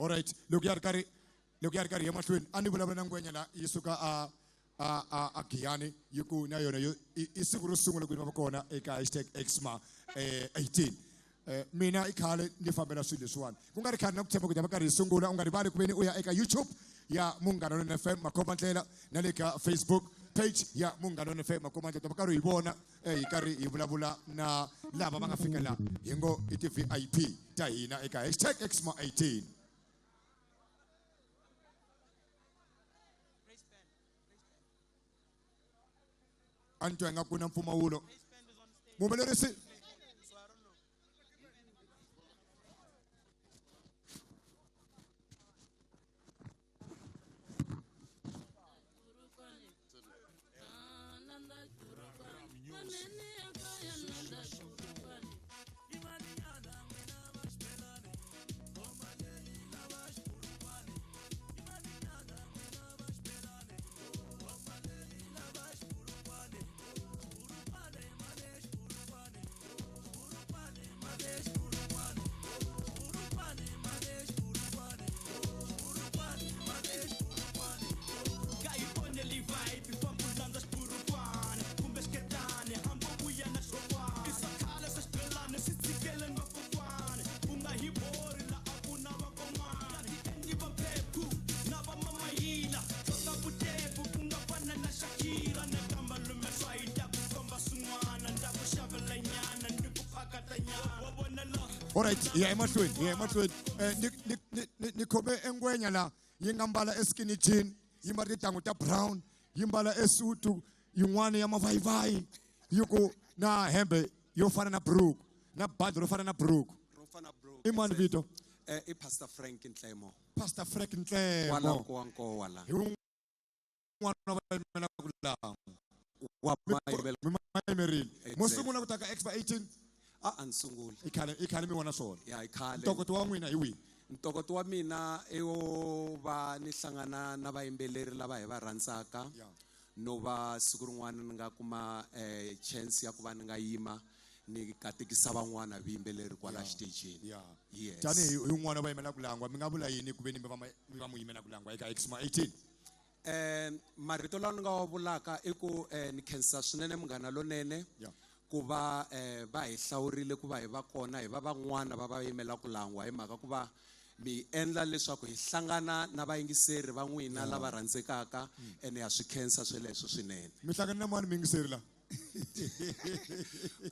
Alright, loko ya ri karhi loko ya ri karhi emahlweni a ni vulavula na ngwenya la yi suka a a a a Giyani yi ku na yona yo i siku ro sungula ku va kona eka hashtag Exma 18. Mina i khale ni fambela swilo leswiwani ku nga ri khale na ku tshemba ku ta va karhi hi sungula. U nga rivali ku veni u ya eka YouTube ya Munghana Lonene FM Makhomba Ndlela na le ka Facebook page ya Munghana Lonene FM Makhomba Ndlela, ta va karhi hi vona hi karhi hi vulavula na lava va nga fika la hi ngo i ti-VIP ta hina eka hashtag Exma 18. A ni twa ingaku na mpfumawulo muhumelerisi. Alright, hi ya emahlweni, hi ya emahlweni. Ni khome engwenya la yi nga mbala e skinny jean, yi mbala tintangu ta brown, yi mbala esutu yin'wana ya mavayivayi, yi ku na hembe yo fana na brook, na bandi ro fana na brook. Ro fana brook. I mani vito? I Pastor Frank Ntlemo. Pastor Frank Ntlemo. Wala Nkowankowa la. Hi wun'wana wa va yimelaka laha. Wa va yimela. Mi ma yimerile. Exactly. Mo sungula ku ta ka Expo 18? A a ni sunguli. I khale, i khale mi vona swona. Ya, i khale. Ntokoto wa n'wina hi wihi? Ntokoto wa mina i wo va ni hlangana na vayimbeleri lava hi va rhandzaka. No va siku rin'wana ni nga kuma chance ya ku va ni nga yima ni katekisa van'wana vuyimbeleri kwala xitejini. Yes. Tanihi hi wun'wana va yimela ku langwa, mi nga vula yini ku ve ni mi va mi va mu yimela ku langwa eka Exmo 18? Marito lawa ni nga wa vulaka i ku ni khensa swinene Munghana Lonene ku va va hi hlawurile ku va hi va kona, hi va van'wana va va yimela ku langwa, hi mhaka ku va mi endla leswaku hi hlangana na vayingiseri va n'wina lava rhandzekaka, ene ha swi khensa sweleswo swinene. Mi hlangane na mani muyingiseri la?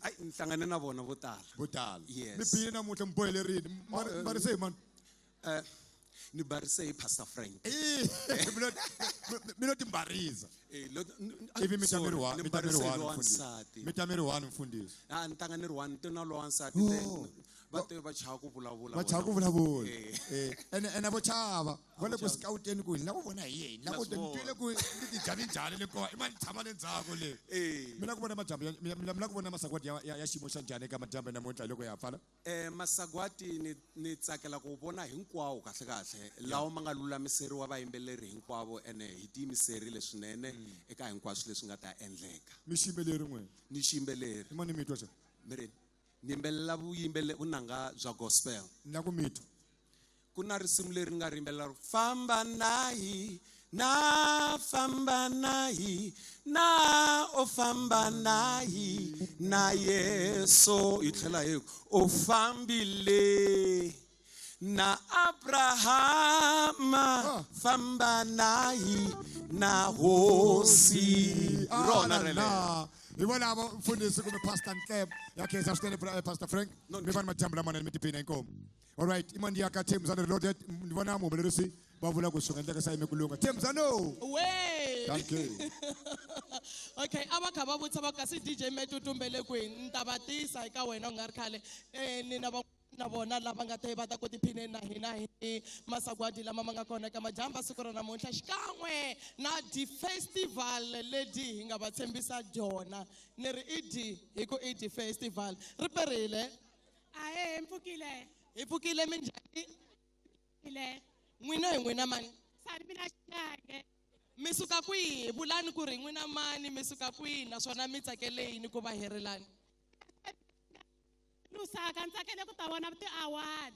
Ai, ni hlangane na vona vo tala. Vo tala. Yes. Mi bile namuntlha, mi bohelerile. Barise hi mani? Ni barise hi Pastor Frank. Mi lo timbarisa. Ivi mi ta mi ri Sorry, one, ni mi ta mi ri barise hi one, lowa mfundhisi. nsati. Mi ta mi ri one, mfundhisi. Ah, ni tanga ni ri one, ni te na lowa nsati, Oh. te va te va chava ku vulavula Va chava ku vona. vulavula. Ene vo chava. Va le ku scouteni ku hi lava ku vona hi yena. Lava ku Na swi ni twile ku ni ti njhani njhani le kona. I mani tshama le ndzhaku le. Mi lava ku vona majambu ya, mi lava ku vona masagwadi ya xiyimo xa njhani eka majambu ya namuntlha loko ya pfala? Masagwadi ni tsakela ku vona hinkwawo kahle kahle lawa ma nga lulamiseriwa vayimbeleri hinkwavo, ene hi tiyimiserile swinene eka hinkwaswo leswi nga ta endleka. Mi xiyimbeleri n'wina? Ni xiyimbeleri. I mani mi twa xana? Mi ri ni yimbelela vunanga bya gospel. Ni la ku mi twa. Ku na risimu leri nga ri yimbelela ro, famba na hi, na famba na hi, na o famba na hi, na Yesu. Yi tlhela hi ku, o fambile na Abrahama, famba na hi, na Hosi. Rona relero. Hi volavo mfundhisi kumbe Pastor Ntlemo. Ya khensa swinene, Pastor Frank. No, Mi va ni madyambu lamanene, mi tiphina inkomu. All right, i mani ya ka Thembisano Reloaded. Ni vona muhumelerisi va vula ku swi nga endleka sa yime ku lunga. Thembisano! We! Thank you. Okay, a va kha va vutisa va ku kasi DJ Matt u tumbele kwihi? Ni ta va tisa eka wena u nga ri khale. Ni na va na vona lava nga te va ta ku tiphineni na hina hi masagwadi lama ma nga kona eka majamba siku ra namuntlha, xikan'we na di-festival leti hi nga va tshembisa dyona. Ni ri i di hi ku i di-festival. Ri perile. Ahee, hi mpfukile. Hi pfukile minjhani? Pfukile. N'wina hi n'wina mani? Sani mina Xinyange. Mi suka kwihi? Vulani ku ri n'wina mani, mi suka kwihi naswona mi tsakele yini ku va herelani? Lusaka, ni tsakele ku ta vona ti-award.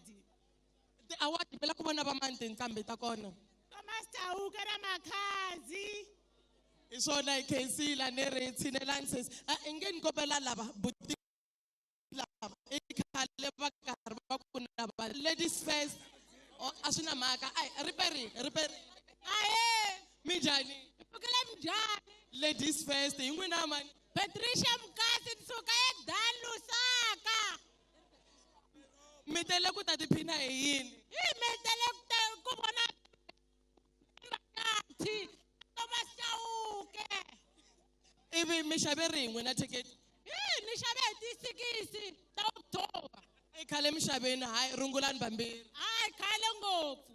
Ti-award mi la ku vona va mani tinqambi ta kona? Thomas Chauke na Makhadzi. Hi swona hi khensile ni ri tshinelani sesi. I nge ni kombela lava buti lava i khale va karhi va ku na va ladies first. A swi na mhaka. Ai riperile riperile. Ahee. Minjhani? Pfukile minjhani? Ladies first hi n'wina mani? Patricia Mukasi ni suka eDan Lusaka. Mi tele ku ta tiphina hi yini? Hi mi tele ku ta ku vona Makati Thomas Chauke. Ivi mi xave rin'we na thikithi? Hi ni xave hi ti-6 ta October. I khale mi xaveni hayi rungulani vambirhi. Hayi khale ngopfu.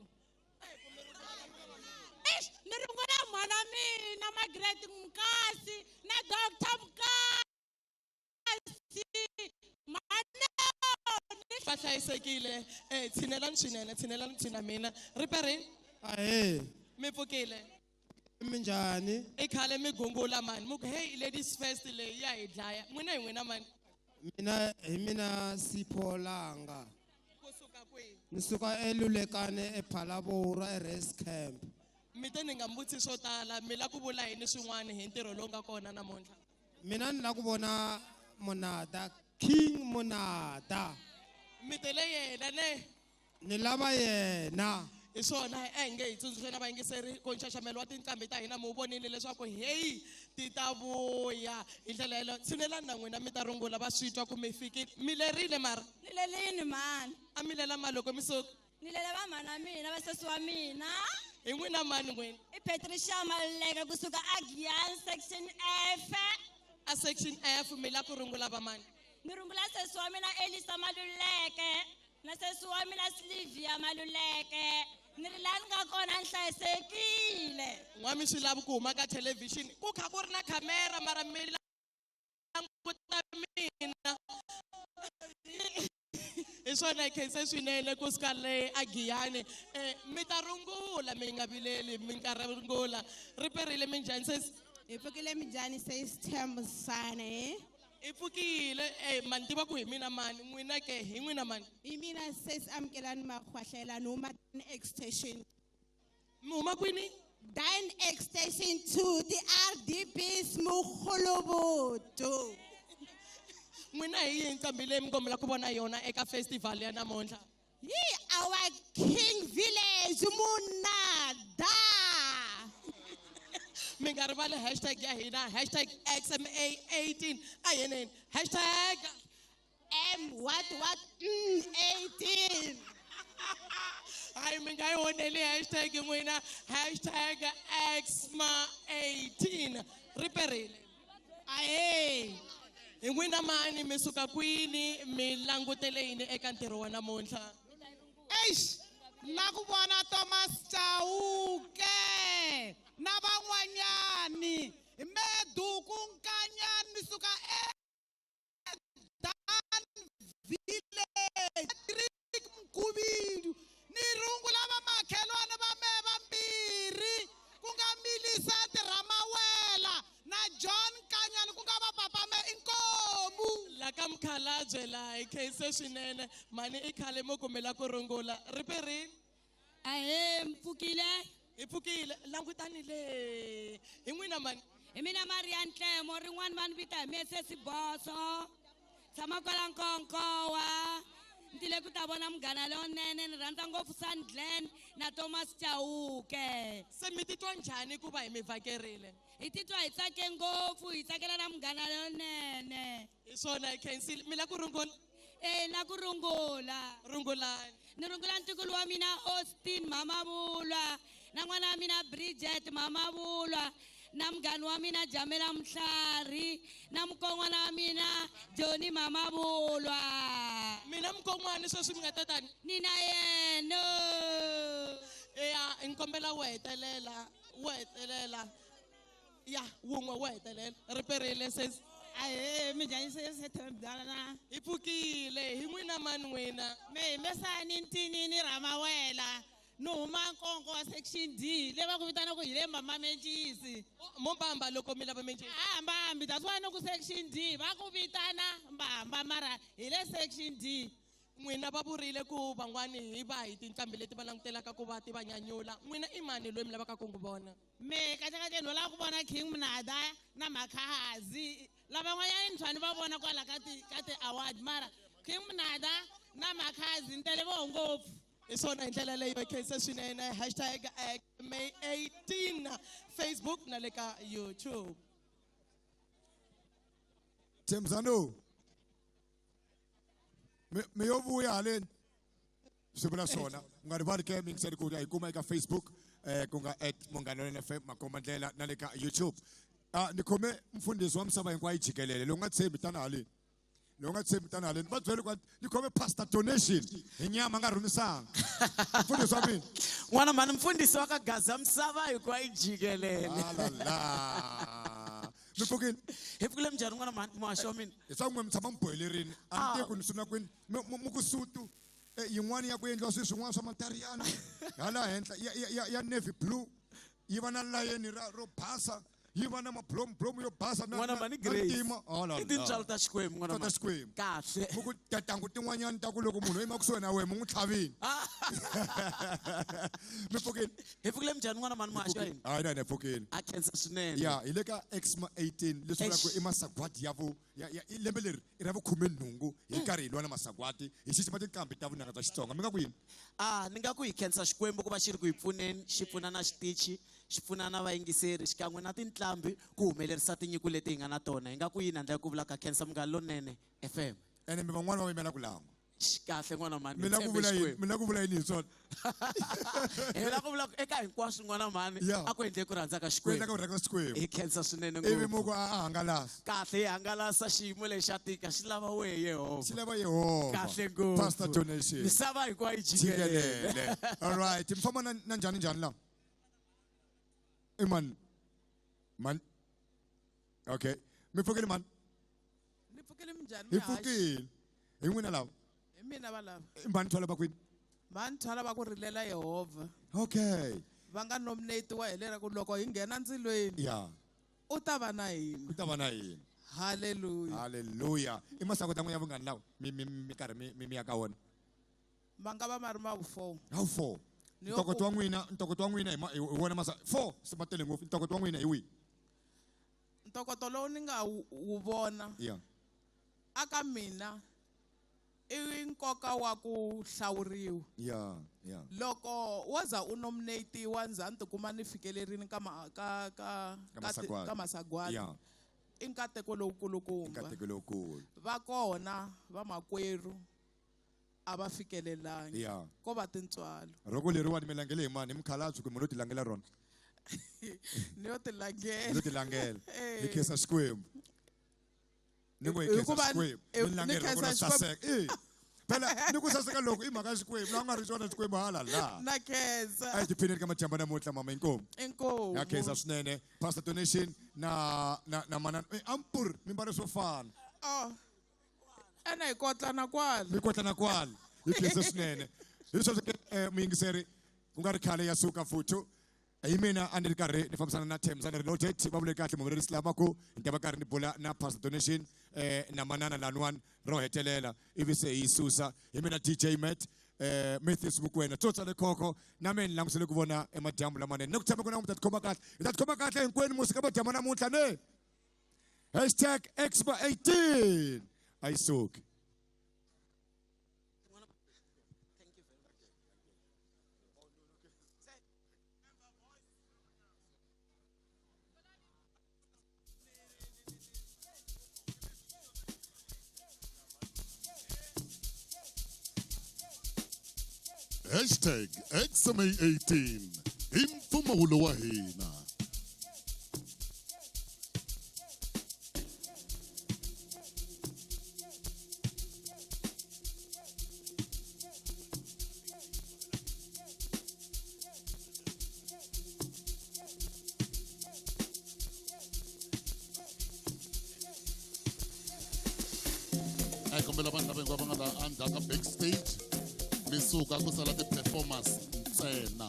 Eish, ni rungula mhana mina Margaret Mukasi na Dr. Mukasi. Manoni. Va hlayisekile. Tshinelani swinene, tshinelani tshina mina. Riperini? Ahee. Mi pfukile? Minjhani? I khale mi gungula mani. Mi ku hey ladies first leyi ya hi dlaya. N'wina hi n'wina mani? Mina hi mina Sipho Langa. Kusuka kwihi? Ni suka eLulekane ePhalaborwa eRest Camp. Mi te ni nga mi vutisi swo tala, mi la ku vula yini swin'wana hi ntirho lowu nga kona namuntlha? Mina ni la ku vona Monada, King Monada. Mi tele yena ne? Ni lava yena. Hi swona a hi nge hi tsundzuxe na vayingiseri ku nxaxamelo wa tinqambi ta hina mi wu vonile leswaku heyi ti ta vuya hi ndlela yeleyo. Tshinelani na n'wina mi ta rungula va swi twa ku mi fikile. Mi lerile mara? Ni lelini mhani. A mi lela mali loko mi suka? Ni lela va mhani wa mina, va sesi wa mina. Hi n'wina mani n'wina? I Patricia Maluleke kusuka a Giyani section F. A section F mi la ku rungula va mani? Ni rungula sesi wa mina Elisa Maluleke na sesi wa mina Sylvia Maluleke. Ni ri laha ni nga kona ni hlayisekile. N'wa mi swi lavi ku huma ka thelevhixini ku kha ku ri na khamera mara mi languta mina. Hi swona hi khense swinene kusuka le a Giyani. Mi ta rungula mi nga vileli mi nga rungula. Ri perile minjhani sesi? Hi pfukile minjhani sesi Thembisane? Hi pfukile. Mani tiva ku hi mina mani n'wina ke hi n'wina mani? Hi mina sesi Amukelani Makhwahlela ni huma Dan Extension. Mi huma kwini? Dan Extension 2 ti RDPs Mogooloboto. N'wina hi yihi nqambi leyi mi kombela ku vona yona eka festival ya namuntlha? Hi our King Village Monada. Mi nga rivali hashtag ya hina hashtag XMA18. A yeneni hashtag M what what 18. Hayi mi nga yi onheli hashtag n'wina hashtag XMA18. Ri perile. Ahee. Hi n'wina mani mi suka kwini mi langutele yini eka ntirho wa namuntlha? Eish, la ku vona Thomas Chauke na van'wanyani Meduku Nkanyani ni suka eDan Village Patrick Mkhubidu ni rungula vamakhelwani va mehe vambirhi ku nga Millicent Ramawela na John Nkanyani ku nga va papa me inkomu. La ka mukhalabye laha hi khense swinene mhani i khale mo kumela ku rungula. Ri perini? Ahee, mi pfukile? Hi pfukile. Langutani le. Hi n'wina mani? Hi mina Maria Ntlemo, rin'wana va ni vita hi Mesesi Boso. Tshama kwala Nkonkowa. Ni tile ku ta vona munghana lonene, ni rhandza ngopfu Sandglen na Thomas Chauke. Se mi titwa njhani ku va hi mi vhakerile? Hi titwa hi tsake ngopfu, hi tsakela na munghana lonene. Hi swona hi khensile. Mi la ku rungula? La ku rungula. Rungulani. Ni rungula ntukulu wa mina Austin Mamabulwa, na n'wana wa mina Bridget Mamabulwa, na munghana wa mina Jamela Mhlari, na mukon'wana wa mina Johnny Mamabulwa. Mina mukon'wana sweswi mi nga ta tani? Ni na yena. Eya, ni kombela u hetelela, u hetelela. Ya, wun'we wo hetelela. Ri perile sesi. Ahee, minjhani sesi Thembisana? Hi pfukile, hi n'wina mani n'wina? Me hi Mesani Ntinini Ramawela. Ni huma Nkonko wa section D, le va ku vitanaka hi le Mama Mencisi. Mo mbamba loko mi lava mencisi? A mbambi, that's why ni ku section D, va ku vitana mbamba mara hi le section D. N'wina va vurile ku van'wani hi va hi tinqambi leti va langutelaka ku va ti va nyanyula. N'wina i mani loyi mi lavaka ku n'wi vona? Me kahlekahle no lava ku vona King Monada na Makhadzi. Lavan'wanyana ni tlhela ni va vona kwala ka ti ka ti-award mara King Monada na Makhadzi ni tele voho ngopfu. Hi swona hi ndlela leyo khensa swinene hashtag May 18 Facebook na le ka YouTube. Thembisano mi yo vuya haleni swi vula swona u nga rivali ke mi yingiseli ku ya hi kuma eka Facebook ku nga at Munghana Lonene FM makomba ndlela na le ka YouTube. Ni khome mfundhisi wa misava hinkwayo jikelele lowu nga tshembi tana haleni lowu nga tshembi tana haleni va byele ku ni khome pastor donation hi nyama nga rhumisanga mfundhisi wa mina n'wana mhani mfundhisi wa ka Gaza misava hinkwayo jikelele. Alala. Mi pfukile? Hi pfukile minjhani n'wana mhani muhaxi wa mina? Hi swa n'we mi tshama mi bohelerini a mi tivi ku ni sungula kwini mi ku sutu yin'wana ya ku endliwa swilo swin'wana swa Mantariyana hala henhla ya navy blue yi va na layeni ro basa yi va na mablomublomu yo basa N'wana mhani Grace. ntima. I tintswalo ta Xikwembu n'wana Ta mhani. Xikwembu. Kahle. Mi ku tatangu tin'wanyani ta ku loko munhu o yima kusuhi na wena mi n'wi tlhavini. Mi pfukile? Hi pfukile minjhani n'wana mhani muhaxi wa hina? Hayi na hi pfukile. A khensa swinene. Ya hi le ka Exma 18 leswi vulaka ku i masagwadi ya vu ya ya i lembe leri i ra vukhumenhungu hi karhi hi lwa na masagwadi hi xixima tinqambi ta vunanga bya Xitsonga. Mi nga ku yini? Ni nga ku hi khensa Xikwembu ku va xi ri ku hi pfuneni, xi pfuna na xitichi, xi pfuna na vayingiseri xikan'we na tinqambi ku humelerisa tinyiko leti hi nga na tona. Hi nga ku yini handle ka ku vula ka khensa Munghana Lonene FM. Ene mi van'wani va yimela ku lan'wa. Kahle n'wana mhani, Mi la ku tshembe vula yini? Xikwembu. Mi la ku vula yini hi swona? Hi la ku vula ku eka hinkwaswo n'wana mhani, a ku endle ku rhandza ka Ku endla Xikwembu. ku rhandza ka Xikwembu. Hi khensa swinene Ivi ngopfu. mu ku a hangalasa. Kahle hi hangalasa xiyimo lexi xa tika xi lava wehe Yehovha. Xi lava Yehovha. Kahle ngopfu. Pastor donation. Misava hinkwayo yi jikelele. Jikelele. All right, mi famba na njhani njhani la? I mani? Mani? Okay. Mi pfukile mani? Ni pfukile minjhani? Hi pfukile. Hi n'wina lava? Hi mina va lava. I mhani Thwala va kwini? Mhani Thwala va ku rilela Yehovha. Okay. Va nga nominatiwa hi lera ku loko hi nghena ndzilweni. U ta va na hina. U ta va na hina. Hallelujah. Hallelujah. I masagwadi ya n'wina ya vungani lawa mi karhi mi ya ka wona? Ma nga va ma ri ma vu 4. How 4? Ni yo Ntokoto ku wa n'wina, ntokoto wa n'wina hi ma, hi wona masa 4 se ma tele ngopfu. Ntokoto wa n'wina hi wihi? Ntokoto lowu ni nga wu vona. Aka mina i nkoka wa ku hlawuriwa. Loko wo za u nominatiwa ndzhaku ni tikuma ni fikelerile ka ma, ka, ka, Ka ka ti, masagwadi. ka masagwadi. I nkateko lowukulukumba. I nkateko lowukulu. Va kona vamakwerhu a va fikelelangi. Ko va tintswalo. Roko leriwani mi langele hi mani? Hi mukhalabye kumbe no ti langela rona? Ni yo ti langela. Ni yo ti langela. Hi khensa Xikwembu. Ni ngo hi khensa Hikuva Xikwembu. Mi ni langela roko khensa ra Xikwembu. saseka. Phela ni ku saseka loko i mhaka ya Xikwembu, la u nga ri xona Xikwembu hala la. Na khensa. A hi tiphineni ka madyambu namuntlha mama, inkomu. Inkomu. Na khensa swinene. Pastor Donation na manana. Ampur mi mbale swo fana. Oh. Ene hi kotlana kwala. Mi kotlana kwala. Hi khensa swinene. Hi sweswo ke muyingiseri ku nga ri khale ya suka futhi. Hi mina a ni ri karhi ni fambisana na Thembisa ni ri noted va vule kahle muhumelerisi lama ku ni ta va karhi ni bula na Pastor Donation na manana laniwani ro hetelela ivi se hi susa. Hi mina DJ Matt Matthews Mokoena Tsotsa Lekhokho na mina ni langutisele ku vona emadyambu lamanene. Ni ku tshemba ku na mi ta tikhoma kahle. Hi ta tikhoma kahle hinkwenu musi ka madyambu namuntlha ne. Hashtag Exma 18. A yi suki. Hashtag XMA 18 i mpfumawulo wa hina. A hi kombela vanhu lava hinkwavo va nga la endzhaku ka backstage mi suka ku sala ti-performance ntsena.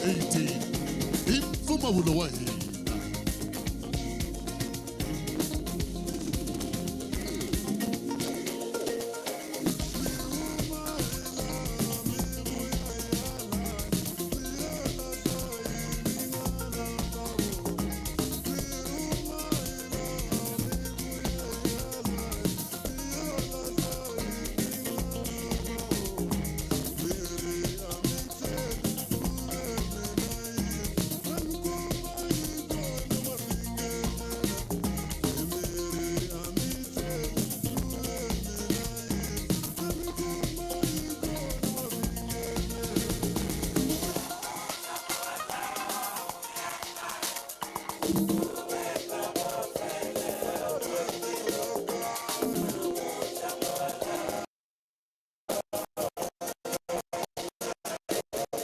XMA 18 i mpfumawulo wa hina.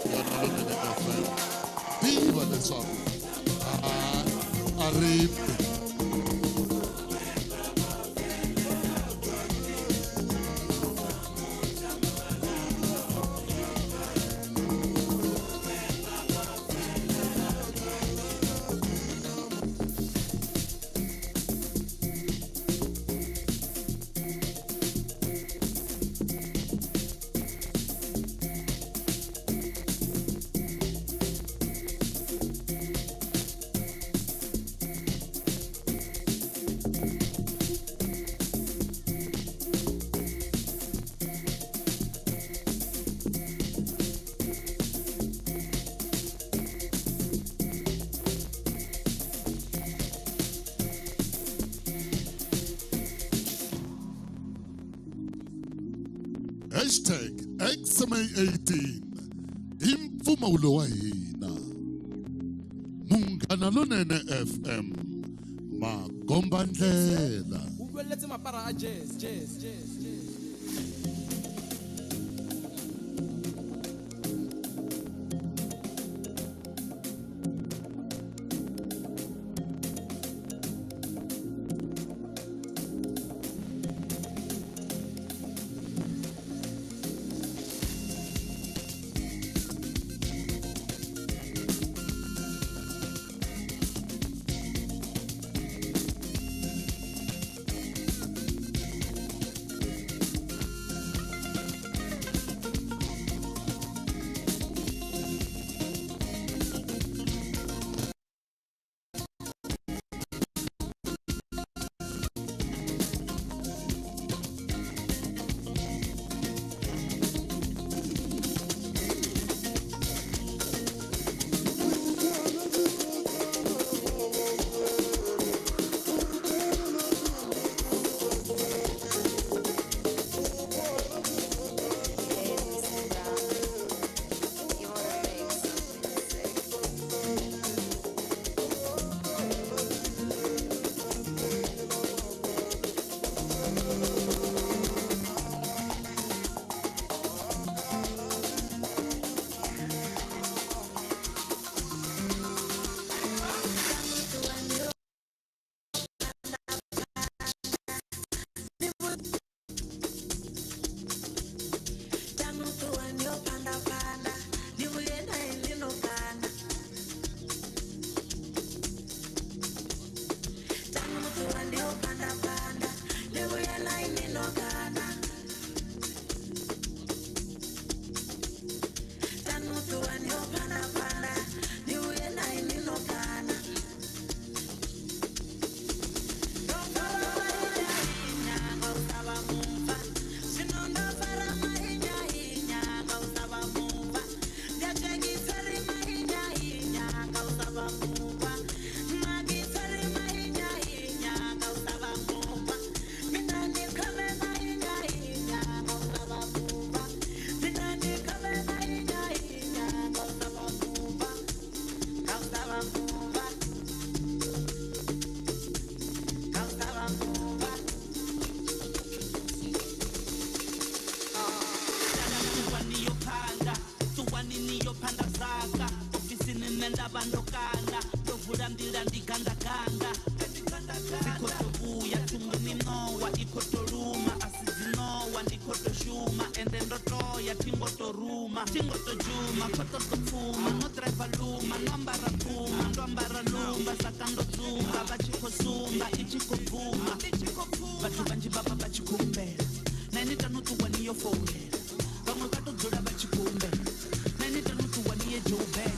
Munghana Lonene FM, tiva leswaku a ri fi. #XMA18 i mpfumawulo wa hina. Munghana Lonene FM, makomba ndlela. O buelletse mapara a jazz, jazz, jazz, jazz. Ende ndo toya thingo to ruma, thingo to juma, khoto to pfuma, no. Vha luma ndo ambara pfuma ndo ambara lumba saka ndo dzumba vha tshi khou sumba i tshi khou bvuma vhathu vhanzhi vha vha vha tshi khou humbela na ini tano ṱuwa ni yo founela vhaṅwe vha to dzula vha tshi khou humbela na ini tano ṱuwa ni ye Joburg.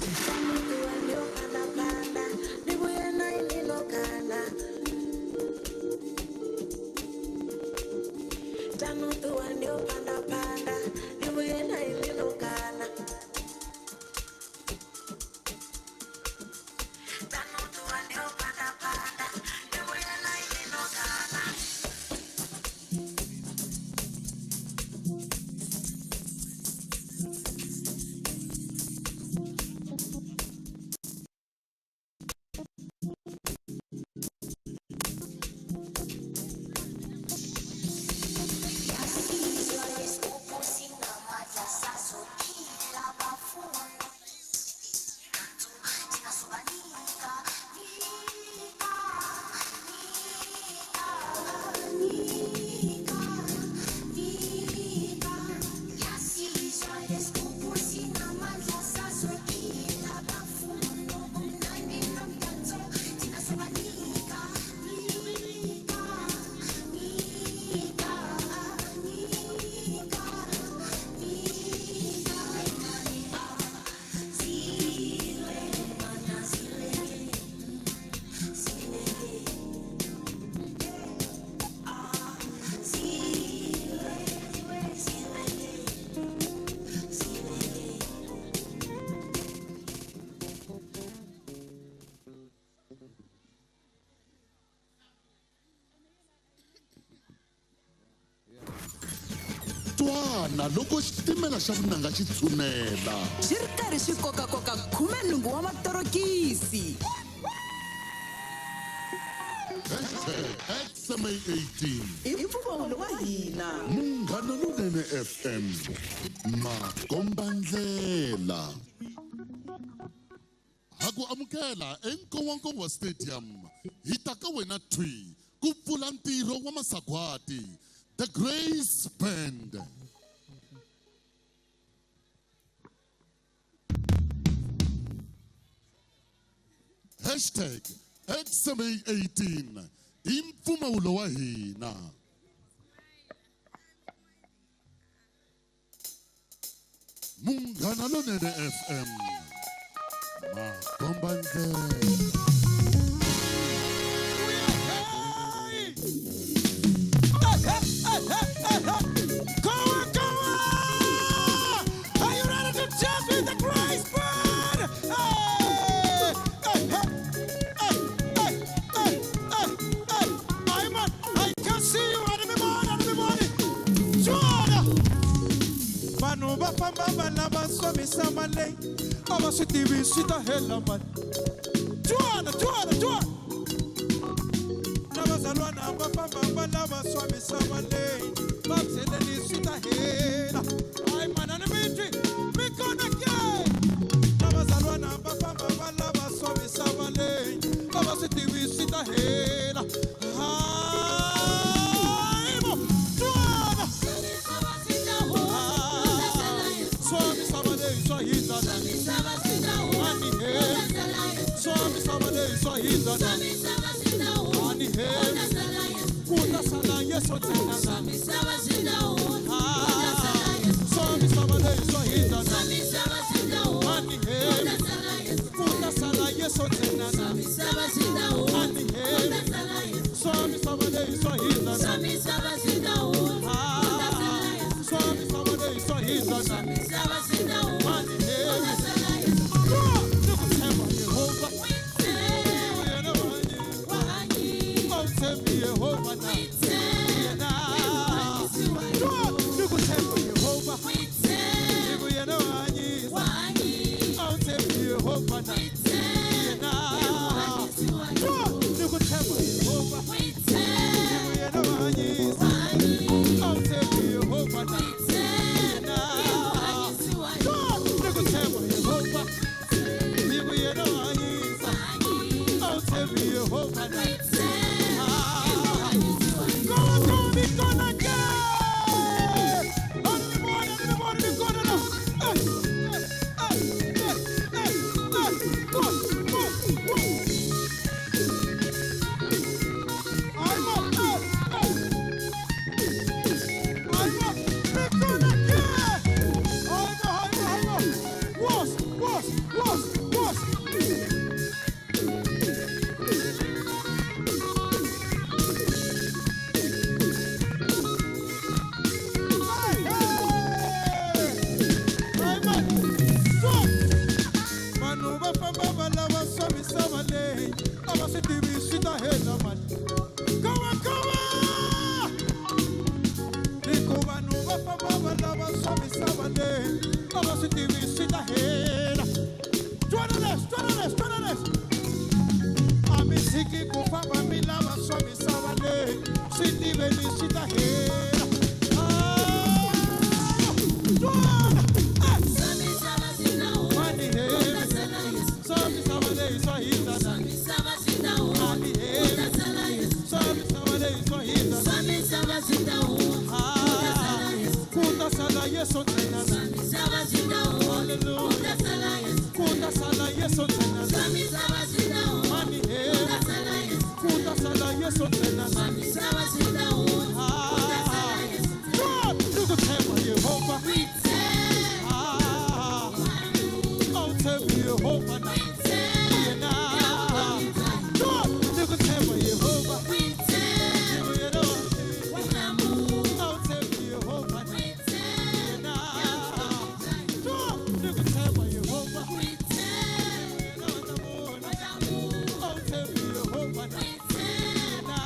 Twana loko xitimela xa vunanga xi tshunela xi ri karhi xi kokakoka 18 wa matorokisi. Hashtag XMA18 i mpfumawulo wa hina. Munghana Lonene FM makombandlela ha ku amukela eNkowankowa Stadium hi ta ka wena thwi ku pfula ntirho wa masagwati The Grace Band. Hashtag XMA18 i mpfumawulo wa hina. Munghana Lonene FM makombandlela. Are you ready to jump with the Grace Band? Hey! Hey, hey, hey, hey, hey, hey, hey. I can see you. Joanna! Vanhu va famba va lava swa misava leyi a va swi tivi swi ta hela mani. Joanna, Joanna, Joanna! Na vazalwana va famba va lava swa misava leyi va byeleni swi ta hela. Hayi manani mi twi mi kona ke. Na vazalwana va famba va lava swa misava leyi a va swi tivi swi ta hela. Hayi bo, Joanna! Swa misava leyi swa hindza na. Ani he. Swa misava leyi swa hindza na. Ani he. Ku ta sala Yesu ntsena na. Swa misava leyi swa hindza na. Ani he. Ku ta sala Yesu ntsena na. Ani he. Swa misava leyi swa hindza na. Swa misava leyi swa hindza na. Ani he. Ni ku tshemba Yehovha. Yena wa hanyisa. A wu tshembi Yehovha na. Yena. Ni ku tshemba Yehovha. Hi ku yena wa hanyisa. A wu tshembi Yehovha na. Yena. Ni ku tshemba Yehovha. Hi ku yena wa hanyisa. A wu tshembi Yehovha na. Yena. Ni ku tshemba Yehovha. Hi ku yena wa hanyisa. A wu tshembi Yehovha na. Go, go, mi kona ke! A ni mi voni, a ni mi voni, mi kona la. Hey, hey, hey, hey, hey. Yesu ntsena. Mani he. Ku ta sala Yesu ntsena. Ah, ni ku tshemba Yehovha. Ah, a wu tshembi Yehovha na yena. Ni ku tshemba Yehovha. Yena. A wu tshembi Yehovha na yena. Ni ku tshemba Yehovha. Yena wa ta vona. A wu tshembi Yehovha na yena.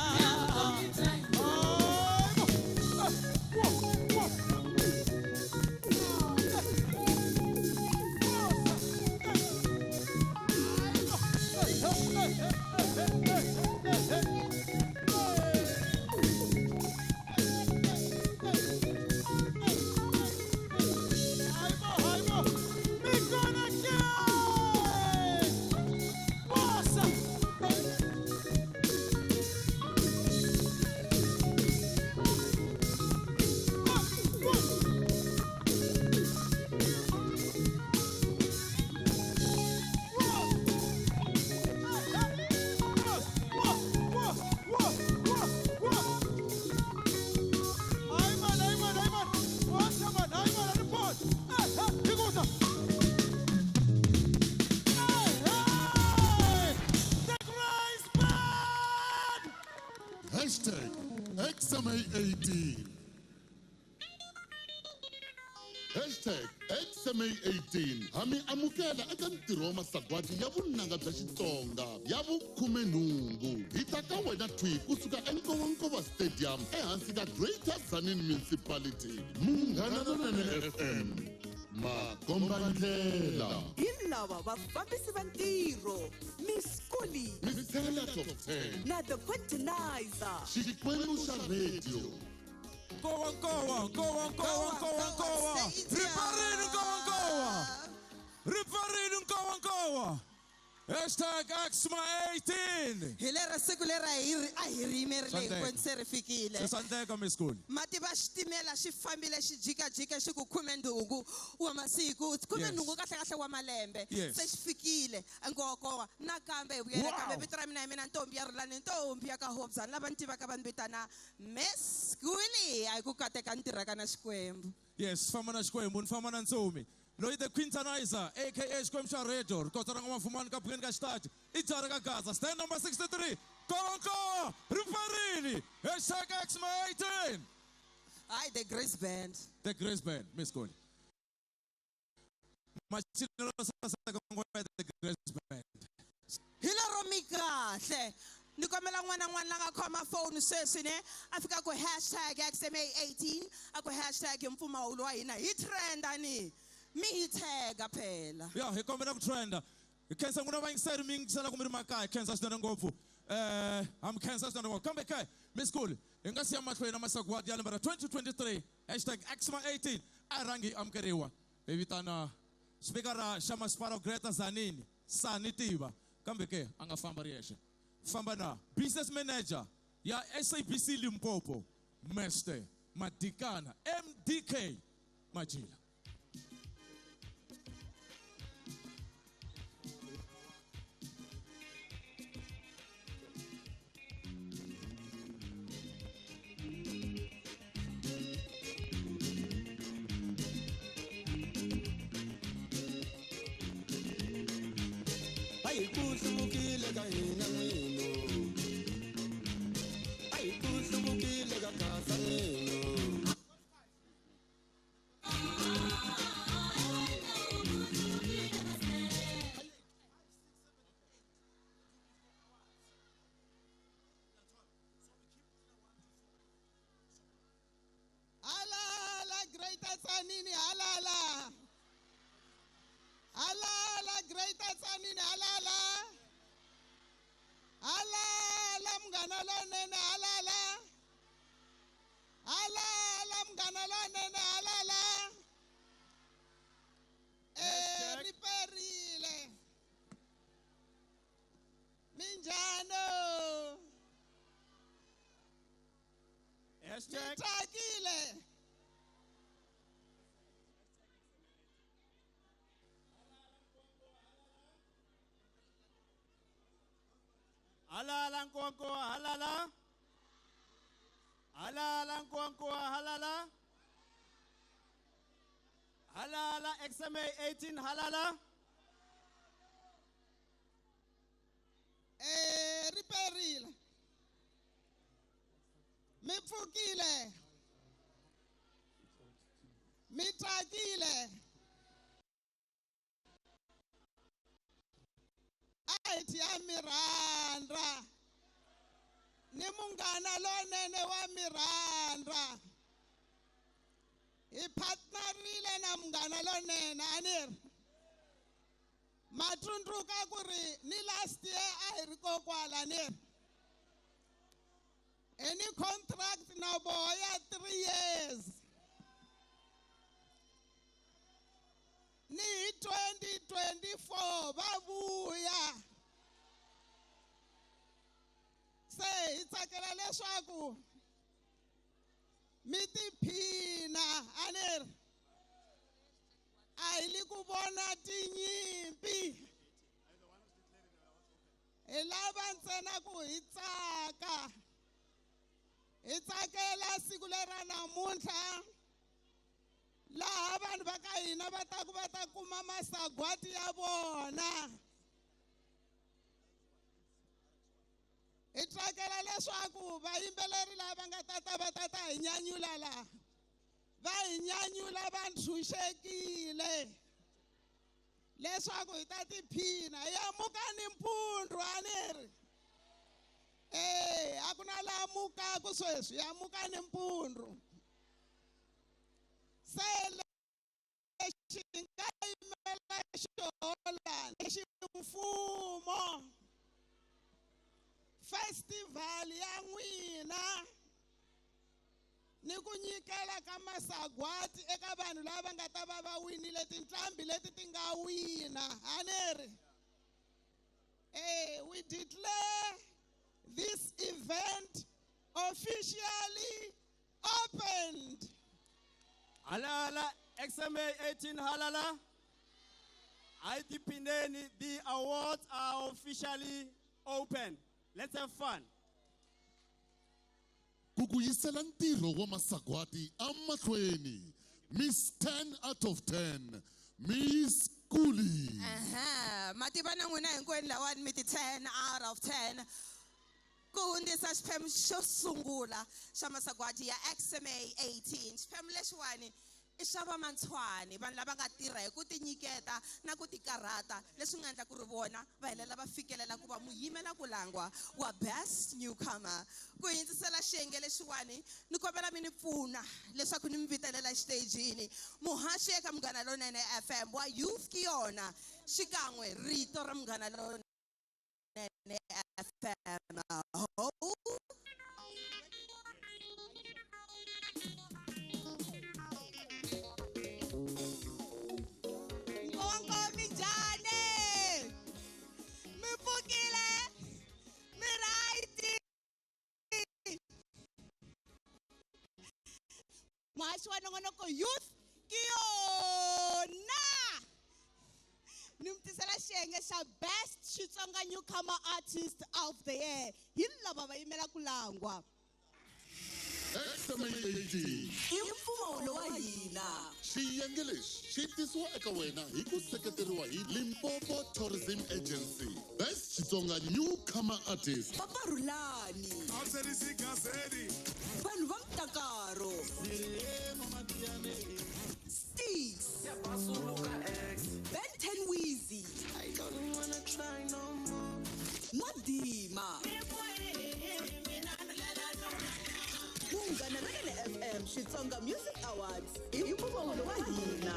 Hashtag XMA18. Hashtag XMA18. Ha mi amukela eka ntirho wa masagwadi ya vunanga bya Xitsonga ya vukhumenhungu. Hi ta ka wena thwi kusuka eNkowankowa Stadium ehansi ka Greater Tzaneen Municipality. Munghana Lonene FM. Makomba ndlela. Hi lava vafambisi va ntirho Miss Kuli, Miss 10 out of 10. na the Quintinizer. Xikwembu xa radio. Nkowa, nkowa, nkowa, nkowa, nkowa, nkowa. Riparini nkowa, nkowa. Riparini nkowa, nkowa. Hashtag XMA18. Hi lero siku leri a hi ri a hi ri yimerile Swandleka. hinkwenu se ri fikile. Se swa ndleka Miss Kuli. Mativa xitimela xi fambile xi jikajika xi ku 18 wa masiku, 18 kahle kahle wa malembe. Yes. Se xi fikile Nkowankowa nakambe hi vuyele Wow. kambe vito ra mina hi mina Ntombi ya Rhulani, Ntombi ya ka Hobzani, lava ni tivaka va ni vitana Miss Kuli. A hi ku kateka ni tirhaka na Xikwembu. Yes, famba na Xikwembu ni famba na Ntsumi. Loyi the Quintanizer, aka Xikwembu xa radio, rikotsa ra n'wamfumani ka bukeni ka xitati, i jara ka Gaza, stand number 63, Nkowankowa, riparini, hashtag XMA18. Hayi, the Grace Band. The Grace Band, Miss Kuli. Macinelo saseka ngopfu the Grace Band. Hi lero mi kahle. Ni kombela n'wana n'wana la nga khoma phone sweswi ne a fika ku hashtag XMA18, a ku hashtag mpfumawulo wa hina hi trenda ni mi hi tag phela. Ya, hi kombela ku trenda. Hi khensa n'wina vayingiseri mi yingisela ku mi ri makaya, hi khensa swinene ngopfu. Ha mi khensa swinene ngopfu. Kambe kaya, Miss Kuli, hi nga siya mahlweni na masagwadi ya lembe ra 2023, hashtag XMA18, a hi rhangi hi amukeriwa. Hi vitana xipikara xa masipala wa Greater Tzaneen, Sani Tiva. Kambe ke, a nga famba ri yexe. Famba na business manager ya SABC Limpopo, Mr. Madikana, MDK Majila. Ayi ku hluvukile ka hina n'wino. Ayi ku hluvukile ka Gaza n'wino. Halala, Greater Tzaneen, halala. Halala, Greater Tzaneen, halala. Halala, Munghana Lonene, halala. Halala, Munghana Lonene, halala. Riperile. Minjhano. Hashtag. Mi tsakile. Halala Nkowankowa, halala. Halala Nkowankowa, halala. Halala XMA 18, halala. Riperile. Mi pfukile. Mi tsakile. Athi ya mirhandza. Ni munghana lonene wa mirhandza. Hi partnerile na munghana lonene a ni ri. Matsundzuka ku ri ni last year a hi ri kokwala ni ri. Any contract na boya 3 years. Ni hi 2024 va vuya. Se hi tsakela leswaku mi tiphina a ni ri. A hi li ku vona tinyimpi. Hi lava ntsena ku hi tsaka. Hi tsakela siku lera namuntlha. Laha vanhu va ka hina va ta ku va ta kuma masagwati ya vona. Hi tsakela leswaku vayimbeleri lava nga tata va tata hi nyanyula laha. Va hi nyanyula va ntshunxekile. Leswaku hi ta tiphina. Hi amuka ni mpundzu a ni ri. A ku na laha mukaku sweswi, hi amuka ni mpundzu. Se lexi nga yimela xona lexi mfumo. Festival ya n'wina ni ku nyikela ka masagwati eka vanhu lava nga ta va va winile tinqambi leti ti nga wina a ni ri. We declare this event officially opened. Halala XMA 18, halala. IDPNN, the awards are officially open. Let's have fun. Ku ku yisela ntirho wa masagwati amahlweni. Miss 10 out of 10, Miss Kuli. Aha, mativa na n'wina hinkwenu lawani mi ti 10 out of 10. Ku hundzisa xiphemu xo sungula xa masagwati ya XMA 18. Xiphemu lexiwani i xa vamantshwani, vanhu lava nga tirha hi ku tinyiketa na ku tikarhata, leswi nga endla ku ri vona va helela va fikelela ku va muyimela ku langwa wa best newcomer. Ku hundzisela xiyenge lexiwani, ni kombela mi ni pfuna leswaku ni mi vitelela xitejini. Muhaxi eka Munghana Lonene FM wa Youth ke yona, xikan'we rito ra Munghana Lonene FM. Ho! Muhaxi wa nongonoko Youth ke yona. Ni mi tisela xiyenge xa Best Xitsonga Newcomer Artist of the Year. Hi lava va yimela ku langwa. XMA 18. I mpfumawulo wa hina. Xiyenge lexi xi tisiwa eka wena hi ku seketeriwa hi Limpopo Tourism Agency. Best Xitsonga Newcomer Artist. Papa Rhulani. Vanhu va Mtakaro. Sticks. Ben 10 Weezy. N'wadima. Munghana Lonene FM Xitsonga Music Awards. I mpfumawulo wa hina.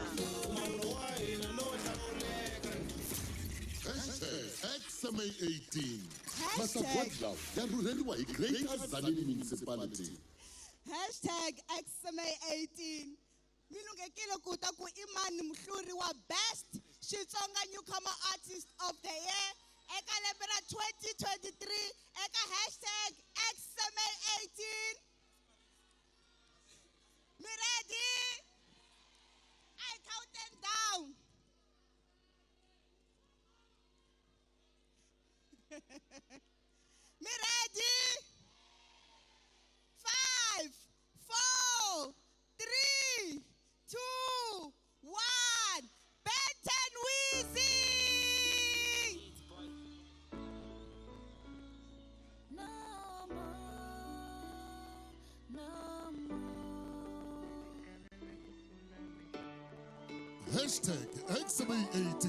Hashtag XMA 18. Masagwadi lawa ya rhurheriwa hi Greater Tzaneen Municipality. Hashtag XMA 18. Mi lunghekile ku ta ku i mani muhluri wa Best Xitsonga Newcomer Artist of the Year eka lembe ra 2023 eka hashtag XMA 18. Mi ready? I count them down. Hashtag XMA18.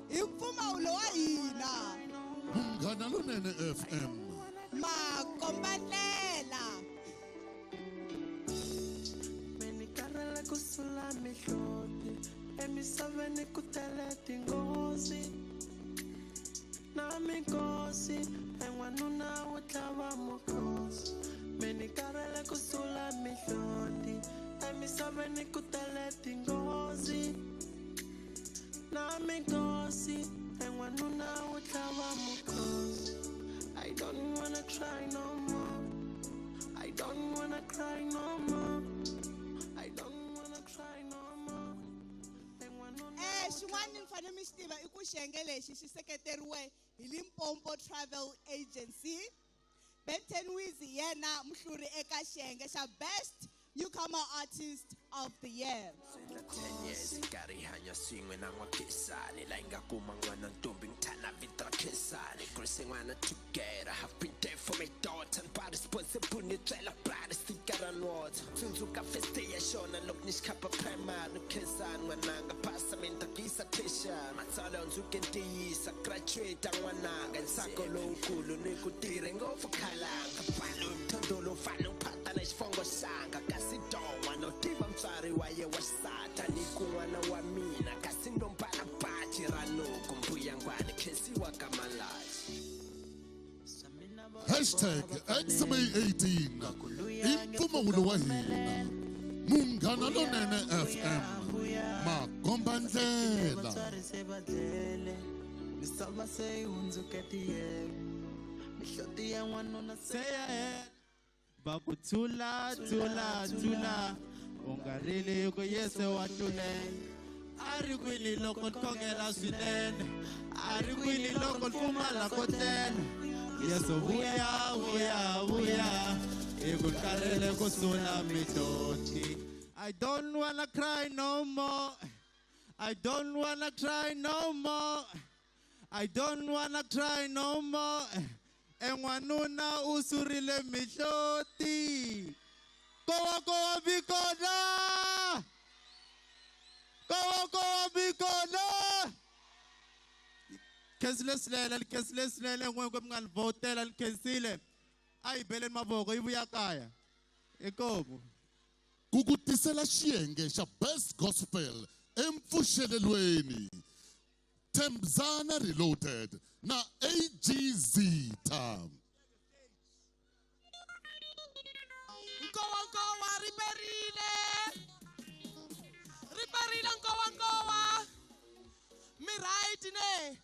Hi mpfumawulo wa hina. Munghana Lonene FM. Makombandlela. Menikarela kusula mihloti emisaveni ku tele tinghozi na minkosi en'wanuna wu tlhava mukhosi menikarela kusula mihloti emisaveni ku tele tinghozi na minkosi en'wanuna wu tlhava mukhosi. I don't wanna cry no more. I don't wanna cry no more. I don't wanna cry no more. Xin'wana ni fanele mi xi tiva i ku xiyenge lexi xi seketeriwe hi Limpopo Travel Agency. Benton Wizi yena muhluri eka xiyenge xa Best Newcomer Artist of the Year. 10 years karhi hanya swin'we na n'wakhisani la yi nga kuma n'wana ntombi ngithana vito ra Khensani kurise n'wana together have been there for my daughter and ba responsible ni byela brother stikara water tsundzuka first day ya xona loko ni xikhapa primary Khensani n'wananga phasa mi ni takisa tertiary matsalwa hundzuke ntiyisa graduate n'wananga ntsako lowukulu ni ku tirhe ngopfu khalanga pfalo mthondo lowu fane wu phata na xifongo xanga kasi do n'wana u tiva mutswari wa ye wa xisata ni ku n'wana wa mina kasi ndo mbala baji ra loko mbuyangwani khensiwa ka malaji. Hashtag XMA18. I mpfumawulo wa hina. Munghana Lonene FM. Makombandlela. Vatswari se va dlele misava se yi hundzuke tiyele mihloti ya n'wanuna se ya hela va ku tshula tshula tshula u nga rili ku Yesu wa tlulela a ri kwini loko ni khongela swinene a ri kwini loko ni pfumala ko tlela Yesu vuya vuya vuya hi ku karhele ku sula mihloti. I don't wanna cry no more. I don't wanna cry no more. I don't wanna cry no more. En'wanuna u surile mihloti. Kowa kowa vikona. Kowa kowa vikona. Khensile swinene, khensile swinene n'we mi nga ni vhotela ni khensile. A hi beleni mavoko yi vuya kaya. Inkomu. Ku ku tisela xiyenge xa Best Gospel empfuxelelweni. Thembzana Reloaded na AGZ Tam. Nkowankowa ri perile. Ri perile nkowankowa. Mi right ne?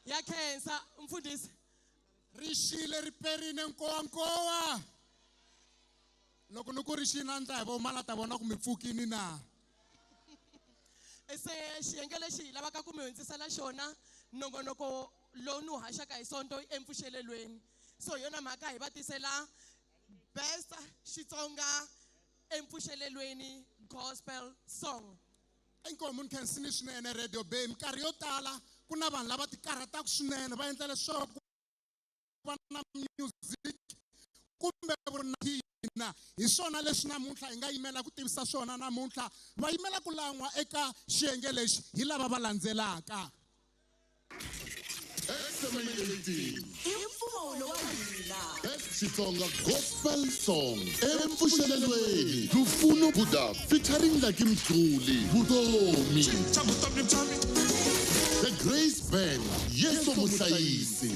Ya khensa mfundhisi. Ri xile ri perile nkowankowa. Loko ni ku ri xina ndla hi vo mala ta vona ku mi pfukini na. Se xiyenge lexi hi lavaka ku mi hundzisela xona nongonoko lowu ni wu haxaka hi Sonto empfuxelelweni. So hi yona mhaka hi va tisela Best Xitsonga empfuxelelweni gospel song. Inkomu ni khensini swinene Radio Bay. Minkarhi yo tala ku na vanhu lava ti karhataka swinene va endla leswaku va na music kumbe ku ri na hina. Hi swona leswi namuntlha hi nga yimela ku tivisa swona namuntlha. Va yimela ku lan'wa eka xiyenge lexi hi lava va landzelaka. XMA18. I mpfumawulo wa hina. Best Xitsonga Gospel Song. Empfuxelelweni. Lufuno Buddha featuring Lucky Mdluli. Vutomi. The Grace Band. Yesu Muhlayisi.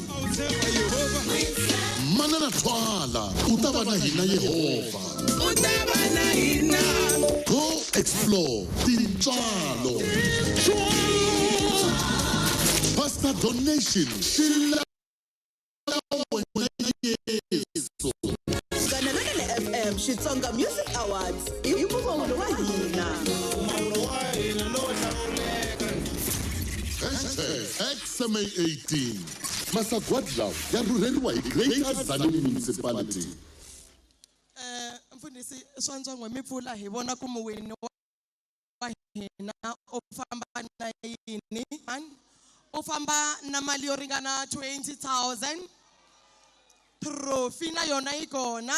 Manana Twala. U ta va na hina Yehovha. U ta va na hina. Go explore. Tintswalo. Pastor Donation. Xila Yesu. Munghana Lonene FM Xitsonga Music Awards i mpfumawulo wa hina. Hashtag XMA18. Masagwadi lawa ya rhurheriwa hi Greater Tzaneen Municipality. Mfundhisi swa ntsongo mi pfula hi vona ku muwini wa hina u famba na yini? U famba na mali yo ringana 20,000. Trophy na yona yi kona.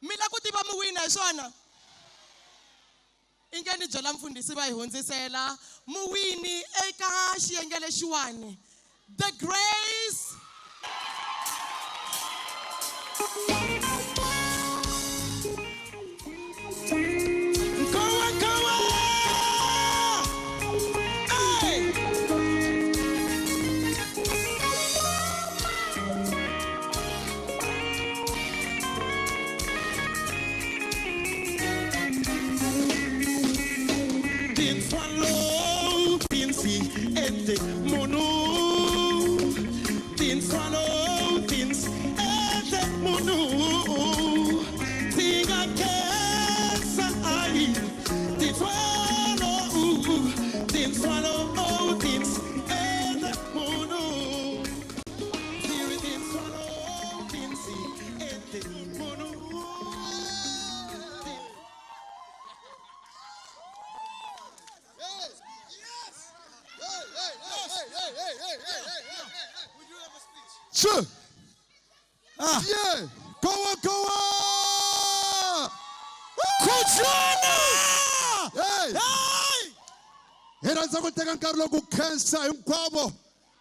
Mi la ku tiva muwina hi swona? Inge ni byela mfundhisi va hi hundzisela muwini eka xiyenge lexiwani. The Grace Nkowa, nkowa! Hey! Tintswalo tinsi ete munu Tintswalo tins ete munu Tingakesa ai Tintswalo tintswalo tins ete munu Tintswalo tinsi ete munu Sure. Ah. Yeah. Goa, goa! Kuchana! Hey! Hi rhandza ku teka nkarhi lowu ku khensa hinkwavo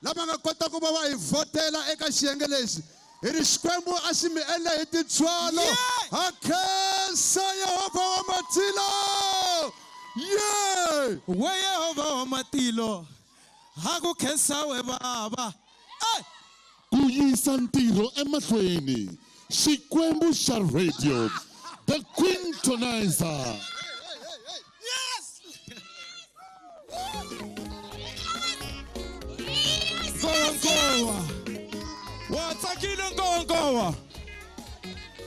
lava nga kota ku va va hi vhotela eka xiyenge lexi hi ri Xikwembu a xi mi endla hi tintswalo ha khensa Yehovha wa matilo yeah We Yehovha wa matilo ha ku khensa we baba Ku yisa ntirho emahlweni Xikwembu xa radio The Queen Tonizer Nkowa nkowa wa tsakile nkowa nkowa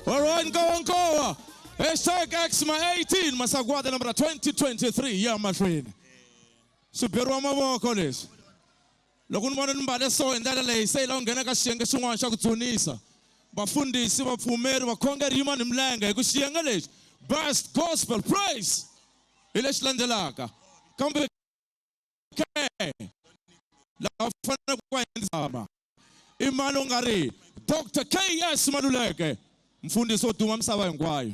alright nkowa nkowa hashtag XMA 18 masagwadi number 2023 ya mahlweni swi beriwa mavoko leswi loko ni vona ni mbale so hi ndlela leyi se yi lava ku nghena ka xiyenge xin'wana xa ku dzunisa vafundhisi vapfumeri vakhongeri yima ni milenge hi ku xiyenge lexi best gospel praise hi lexi landzelaka kambe ke lava faneleke ku va hindzama i mani u nga ri Dr KS Maluleke mfundhisi wo duma misava hinkwayo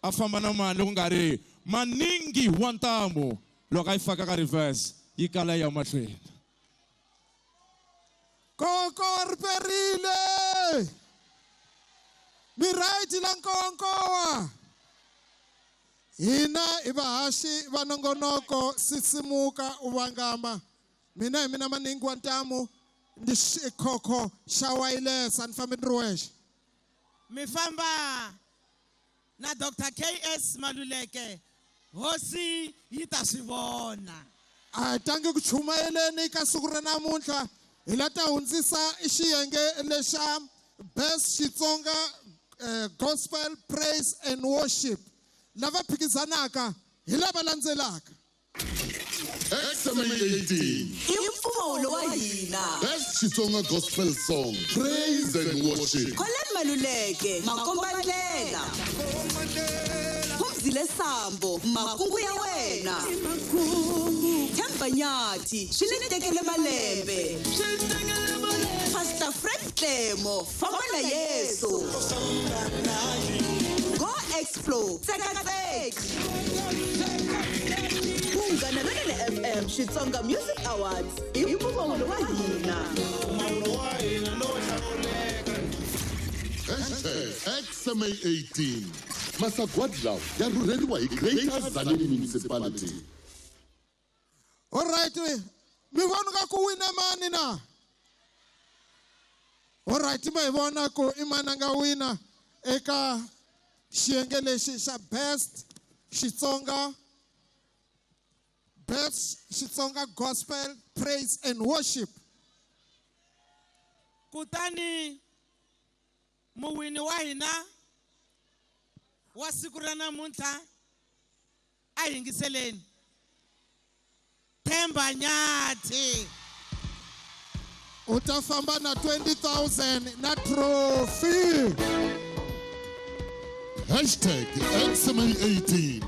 a famba na mani loko nga ri maningi wa ntamu loko a yi faka ka reverse yi kala yi ya mahlweni Koko ri perile mi right la nkowankowa hina hi vahaxi va nongonoko sisimuka u vangama mina hi mina maningi wa ntamu ndi xikhokho xa wireless a ni fambi ni ri wexe mi famba na Dr KS Maluleke hosi yi ta swi vona a hi tangi ku chumayeleni ka siku ra namuntlha hi la ta hundzisa xiyenge lexa best Xitsonga gospel praise and worship lava phikizanaka hi lava landzelaka XMA 18 I mpfumawulo wa hina Best Xitsonga Gospel Song Praise and Worship Colin Maluleke makomba ndlela Phumzile Sambo makungu ya wena Themba Nyathi swi ni tekele malembe Pastor Frank Tlemo famba na Yesu Go Explore Tsekatseki Munghana Lonene FM Xitsonga Music Awards i mpfumawulo wa hina Hashtag XMA 18 Masagwadi lawa ya rhurheriwa hi Greater Tzaneen Municipality All right mi vona ka ku wina mani na All right ma hi vona ku i mani a nga wina eka xiyenge lexi xa best Xitsonga best Xitsonga gospel praise and worship Kutani muwini wa hina wa siku ra namuntlha a yingiseleni Themba Nyathi u ta famba na 20,000 na trophy Hashtag XMA 18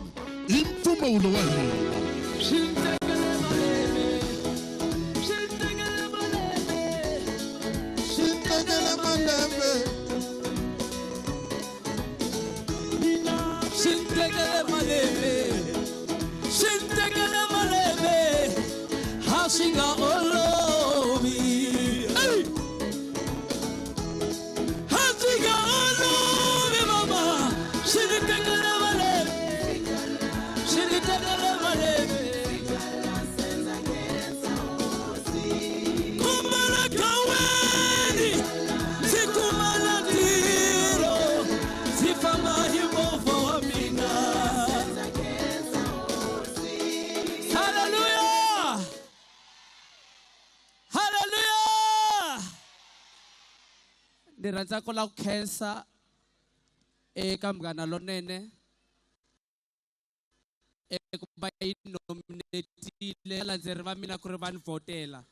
i mpfumawulo wa hina Swi tekele malembe Swi tekele malembe Swi ni tekele malembe, a swi nga olovi. Ey! A swi nga olovi mama, swi ni tekele malembe, swi ni tekele malembe. Kumala kaweni, ndzi kumala ntirho, ndzi famba hi movha wa mina. Hallelujah! Hallelujah! Ni rhandza ku lava ku khensa eka Munghana Lonene ku va yi nominatile valandzeri va mina ku ri va ni vhotela.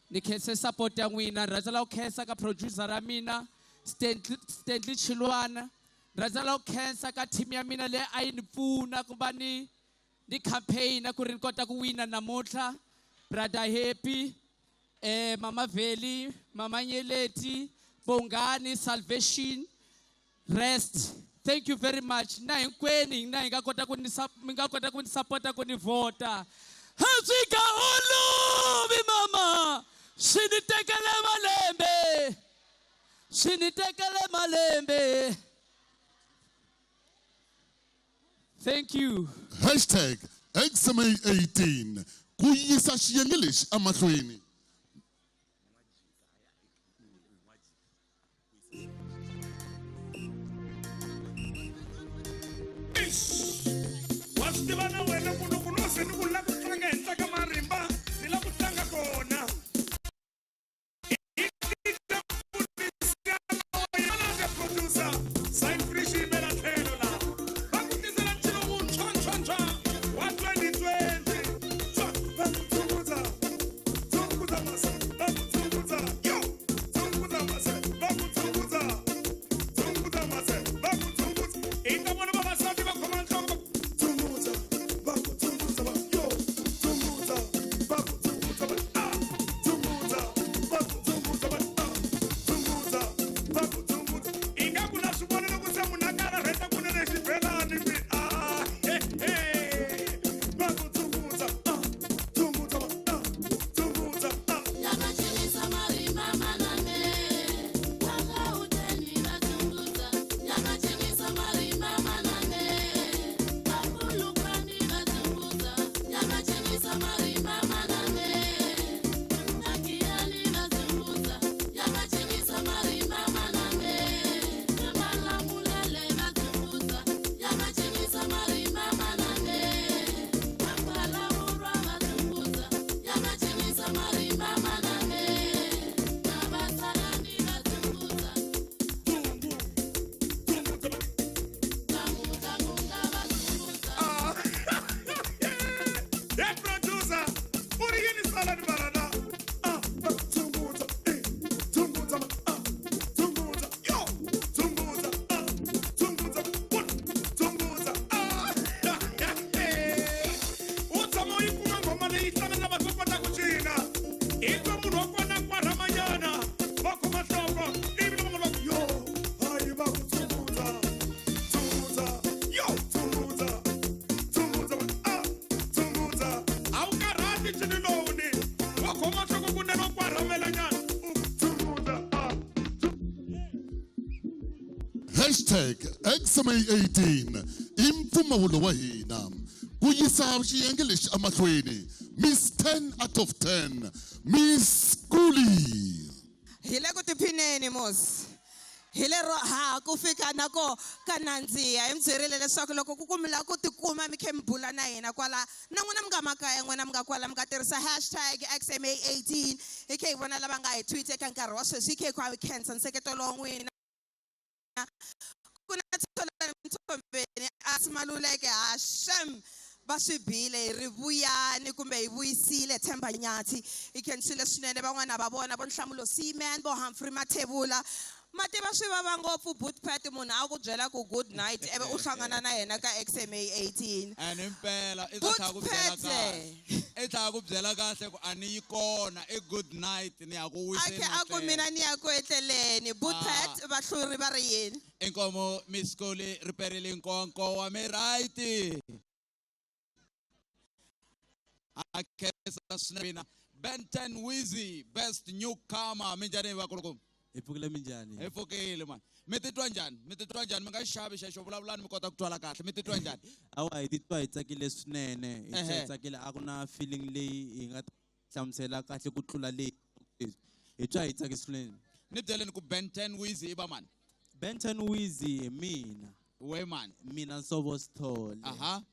Ni khense support ya n'wina. Ni rhandza la ku khensa ka producer ya mina Stanley Chilwana. Ni rhandza la ku khensa ka team ya mina leyi a yi ni pfuna ku va ni ni campaign ku ri ni kota ku wina namuntlha. Brother Happy, Mama Veli, Mama Nyeleti, Bongani, Salvation, Rest. Thank you very much. Na hinkwenu na hi nga kota ku ni mi nga kota ku ni support-a ku ni vhota. A swi nga olovi mama, swi ni tekele malembe, swi ni tekele malembe. Thank you. Hashtag XMA18 ku yisa xiyenge lexi emahlweni. Wa swi tiva na wena ku loko no ze ni ku la ku tlanga henhla ka marimba ni la ku tlanga kona. Producer Sign yimela tlhelo la va ku tisela ncino wuntshwantshwantshwa wa 2020. Va ku tsungudza, tsungudza mase, va ku tsungudza, yo, tsungudza mase, va ku tsungudza, tsungudza mase, va ku tsungudza. I ta vona vavasati va khoma nhloko, va ku tsungudza, va ku tsungudza, va yo, tsungudza, va ku tsungudza, va a, tsungudza, va ku tsungudza, va a, tsungudza, va ku tsungudza. Ingaku na swi vona loko se munhu a karharheta kunene xibelani mi a, he, he. Va ku tsungudza, a, tsungudza, va a, tsungudza, a. Hey, producer, u ri yini sala ni valala? Ah, va ku tsungudza, eh, tsungudza, ah, tsungudza, yo, tsungudza, ah, tsungudza, ku, tsungudza, ah. U tshama u yi kuma nghoma leyi tlanga na vanhu va kota ku cina. I twa munhu wa kona kwarhamanyana, va khoma nhloko, ivi na van'wana va ku, yo, hayi, va ku tsungudza, tsungudza, yo, tsungudza, tsungudza, ah, tsungudza. A wu karhati ncino lowu ni wa khoma nhloko kunene u kwarhamelanyana, u tsungudza, ah. Hashtag XMA18 i mpfumawulo wa hina ku yisa xiyenge lexi emahlweni. Miss 10 out of 10, Miss Kuli. Hi le ku tiphineni mos. Hi lero ha ku fika na ko ka nandziha. Hi mi byerile leswaku loko ku kumila ku tikuma mi khe mi bula na hina kwala na n'wina mi nga makaya, n'wina mi nga kwala mi nga tirhisa hashtag XMA18. Hi khe hi vona lava nga hi tweet eka nkarhi wa sweswi, hi khe hi kha hi khensa nseketelo wa n'wina. Ku na Tholani Mthombeni a Simaluleke Hashem va swi bile hi ri vuyani kumbe hi vuyisile Themba Nyathi. Hi khensile swinene van'wana va vona vo Nhlamulo Seaman, vo Humphrey Mathebula. Ma tiva swi vava ngopfu Bootpat munhu a ku byela ku good night ivi u hlangana na yena ka XMA18. And impela i ta tlhela ku byela Bootpat. kahle. I tlhela ku byela kahle ku a ni yi kona i good night ni ya ku wiseni A khe a ku na mina ni ya ku etleleni. Bootpat Ah. vahluri va ri yini? Inkomo Miss Kuli ri perile nkonko wa mi right. A khensa swinene Benton Wizzy best newcomer. Minjhani vakulukumba? Hi pfukile, minjhani? Hi pfukile mani. Mi titwa njhani? Mi titwa njhani? Mi nga xavi xexo, vulavulani mi kota ku twala kahle. Mi titwa njhani? Awa, hi titwa hi tsakile swinene. Hi titwa Ehe. hi tsakile, a ku na feeling leyi hi nga hlamusela kahle ku tlula leyi. Hi twa hi tsakile swinene. Ni byeleni ku Benton Wizzy i va mani? Benton Wizzy hi mina. We mani? Mina Nsovo Sithole. Aha.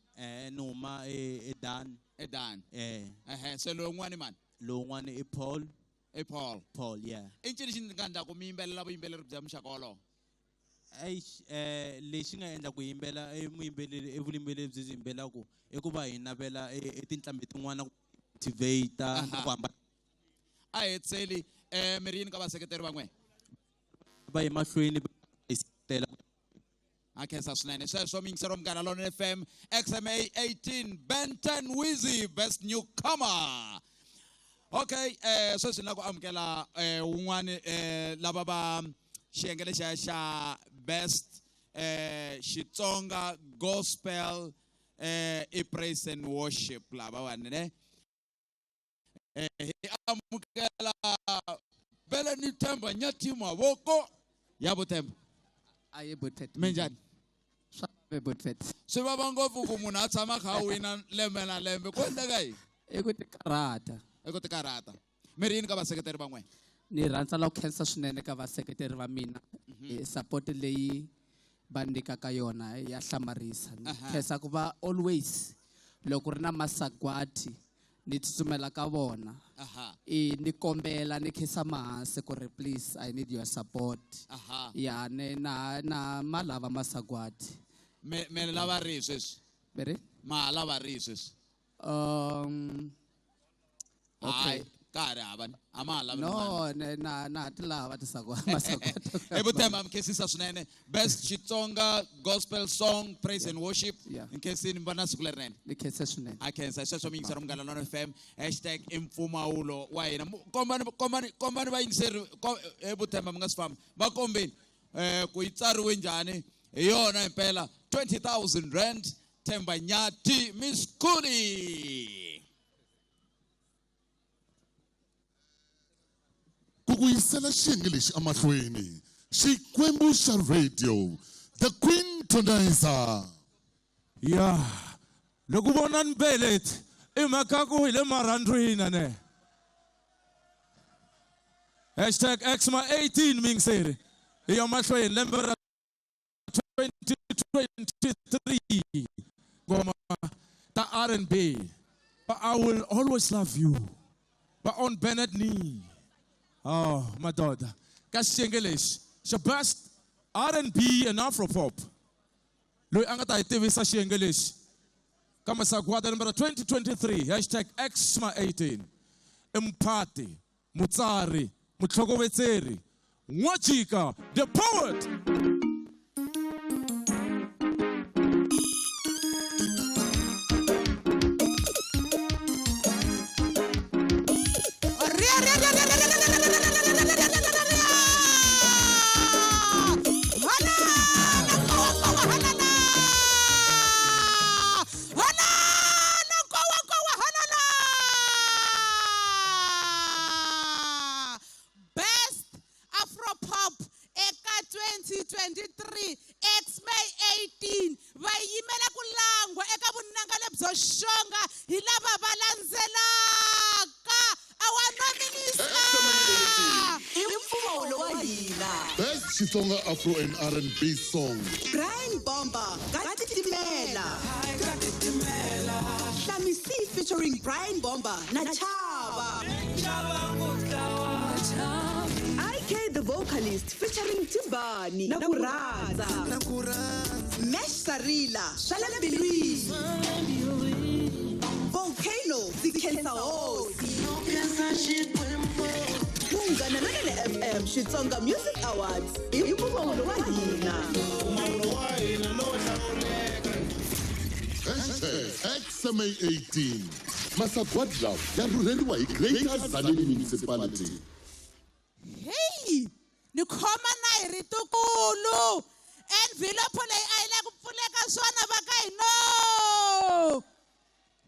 Ni huma eDan. eDan. Eh. Ehe, se lowun'wani mani? Lowun'wani i Paul. I Paul. Paul, yeah. I ncini xi nga endla ku mi yimbelela vuyimbeleri bya muxaka wolowo? Eish, lexi nga endla ku yimbela e muyimbeleri e vuyimbeleri byi byi yimbelaka i ku va hi navela e tinqambi tin'wana ku motivate na ku hambana. A hi hetiseli, mi ri yini ka vaseketeri va n'wina? Va ye mahlweni va hi seketela. A khensa swinene. Sweswo miyingisero Munghana Lonene FM, XMA 18, Benton Wizzy best newcomer. Okay, sweswi ni lava ku amukela wun'wani lava va xiyenge lexiya xa best Xitsonga gospel i praise and worship lavawani ne. Hi amukela Beleni Themba Nyathi Mavoko ya Vuthemba. Aye, Butfet. Minjhani? Swa Butfet. Swi vava ngopfu ku munhu a tshama a kha a wina lembe na lembe. Ku endleka yini? I ku tikarhata. I ku tikarhata. Mi ri yini ka vaseketeri va n'wina? Ni rhandza la ku khensa swinene ka vaseketeri va mina. Support leyi va nyikaka yona ya hlamarisa. Ni khensa ku va always loko ri na masagwati ni tsutsumela ka vona. I ni kombela ni khisa mahansi ku ri please I need your support. Ya ni na na ma lava masagwati. Me lava rihi sweswi? Mi ri? Ma lava rihi sweswi? Okay. Hayi, ka ha ri hava ni. A ma ha lavi No, ne, na na ti lava masagwati. I Vuthemba, mi khensisa swinene. Best Xitsonga gospel song praise and worship. Nkhensini, mi va na siku lerinene. Ni khensa swinene. A khensa. Sweswo miyingisero Munghana Lonene FM, hashtag i mpfumawulo wa hina. Kombani, kombani, kombani vayingiseri, he Vuthemba mi nga swi famba. Va kombeni ku yi tsariwe njhani. Hi yona himpela 20,000 rand Themba Nyathi Miss Kuli. Ku ku yisela xiyenge lexi emahlweni, Xikwembu xa radio, The Queen Tonizer. Ya, loko vona ni beleti, i mhaka ku hi le marhandwini ne. Hashtag XMA 18 miyingiseri. Hi ya mahlweni lembe ra 2023. Ngoma ta R&B. But I will always love you. But on Bennett knee. Oh, my daughter. Ka xiyenge lexi xa best R&B and Afro pop. Loyi a nga ta hi tivisa xiyenge lexi ka masagwadi lembe ra 2023 hashtag XMA 18. I muphati, mutsari, mutlhokovetseri, N'wajika the poet. Best Afro Pop eka 2023 XMA 18 va yimela ku langwa eka vunanga lebyo xonga hi lava va landzelaka our nominees are I mpfumawulo wa hina. Best Xitsonga Afro and R&B song. Brian Bomba, Katitimela. Hlamisi featuring Brian Bomba na Chava. IK the vocalist featuring Tibani na Kuranza. Mesh Sarila, Swale Mbilwini. Volcano, Zikhensa Hosi. Munghana Lonene FM Xitsonga Music Awards i mpfumawulo wa hina. Hashtag XMA 18. Masagwadi lawa ya rhurheriwa hi Greater Tzaneen Municipality. Hey, ni khoma na hi ritukulu. Envelope leyi a yi la ku pfuleka swona va ka hino.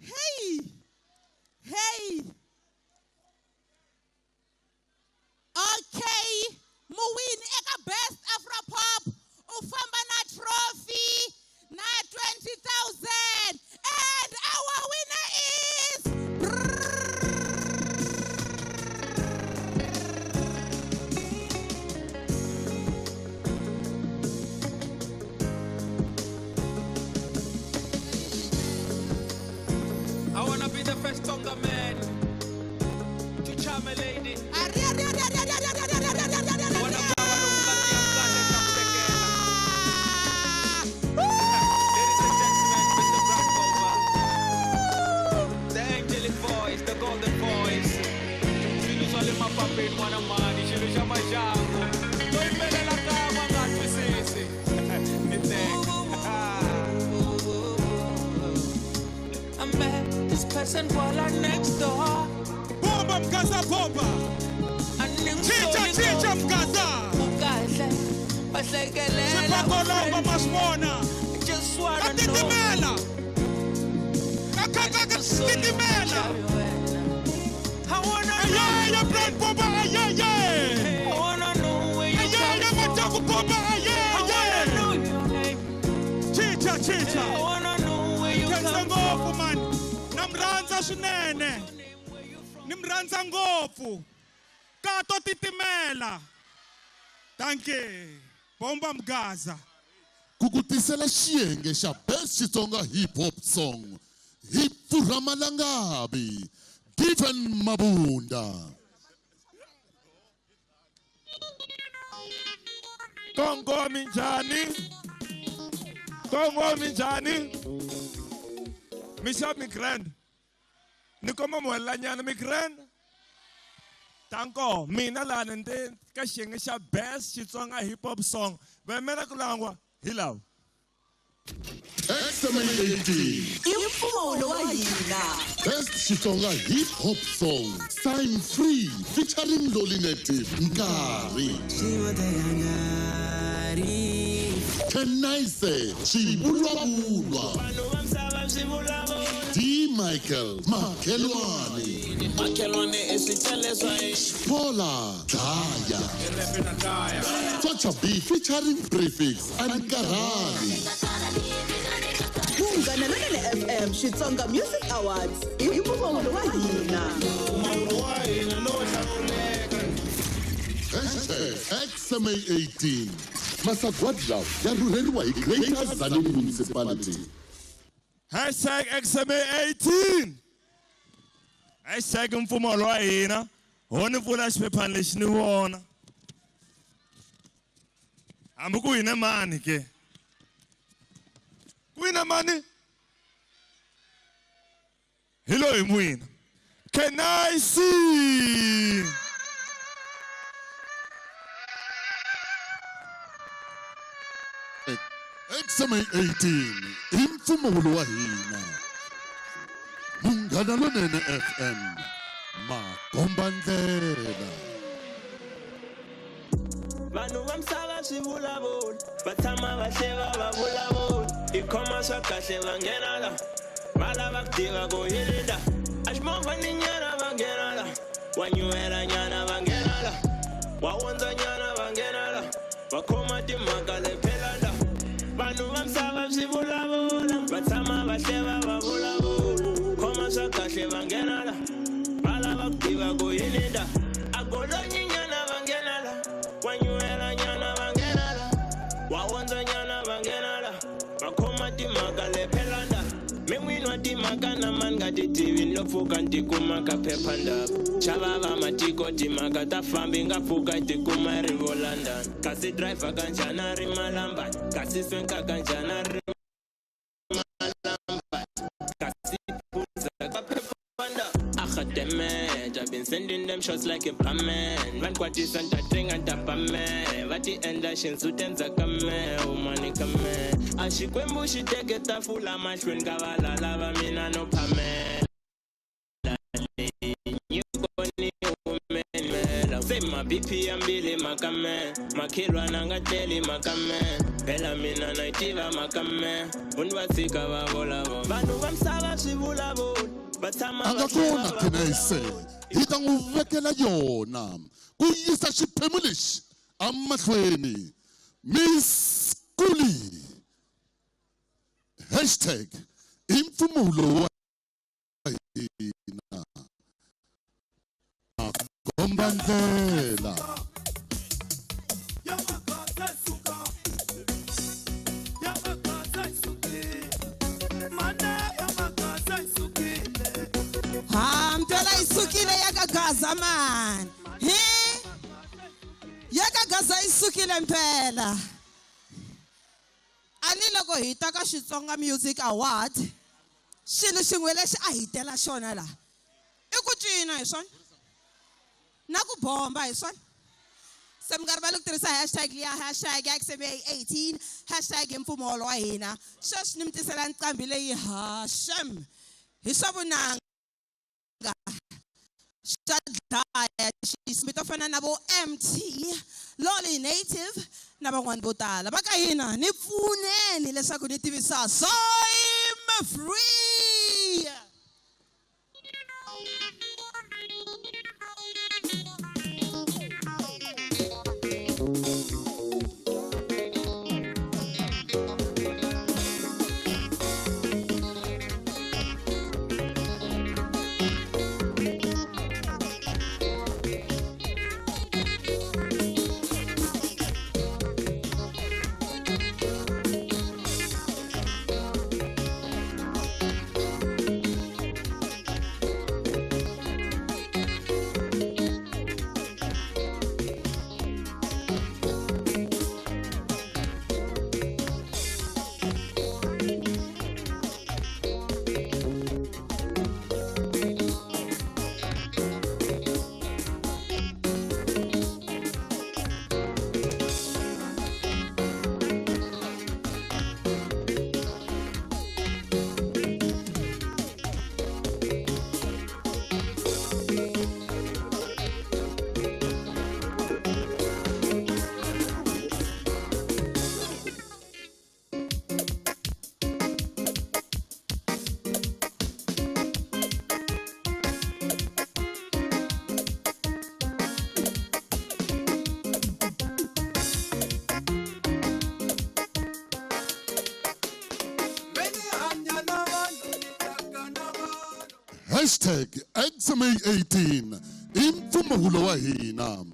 Hey, Hey. Okay, muwini eka Best Afro Pop u famba na trophy na 20,000 and our winner is I wanna be the first Tonga man to charm a lady. Ladies and gentlemen, Mr. Brown Boba. The angelic voice, the golden voice. Swilo swa le mapapeni n'wana mani, xilo xa maxangu. To yimbelela kan'we a nga twisisi. Ni teka. I met this person while I next door. Bomba Mgaza bomba. Chicha chicha Mgaza. Ukahle bahlekelela. Siphakolomba masibona. Just wanna know. Katitimela. Katitimela. I wanna know. Yeah, Brand Bomba, yeah, yeah. I wanna know where you Yeah, come yeah, from. Mataku Bomba, yeah, I wanna know your name. Chicha chicha. I wanna know where you Khensa come ngopfu man. Namrhandza swinene. Ni mrhandza ngopfu. Ka to titimela. Dankie. Bomba Mgaza. Ku ku tisela xiyenge xa Best Xitsonga Hip Hop Song hi Pfurha Malangabi, Given Mabunda. Kongo minjhani? Kongo minjhani? Mi xa mi grand. Ni komba mi huwelela mi grand. Tanko, mina lani ni te ka xiyenge xa Best Xitsonga Hip Hop Song. Va yimela ku langwa hi lava. XMA 18. I mpfumawulo wa hina. Best Xitsonga Hip Hop Song, Sign Free featuring Loli Native Nkarhi. Kenaise Xivulwavulwa. D Michael Makhelwane. Makhelwane i swichele swa Paula Daya. Socha B featuring Prefix and Karali. Munghana Lonene FM Xitsonga Music Awards i mpfumawulo wa hina. Hashtag XMA 18. Masagwadi lawa ya rhurheriwa hi Greater Tzaneen Municipality. Hashtag XMA 18. Hashtag mpfumawulo wa hina. Ho ni pfula xiphephana lexi ni vona. Hambi ku hine mani ke? Ku hine mani? Hi loyi n'wina. Can I see? XMA 18 i mpfumawulo wa hina. Munghana Lonene FM makomba ndlela. Vanhu va misava swi vulavula, va tshama va hleva va vulavula. Hi khoma swa kahle va nghena la, va lava ku tiva ku hi linda. A ximovha ni nyana va nghena la, wa nyuhela nyana va nghena la, wa wondza nyana va nghena la, va khoma timhaka lephela la. Vanhu va misava swi vulavula, va tshama va hleva va vulavula. Khoma swa kahle va nghena la, va lava ku tiva ku hi linda. A golonyi nyana va nghena la, wa nyuhela nyana va nghena la, wa wondza nyana va nghena la, va khoma timhaka lephela la. Mi n'wini wa timhaka na mani nga ti tivi ni lo pfuka ni tikuma ka phephandaba. Chava va matiko timhaka ta fambi nga pfuka tikuma ri vo London. Kasi driver kanjhani a ri malambani, kasi swenka kanjhani a ri malambani, kasi phuza ka phephandaba. Akademe, I've been sending them shots like a plumman. Van kwatisa ntatrenga ntapame. Va ti endla xindzuti endzhaku ka me, umani ka me. A xikwembu xi teke tafula mahlweni ka valala va mina no phamela. Nyiko ni humelela. Se ma BP ya mbili maka me, makhelwana nga tleli maka me. Phela mina na yi tiva maka me, u ni va tshika va vulavula. Vanhu va misava swi vulavula, Va tshama A nga va hleva kona va khenese hi ta n'wi vekela yona ku yisa xiphemu lexi emahlweni. Miss Kuli hashtag i mpfumawulo wa hina komba ndlela. Ha mpela yi sukile ya ka Gaza man. He? Ya ka Gaza yi sukile mpela. A ni loko hi ta ka Xitsonga Music Award, xilo xin'we lexi a hi tela xona laha i ku cina hi swona na ku bomba hi swona. Se mi nga rivali ku tirhisa hashtag liya hashtag XMA18 hashtag hi mpfumawulo wa hina. Sweswi ni mi tisela nqambi leyi hashem hi swa vunanga swa dlaya xisimi to fana na vo MT, Lolly Native na van'wani vo tala. Va ka hina ni pfuneni leswaku ni tivisa Soim Free. Hashtag XMA18 i mpfumawulo wa hina.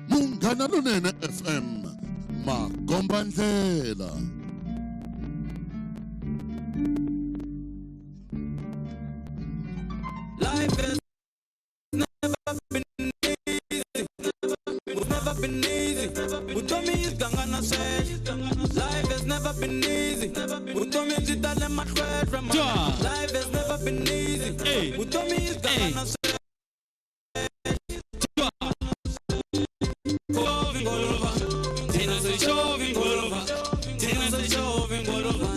Munghana Lonene FM makomba ndlela. Life has never been easy. Never been easy. Vutomi yi ganga na sweswo. Life has never been easy. Vutomi byi tale mahlwehlwe. Life has never been easy. Vutomi yi ganga na sweswo. Thina sishovi ngolova. Thina sishovi ngolova.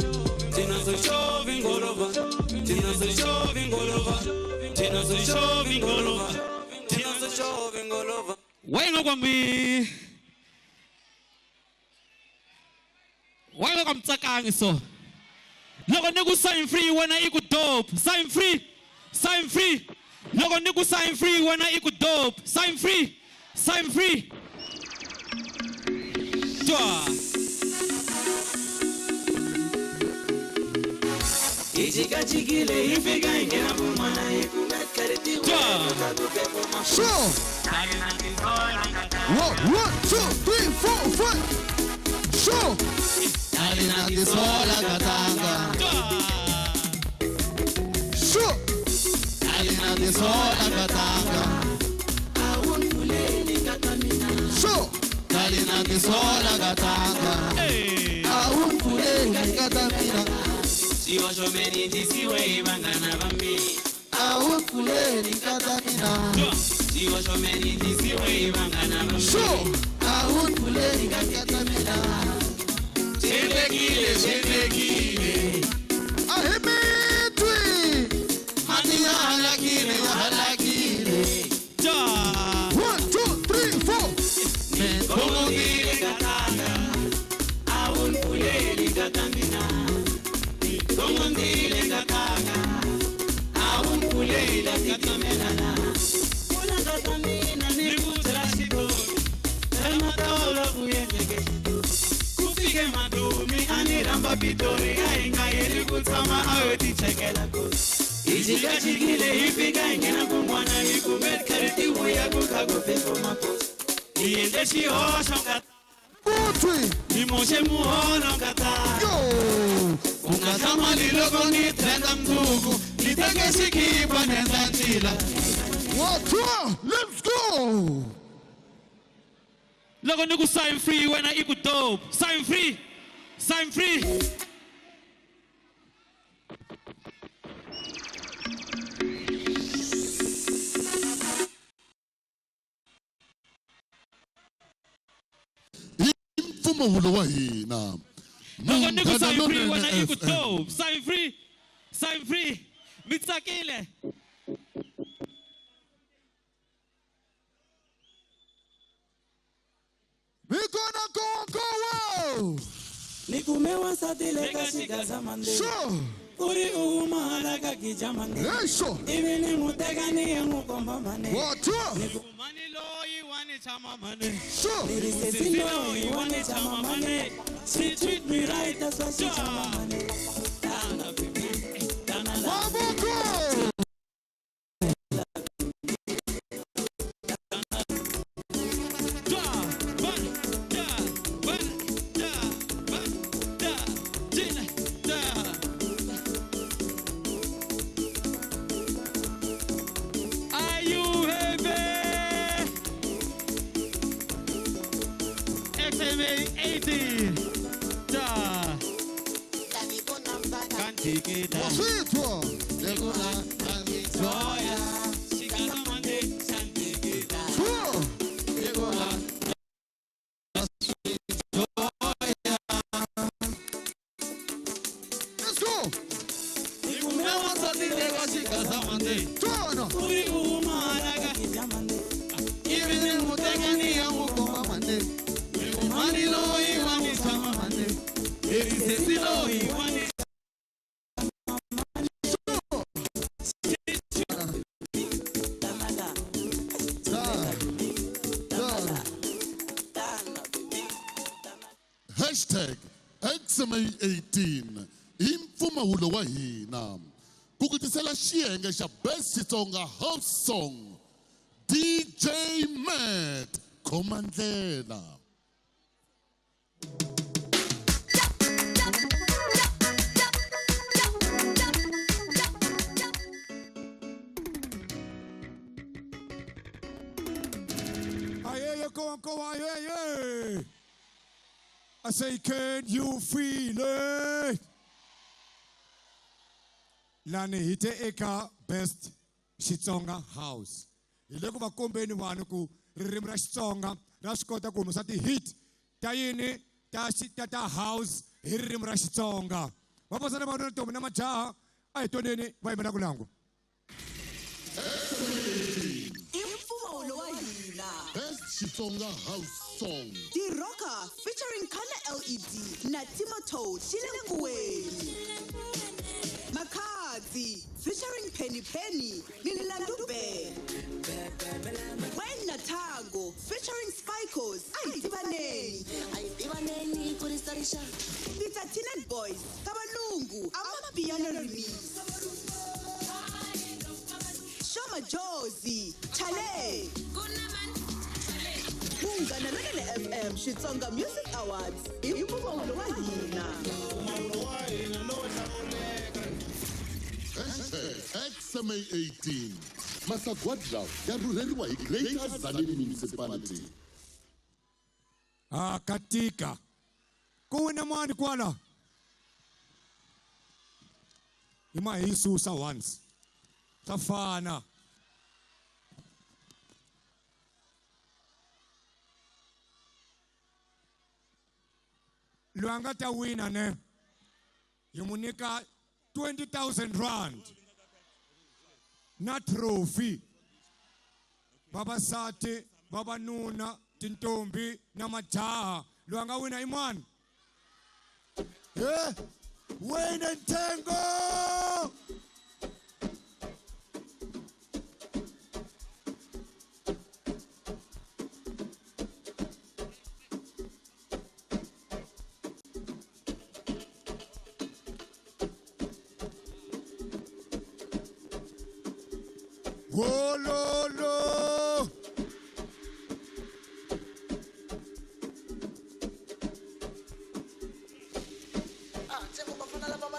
Thina sishovi ngolova. Thina sishovi ngolova. Thina sishovi ngolova. Thina sishovi ngolova. Wenga kwami. Wenga kwamtsakangi so. Loko ni ku sign free wena i ku dope. Sign free. Sign free. Loko ni ku sign free wena i ku dope. Sign free. Sign free. Twa. Ijikajikile ifika ingena kumwana ikungakaritiwe. Sure. 1, 1, 2, 3, 4, 5. Sure. Alina katanga. Sure. Alina katanga. Sure. Alina katanga. Awumpuleni katamina. Siwashomeni tisiwe bangana bami. Awumpuleni katamina. Siwashomeni tisiwe bangana bami. Sure. Awumpuleni katamina. Shendekile, shendekile. Ahimitwi. Mati ya halakile, ya halakile. 1, 2, 3, 4. Kongile katanga. Awumpuleni katamina. Kongile katanga. Awumpuleni. nyike madumi a ni rhamba Pitori a hi nga yeli ku tshama a yo tichekela kosi. Hi jikajikile hi fika hi nghena kun'wana hi kume tikhari ti vuya ku kha ku performa kosi. Hi endle xihoxo nga ni moxe muholo nga ta. U nga hlamali loko ni trenda mundzuku ni teke xikipa ni endla ncila. 1, 2, let's go! Loko ni ku sign free wena i ku dope. Sign free. Sign free. Hi mpfumawulo wa hina. Loko ni ku Munghana sign free Lonene wena i ku FM. dope. Sign free. Sign free. Mi tsakile. Mikona konko. Ni kume wansati le ka xigazamande. Sure. U ri u huma hala ka gijamande. Lexo. Ivi ni n'wi teka ni ya n'wi komba mane. 1, 2. Ni ku mani loyi wa ni chama mane. Sure. Ni ri sesi loyi wa ni chama mane. She treat me right, that's why she chama mane. Tana baby, tana la. Maboko. Are you happy? XMA 18. Da. Wasitwa. Sure. Let's go. Ni kume wansati le ka xigazamande. Twana. U ri u huma hala ka gijamande. Ivi ni n'wi teka ni ya n'wi komba mane. Ni ku mani loyi wa ni chama mane. Ni ri sesi loyi wa ni Hashtag XMA18 i mpfumawulo wa hina ku ku tisela xiyenge xa Best Xitsonga House Song DJ Matt khoma ndlela. Ayeye, go on, go on, ayeye. I say, can you feel it? Lani hi te eka Best Xitsonga House. Hi le ku va kombeni vanhu ku ririmi ra Xitsonga ra swi kota ku humesa ti-hit ta yini ta ta house hi ririmi ra Xitsonga. Vavasati va ntombi na majaha a hi twaneni va yimela ku langu. I mpfumawulo wa hina. Best Xitsonga House Song. T-Rocker featuring Khana LED na Timo Xi le nkuweni. Makhadzi featuring Penny Penny ni Landu Bear. Wayne Nathango featuring Spikos. A hi tivaneni. Peter Tinan Boys Kabalungu Amapiano Remix. Shoma Jozi Chale. Munghana Lonene FM Xitsonga Music Awards i mpfumawulo wa hina. Hashtag XMA18. Masagwadi lawa ya rhurheriwa hi Greater Tzaneen Municipality. Ah, katika. Ku wina mani kwala. Hi ma hi susa once. Swa fana. Loyi a nga ta wina ne hi n'wi nyika 20,000 rand na trophy. Vavasati, vavanuna, tintombi na majaha. Loyi a nga wina i mani? Wayne Ntengo! Wololo.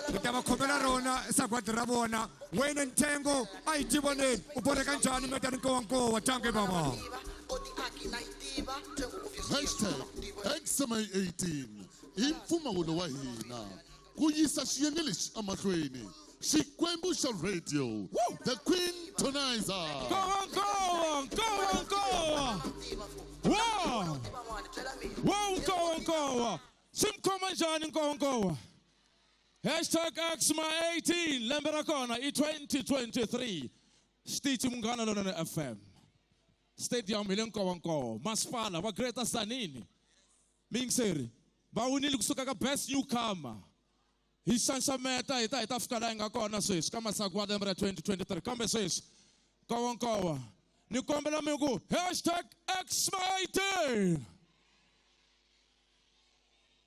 Hi ta va khomela rona sagwadi ra vona wena ntsengo a hi tivoneni u borheka njhani metani nkowankowa tange baba. Hashtag XMA18 i mpfumawulo wa hina ku yisa xiyenge lexi emahlweni. Xikwembu xa radio, the Queen Tonizer. Nkowa, nkowa, nkowa, nkowa. Wow. Wow, nkowa, nkowa. Swi mi khoma njhani nkowa, nkowa? Hashtag XMA18 lembe ra kona i 2023. Xitichi Munghana Lonene FM. Stadium hi le Nkowankowa, masipala wa Greater Tzaneen. Miyingiseri, va winile kusuka ka best newcomer. Hi xanxameta hi ta hi ta fika laha hi nga kona sweswi ka masagwadi lembe ra 2023. Kambe sweswi Nkowankowa, ni kombela mi ku hashtag XMA18.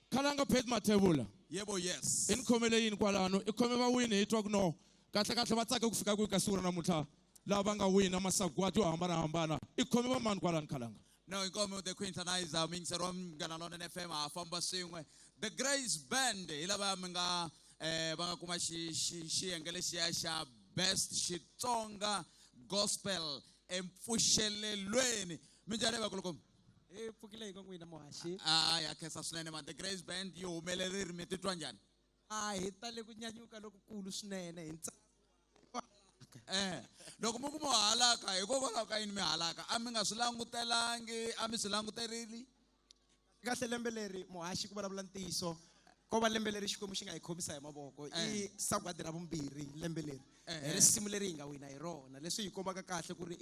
Khalanga Pet Mathebula. Yebo, yes. I ni khomele yini kwalano? I khome va wini hi twa ku no. Kahle kahle va tsake ku fika kwihi ka siku ra namuntlha lava va nga wina masagwadi yo hambanahambana. I khome va mani kwalano Khalanga? No, inkomo the Queen Tonizer, miyingiseri wa Munghana Lonene FM ha famba swin'we. The Grace Band hi lava mi nga va nga kuma xiyenge lexiya xa Best Xitsonga Gospel empfuxelelweni. Minjhani vakulukumba? Hi pfukile hi n'wina muhaxi. A ya khensa swinene man. The Grace Band yi humelerile, mi titwa njhani? A hi tale ku nyanyuka lokukulu swinene hi ntsako. Loko mi ku mo halaka, hikokwalaho ka yini mi halaka? A mi nga swi langutelangi, a mi swi languterile? Kahle lembe leri muhaxi ku vulavula ntiyiso, ko va lembe leri Xikwembu xi nga hi khomisa hi mavoko. I sagwadi ra vumbirhi lembe leri. Hi risimu leri hi nga wina hi rona, leswi hi kombaka kahle ku ri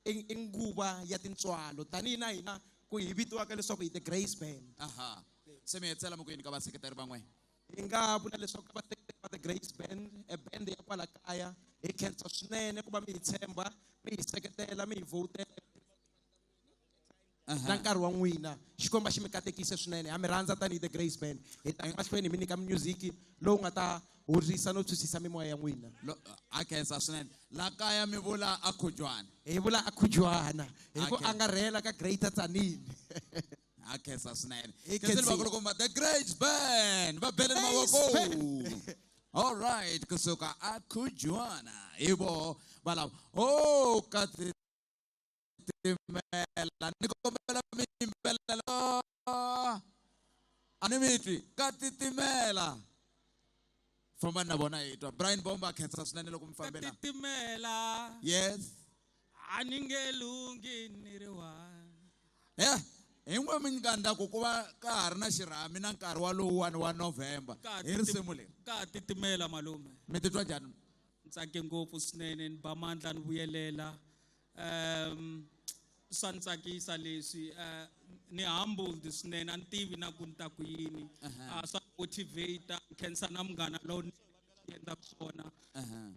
i nguva ya tintswalo tanihi na hina ku hi vitiwaka leswaku hi the Grace Band. Aha. Se mi hetisela mi ku yini ka vaseketeri van'we? Hi nga vula leswaku ka vaseketeri va the Grace Band, e band ya kwala kaya, hi khensa swinene ku va mi hi tshemba, mi hi seketela, mi hi vhotela. Na nkarhi wa n'wina, Xikwembu xi mi katekise swinene. Ha mi rhandza tanihi the Grace Band. Hi ta mahlweni hi mi nyika music lowu nga ta horisa no tshwisisa mimoya ya n'wina. A khensa swinene. La kaya mi vula a Khujwana. Hi vula a Khujwana. Hi ku A khensa. angarhela ka Greater Tzaneen. A khensa swinene. Hi Khensile khensile. vakulukumba, the Grace Band. Va beleni Grace mavoko. Band. All right, kusuka a Khujwana. Hi voho valava. Oh, ka titimela. Ni kombela mi yimbelela. A ni mi twi. Ka titimela. Fambani na vona hi twa. Brian Bomba khensa swinene loko mi fambela. Titimela. Yes. A ni nge lunghi ni ri one. Hi n'we mi nyika ndhaku ku va ka ha ri na xirhami na nkarhi wa lowuwani wa November. Hi risimu leri. Ka titimela malume. Mi titwa njhani? Ni tsake ngopfu swinene, ni ba mandla ni vuyelela. Swa ni tsakisa leswi. Ni humbled swinene, a ni tivi na ku ni ta ku yini. Swa motivate, ni khensa na munghana lowu ni endlaka swona.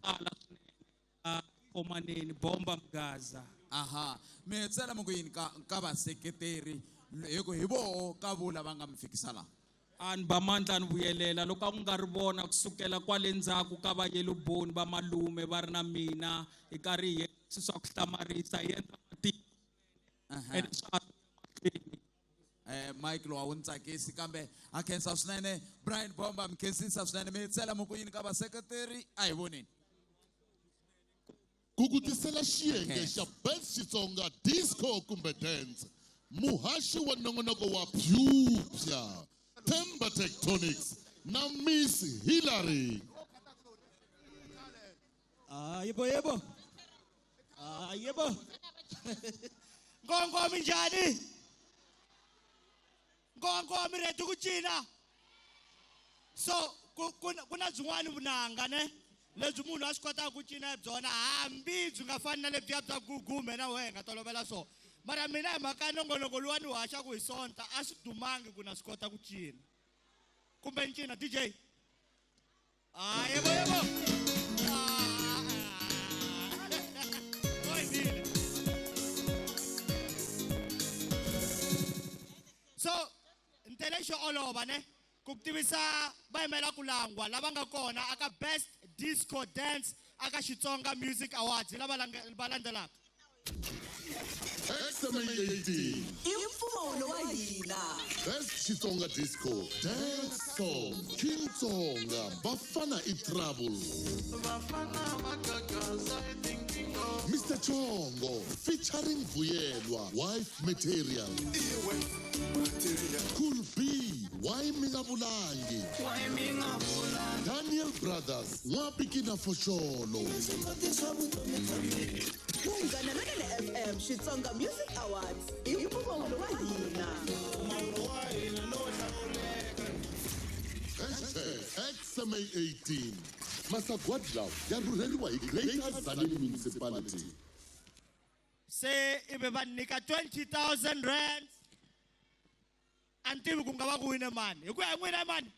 Tala swinene. Komaneni, bomba Mgaza. Aha. Mi hetisela mi ku yini ka vaseketeri hi ku hi voho ka vula va nga mi fikisa laha? A ni ba mandla ni vuyelela loko a ku nga ri vona kusukela kwale ndzhaku ka va Yellow Bone va malume va ri na mina hi karhi hi endla swilo swa ku hlamarisa hi endla matiko. Ene swa mahlweni. Mike lowu a wu ni tsakisi kambe a khensa swinene Brian Bomba, mi khensisa swinene. Mi hetisela mi ku yini ka vaseketeri? A hi voneni. Ku ku tisela xiyenge xa Best Xitsonga Disco kumbe Dance, muhaxi wa nongonoko wa Phyuphya, Themba Tectonics na Miss Hillary. Yebo, yebo. Yebo. Nkonko minjhani? Nkonko mi ready ku cina? So ku na byin'wana vunanga ne? Lebyi munhu a swi kotaka ku cina hi byona hambi byi nga fani na lebyiya bya gugume na wehe nga tolovela swona. Mara mina hi mhaka ya nongonoko luwa ni wu haxaku hi Sonta a swi dumangi ku na swi kota ku cina. Kumbe ni cina DJ? Yebo, yebo. So, ntele xo olova ne? Ku tivisa va yimela ku langwa lava nga kona aka Best Disco Dance aka Xitsonga Music Awards hi lava va landzelaka. XMA 18. I mpfumawulo wa hina. Best Xitsonga Disco Dance Song King Tsonga Bafana i Trouble Mr Chongo featuring Vuyelwa Wife Material Cool B Why Minga Vulangi Daniel Brothers N'wapikina Foxolo. Munghana Lonene FM Xitsonga Music Awards i mpfumawulo wa hina. #XMA18 Masagwadi lawa ya rhurheriwa hi Greater Tzaneen Municipality. Se ivi va nyika 20,000 rand. A ni tivi ku nga va ku wine mani. Hi ku ya hi n'wina mani?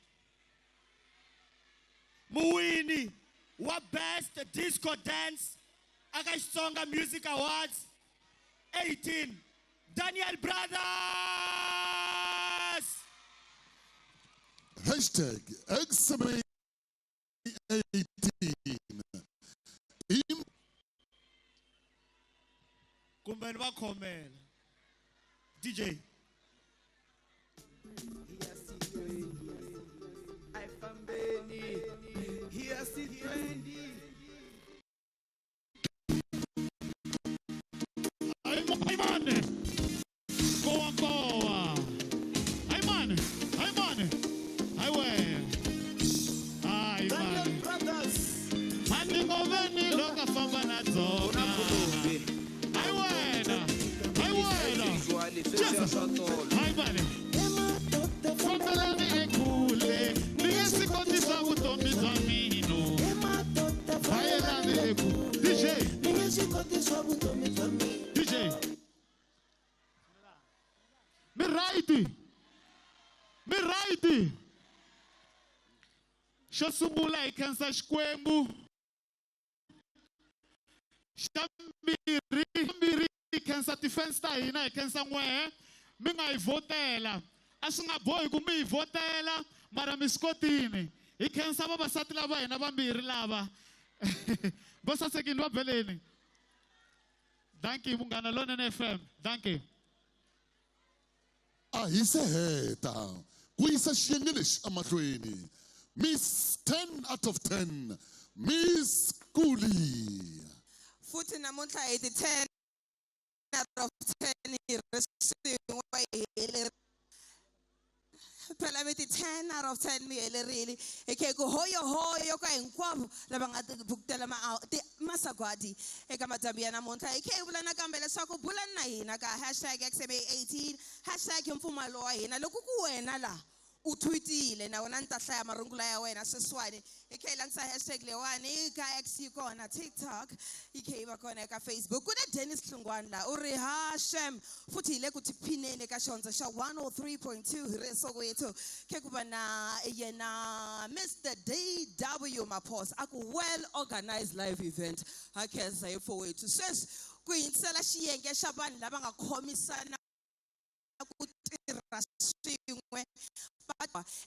Muwini wa Best Disco Dance aka Xitsonga Music Awards 18, Daniel Brothers. #XMA18 Kumbe ni va khomela. DJ. Aymane. Koa koa. Aymane. Aymane. Aywe. Aymane. Maningoveni loka famba na dzoka. Aywena. Aywena. Jesus. Aymane. Fambelani ekule. Ni nge swi koti swa vutomi bya mina. Fayelani eku. DJ. DJ. Mi right. Mi right. Xo sungula hi khensa Xikwembu. Xa mbirhi hi khensa ti-fans ta hina, hi khensa n'wehe. Mi nga hi vhotela. A swi nga bohi ku mi hi vhotela, mara mi swi kotile. Hi khensa vavasati lava hina vambirhi lava. Va sasekile, va beleni. Dankie Munghana Lonene FM. Dankie. A hi se heta ku yisa xiyenge lexi emahlweni. Miss 10 out of 10, Miss Kuli. Futhi namuntlha hi ti 10 out of 10 hi ri swin'we hi heleri. Phela mi ti 10 out of 10 mi helerile. Hi khe ku hoyo hoyo ka hinkwavo lava nga ti bukutela masagwadi eka madyambu ya namuntlha. Hi khe hi vula nakambe leswaku bulani na hina ka hashtag XMA18, hashtag hi mpfumawulo wa hina. Loko ku wena la u tweetile na wena ni ta hlaya marungula ya wena sweswiwani. Hi khe hi langutisa hashtag leyiwani ka X yi kona, TikTok yi khe yi va kona eka Facebook. Ku na Dennis Hlungwani la u ri ha shem futhi hi le ku tiphineni ka xihondzo xa 103.2 hi ri Soweto. Khe ku va na yena Mr DW Maphosa a ku well organized live event. Ha khensa hi Soweto. Sweswi ku yingisela xiyenge xa vanhu lava nga khomisana ku tirha swin'we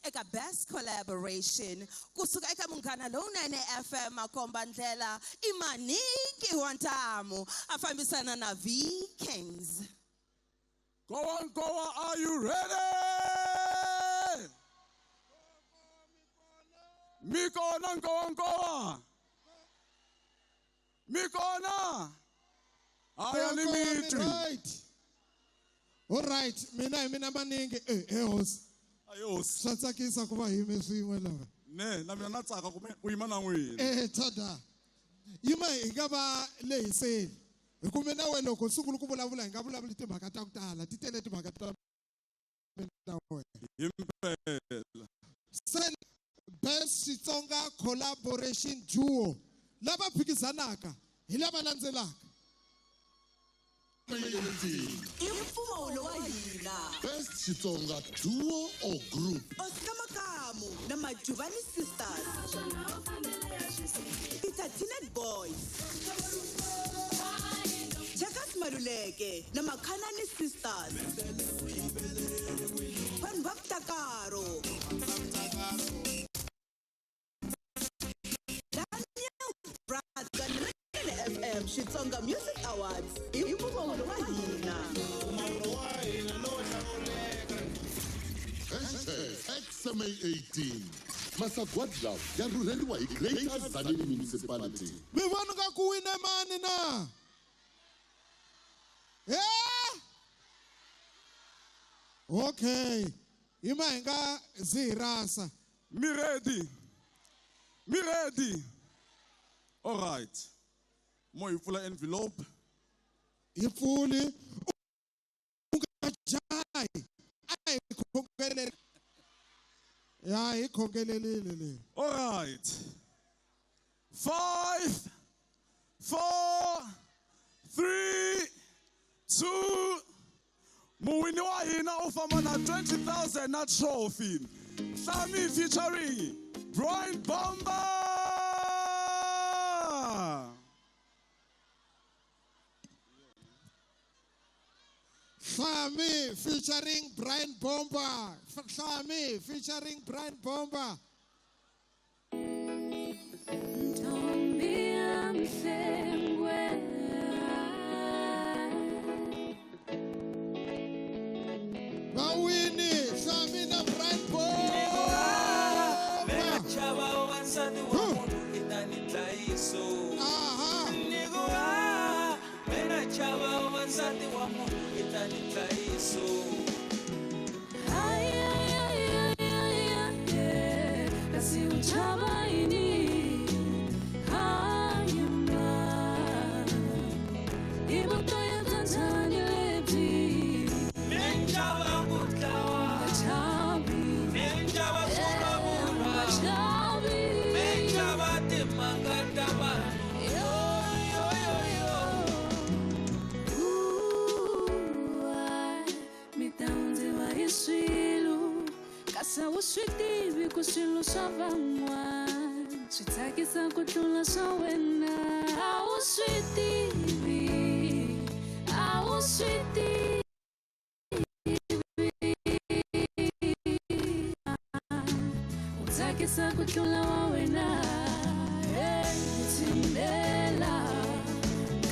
eka best collaboration kusuka eka Munghana Lonene FM makomba ndlela i Maningi wa Ntamu a fambisana na V Kings. Go on, go on, are you ready? Mikona, go on, go on. Mikona. Aya ni mitri. Right. All right, mina hi mina Maningi hosi. Ayo. Swa tsakisa ku va hi yime swin'we lava. Ne, na mina na tsaka ku yima na n'wina. Tada. Yima hi nga va lehiseli. Hi ku mina wena loko sungula ku vulavula hi nga vulavuli timhaka ta ku tala, ti tele timhaka ta mina wena. Himpela. Se Best Xitsonga Collaboration Duo lava phikizanaka hi lava landzelaka. I mpfumawulo wa hina. Best Xitsonga Duo or Group. Oscar Makamu na Majuvani Sisters. Peter Tinet Boys. Chekas Maluleke na Makhanani Sisters. Vanhu va Mtakaro. Daniel Brothers. Awards i mpfumawulo wa hina. Hashtag XMA18. Masagwadi lawa ya rhurheriwa hi Greater Tzaneen Municipality. Mi vona nga ku wine mani na? Eh? Okay. Yima hi nga zi hi rasa. Mi ready? Mi ready? All right. Mo hi pfula envelope. Hi pfuli. U nga jahi. A hi khongelele. Ya hi khongelelile le. All right. 5, 4, 3, 2. Muwini wa hina u famba na 20,000 na trophy. Hlami featuring Brian Bomba. Hlami featuring Brian Bomba. Hlami featuring Brian Bomba. Vawini Hlami na Brian Bomba. Chava wansati wa munhu i ta ni dlayiso. Ni ku a mina chava wansati wa munhu i ta ni dlayiso. Ay, ay, ay, ay, ay, ay, kasi uchava yini? Ay, ma. Ibuto ya Tanzania lebyi. Minchava ku dlawa. Chavi. Minchava swivulavula. Chavi. Minchava timhaka ta vanhu. Yo, yo, yo, yo. Ooh, ay, mi ta hundziwa hi swilo kasi a wu swi tivi ku swilo swa van'wana swi tsakisa ku tlula swa wena a wu swi tivi a wu swi tivi u tsakisa ku tlula wa wena. Hey, tshinela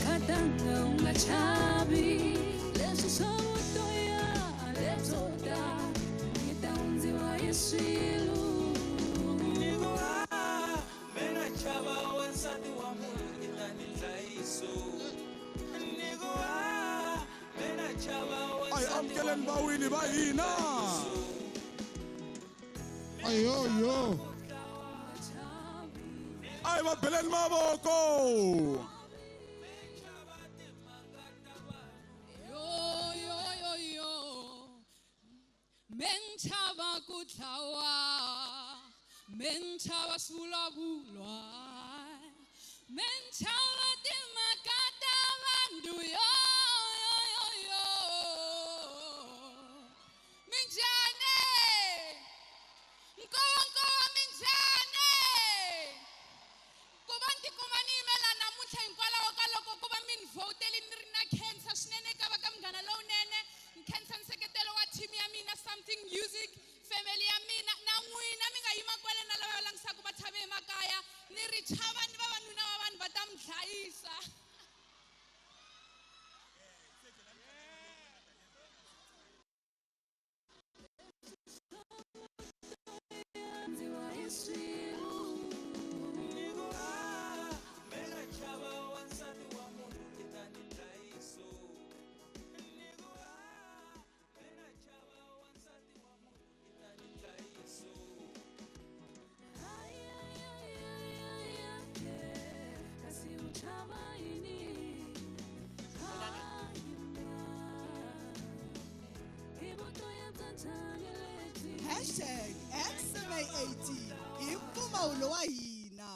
khatanga u nga chavi leswi swa vutoya lebyo ta mi ta hundziwa hi swilo. Ni ku a mina chava wansati wa munhu i ta ni dlayiso. Ni ku a mina chava A hi wansati wa amukeleni vawini va hina. Ayo yo. A hi va beleni mavoko. Yo, yo, yo, yo. Menchava ku dlawa. Menchava swivulavulwa. Menchava timhaka ta vanhu. Yo, yo, yo, yo. Minjhani? Nkowankowa minjhani? Ku va ni tikuma ni yimela namuntlha hikwalaho ka loko ku va mi ni vhoteli ni ri na khensa swinene ka va ka Munghana Lowunene. Ni khensa nseketelo wa team ya mina Something Music, family ya mina na n'wina mi nga yima kwale na lava va langutisaka va tshame emakaya. Ni ri chavani vavanuna va vanhu va ta mi dlayisa. Hundziwa hi swilo. Ni ku a mina chava wansati wa munhu i ta ni dlayiso. Ni ku a mina chava wansati wa munhu i ta ni dlayiso. Ay, ay, ay, ay, ay, ay, kasi u chava yini? Ay, ma. Ibuto ya Tanzania lebyi. Hashtag XMA18 i mpfumawulo wa hina.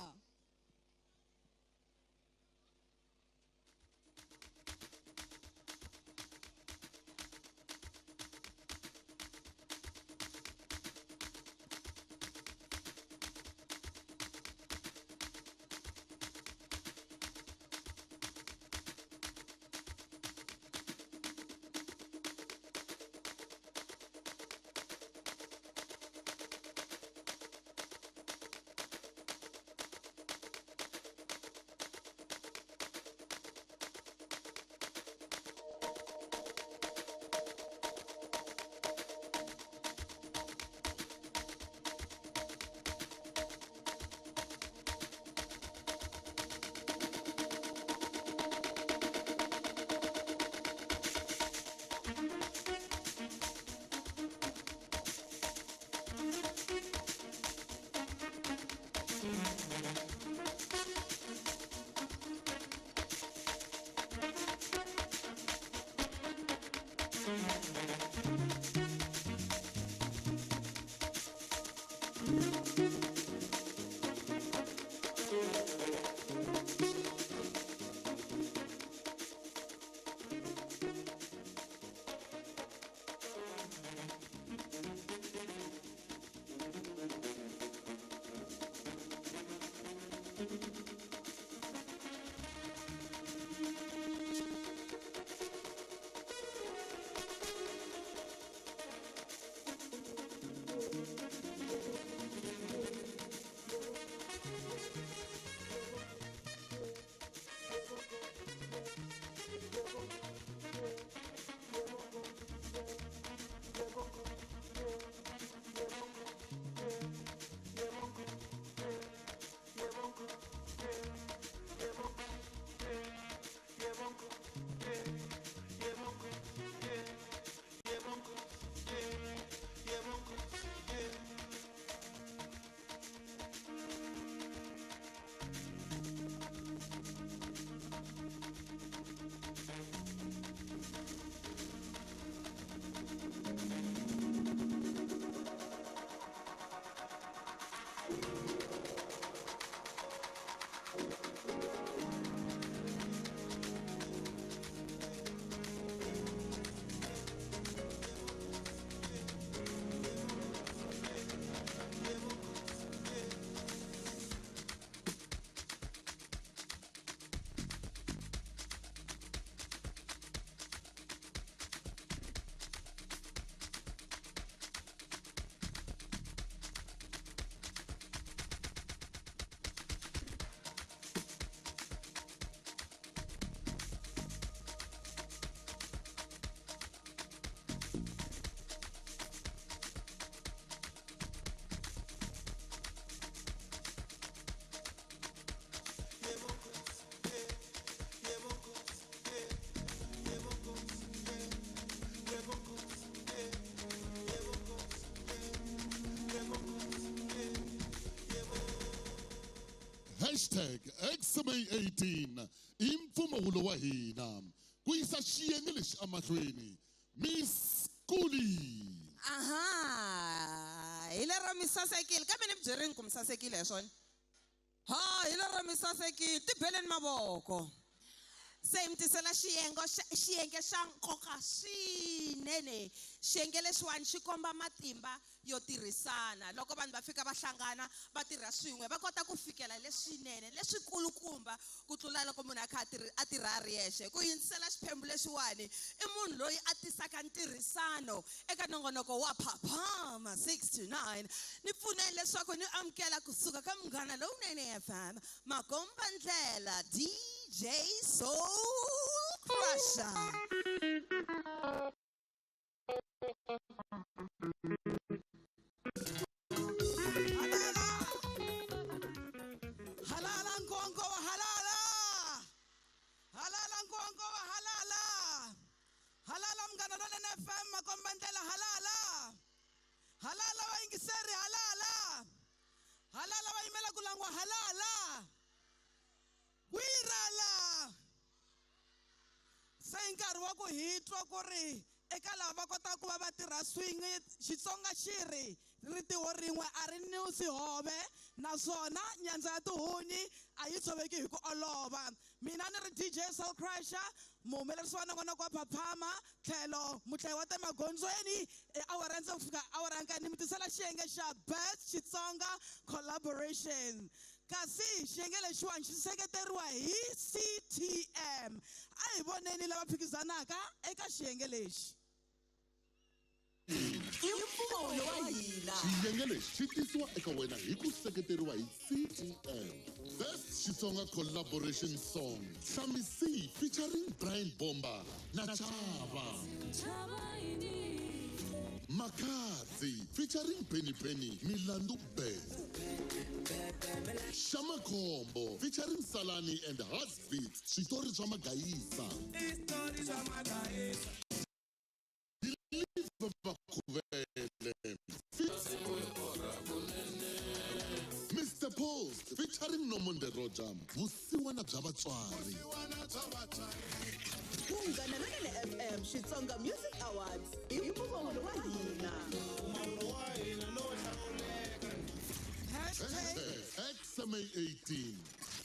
Hashtag XMA18 i mpfumawulo wa hina ku yisa xiyenge lexi emahlweni Miss Kuli. Aha, hi lero mi sasekile kambe ni byerini ku mi sasekile hi swona. Ha, hi lero mi sasekile, tibeleni mavoko. Se mi tisela xiyengo xiyenge xa nkoka swinene. Xiyenge lexiwani xi komba matimba yo tirhisana. Loko vanhu va fika va hlangana va tirha swin'we va kota ku fikela leswinene leswikulukumba ku tlula loko munhu a kha a tirha a ri yexe. Ku yingisela xiphemu lexiwani i munhu loyi a tisaka ntirhisano eka nongonoko wa Phaphama 6 to 9. Ni pfuneni leswaku ni amukela kusuka ka Munghana Lowunene FM, Makomba Ndlela, DJ Soul Crusher. Halala nkonko wa halala. Halala nkonko wa halala. Halala Munghana Lonene FM, Makomba Ndlela, halala. Halala vayingiseri, halala. Halala va yimela ku langwa, halala. Wirala. Se i nkarhi wa ku hi twa ku ri eka lava va kotaka ku va va tirha swin'we, Xitsonga xi ri ritiho rin'we a ri nusi hove, naswona nyandza ya tihunyi a yi tshoveki hi ku olova. Mina ni ri DJ Soul Crusher, muhumelerisi wa nongonoko wa Phaphama, tlhelo muhlayi wa ta magondzweni, e awara ya tsevu ku fika awara ya nkaye, ni mi tisela xiyenge xa Best Xitsonga Collaboration. Kasi xiyenge lexiwani xi seketeriwa hi CTM. A hi voneni lava phikizanaka eka xiyenge lexi. I mpfumawulo wa hina. Xiyenge lexi xi tisiwa eka wena hi ku seketeriwa hi CTM. Best Xitsonga Collaboration Song, Hlami C featuring Brian Bomba na Chava. Makhadzi featuring Penny Penny, Milandu Be. Xamakhombo featuring Salani and Heartbeat, Switori swa Magayisa. Deliver Mr. Post featuring Nomonde Roger, Vusiwana bya vatswari. Munghana Lonene FM Xitsonga Music Awards i mpfumawulo wa hina. Hashtag XMA18.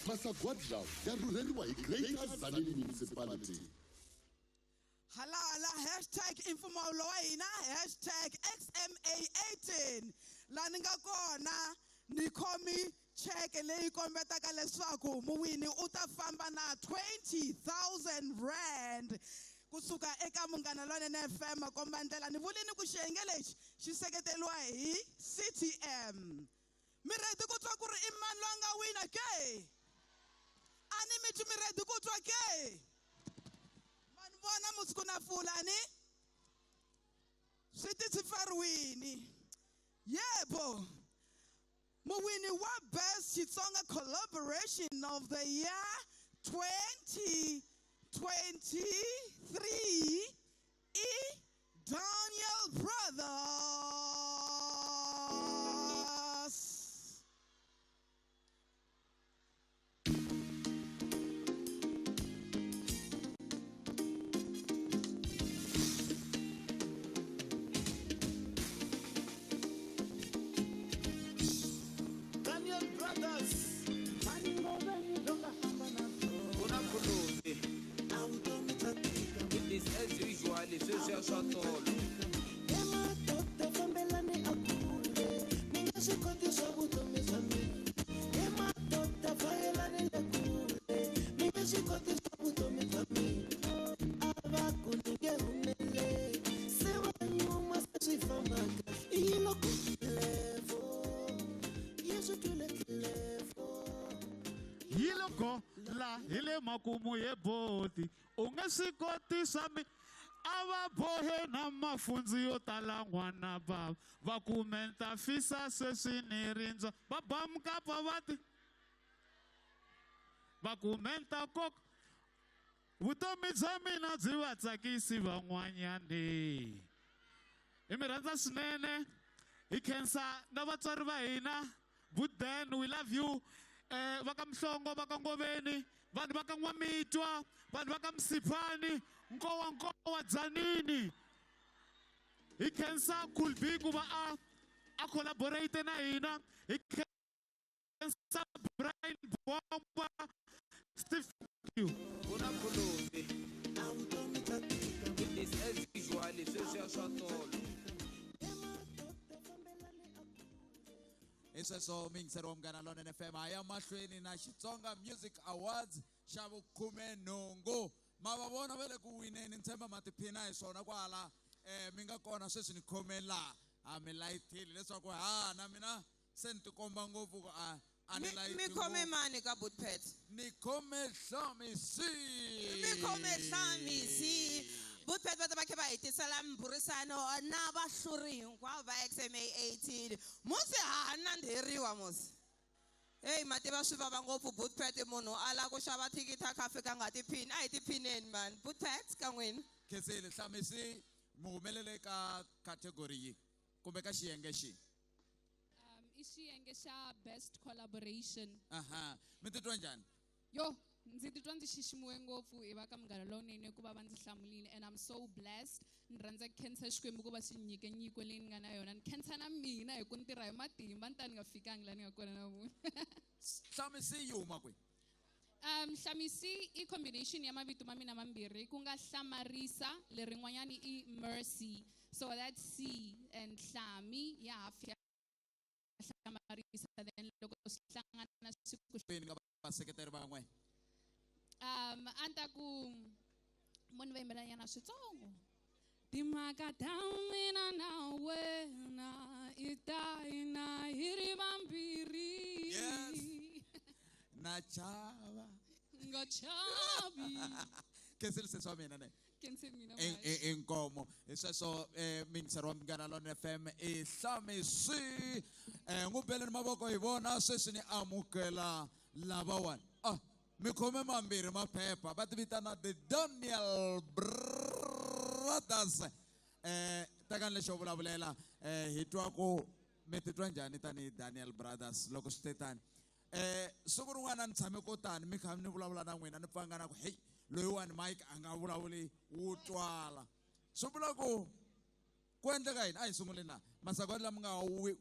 Masagwadi lawa ya rhurheriwa hi Greater Tzaneen Municipality. Halala, hashtag i mpfumawulo wa hina, hashtag XMA18. Laha ni nga kona ni khomi cheke leyi kombetaka leswaku muwini u ta famba na 20,000 rand kusuka eka Munghana Lonene FM. Makomba Ndlela, ni vulini ku xiyenge lexi xi seketeriwa hi CTM. Mi ready ku twa ku ri i mani loyi a nga wina ke? A ni mi twi, mi ready ku twa ke? Ma ni vona musiku na fulani swi titshifariwini. Yebo, muwini wa Best Xitsonga Collaboration of the Year 2023 i Daniel Brothers. Daniel Brothers. Kuna khulumi. It is as usual, sweswiya swa tolo. Yi loko la hi le makumu ye boti, u nge swi koti swa mi a va bohe na mafundzi yo tala n'wana bava va kume ni ta fisa sweswi ni rindza va ba mukapa va ti va kume ni ta koka vutomi bya mina byi va tsakisi van'wanyani. Hi mi rhandza swinene, hi khensa na vatswari va hina. Good then, we love you. Va ka Mhlongo, va ka Ngoveni, vanhu va ka N'wamitwa, vanhu va ka Msiphani, Nkowa Nkowa Dzanini. Hi khensa Cool B ku va a collaborate na hina. Hi khensa Brian Bomba, Steve. Kuna Khulumbi. It is as usual, sweswiya swa tolo. Hi sweswo muyingiseri wa Munghana Lonene FM, ha ya mahlweni na Xitsonga Music Awards xa vukhumenhungu. Ma va vona va le ku wineni, ni tshemba ma tiphina hi swona kwala. Mi nga kona sweswi ni khome laha, a mi layithile leswaku ha na mina se ni tikomba ngopfu ku a ni layithi Mi khome ngopfu. mani ka Bootpet? Ni khome Hlamisi. Mi khome Hlamisi. Bootpet va ta va kha va hi tisela mbhurisano na vahluri hinkwavo va XMA 18. Musi ha nandziheriwa musi. Hey, ma tiva swi vava ngopfu Bootpet, munhu a lava ku xava thikithi a kha a fika a nga tiphini. A hi tiphineni man. Bootpet ka n'wina. Khensile Hlamisi, mi humelele ka category yi kumbe ka xiyenge xi? I xiyenge xa best collaboration. Aha, mi titwa njhani? Yo, ndzi titwa ndzi xiximiwe ngopfu hi va ka Munghana Lowunene ku va va ndzi hlamulile, and I'm so blessed. Ni rhandza ku khensa Xikwembu ku va xi nyike nyiko leyi ni nga na yona. Ni khensa na mina hi ku ni tirha hi matimba, ni ta ni nga fikangi laha ni nga kona namuntlha. Hlamisi yi huma kwihi? Hlamisi i combination ya mavito ma mina mambirhi, ku nga Hlamarisa, lerin'wanyani i Mercy. So that's C and Hlami ya half ya Hlamarisa, then loko swi hlangana swi ku Ni nga vaseketeri van'we. A ni ta ku mo ni va yimbelelanyana switsongo. Timhaka ta mina na wena i ta hina hi ri vambirhi. Yes. Na chava. Nga chavi. Khensile sesi wa mina ne. Khensile mina mhani. Inkomo. Hi sweswo miyingiseri wa Munghana Lonene FM i Hlamisi. N'wi beleni mavoko hi vona sweswi ni amukela lavawani. Mi khome mambirhi maphepha, va ti vitana the Daniel Brothers. Tekani lexo vulavulela, hi twa ku mi titwa njhani tanihi Daniel Brothers loko swi te tani. Siku rin'wana ni tshame ko tani mi kha ni vulavula na n'wina, ni pfanga na ku hey, loyiwani Mike a nga vulavuli wu twala. Swi vula ku ku endleka yini? A hi sunguleni na masagwadi lama nga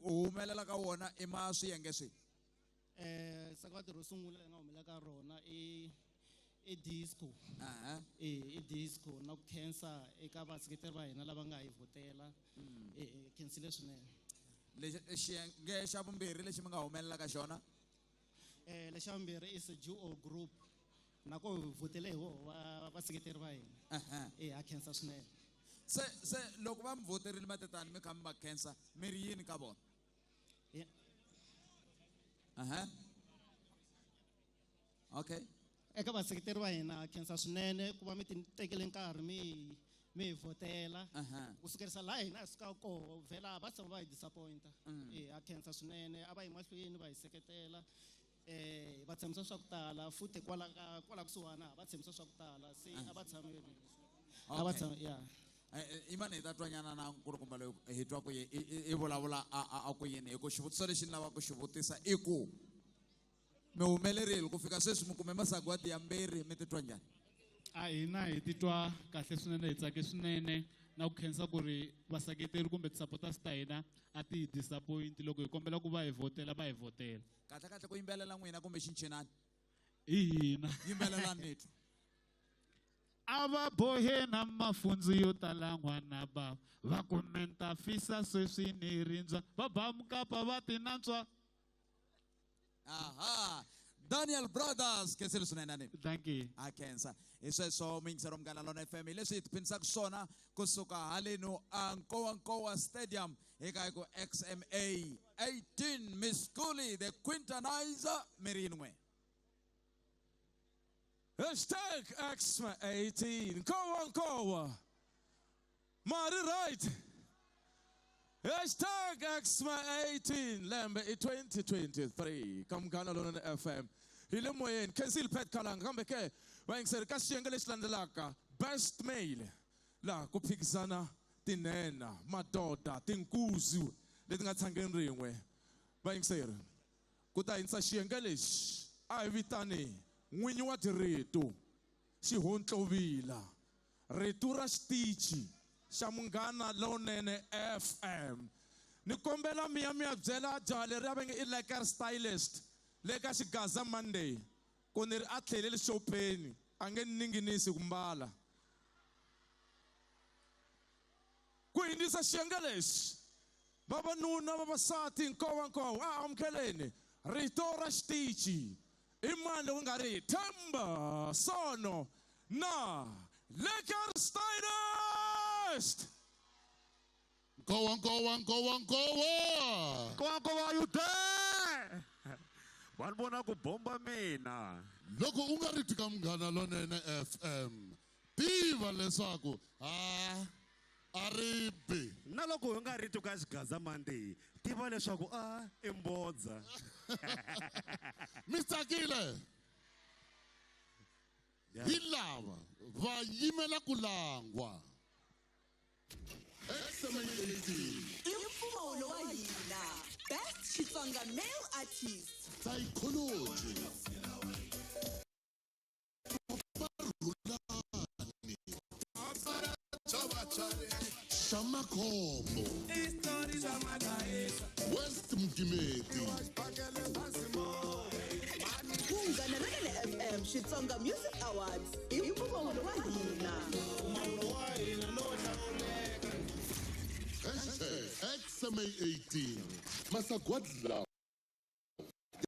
humelela ka wona i ma swiyenge swihi? Sagwadi ro sungula leri nga humelela ka rona i disco. Aha. I disco na ku khensa eka vaseketeri va hina lava nga hi vhotela. Khensile swinene. Lexi xiyenge xa vumbirhi lexi mi nga humelela ka xona? Lexa vumbirhi i Duo Group. Na ko hi vhotele hi voho vaseketeri va hina. Aha. Ha khensa swinene. Se loko va mi vhoterile matetani mi kha mi va khensa, mi ri yini ka vona? Aha. Okay. Eka vaseketeri va hina ha khensa swinene ku va mi ti tekele nkarhi mi hi vhotela. Aha. Ku sukerisa laha hina hi sukaka koho, vhela va tshama va hi disappointa. Ha khensa swinene, a va yi mahlweni va hi seketela. Va tshembisa swa ku tala, futhi kwala kusuhana va tshembisa swa ku tala. Se a va tshami, a va Okay. tshami, yeah. I mani hi ta twanyana na nkulukumba loyi hi twa ku i vulavula a ku yini? Hi ku xivutiso lexi ni lavaka ku xi vutisa i ku mi humelerile ku fika sweswi mi kume masagwadi ya mbirhi, mi titwa njhani? A hina hi titwa kahle swinene, hi tsake swinene na ku khensa ku ri vaseketeri kumbe ti-supporters ta hina a ti hi disappoint loko hi kombela ku va hi vhotela, va hi vhotela. Kahle kahle ku yimbelela n'wina kumbe xinchinani? Hi hina. Yimbelelani ni twa. A va bohe na mafundzu yo tala n'wana bava, va kumenta fisa sweswi ni rindzwa, va ba mukapa va ti nantswa. Aha. Daniel Brothers, khensile swinene ni. Thank you. A khensa. Hi sweswo muyingiseri wa Munghana Lonene FM, hi leswi hi tiphinisaka swona kusuka haleno a Nkowankowa Stadium hi ka hi ku XMA 18 Miss Kuli the Quintanizer mi ri yin'we. Hashtag XMA 18 Nkowankowa. Mari right. Hashtag XMA 18 lembe i 2023 ka Munghana Lonene FM. Hi le moyeni Khensile Pat Khalanga, kambe ke vayingiseri ka xiyenge lexi landzelaka best male, laha ku phikizana tinhenha, madoda, tinkuzi leti nga tshangeni rin'we. Vayingiseri Ku ta hindza xiyenge lexi a hi vitani n'winyi wa tirito xihontlovila rito ra xitichi xa Munghana Lonene FM. Ni kombela mi ya mi ya byela jaha leri a va nge i lekker stylist le ka Xigaza Monday ku ni ri a tlheleli xopeni a nge ninginisi ku mbala. Ku hindzisa xiyenge lexi vavanuna vavasati nkowankowa a amukeleni rito ra xitichi i mani loko nga ri Themba Sono na Lekker Stylist. Nkowa nkowa nkowa nkowa. Nkowa nkowa you there. Va ni vona ku bomba mina. Loko u nga ri tika Munghana Lonene FM, tiva leswaku a a ri bi. Na loko u nga ri ka Xigaza Monday, tiva leswaku a i mbodza. Mi tsakile? Hi lava va yimela ku langwa. XMA 18. I mpfumawulo wa hina. Best Xitsonga Male Artist. Psychology. Shamakombo. West Mgimeti. Munghana Lonene FM Xitsonga Music Awards. I mpfumawulo wa hina. Hashtag XMA 18. Masagwadi lawa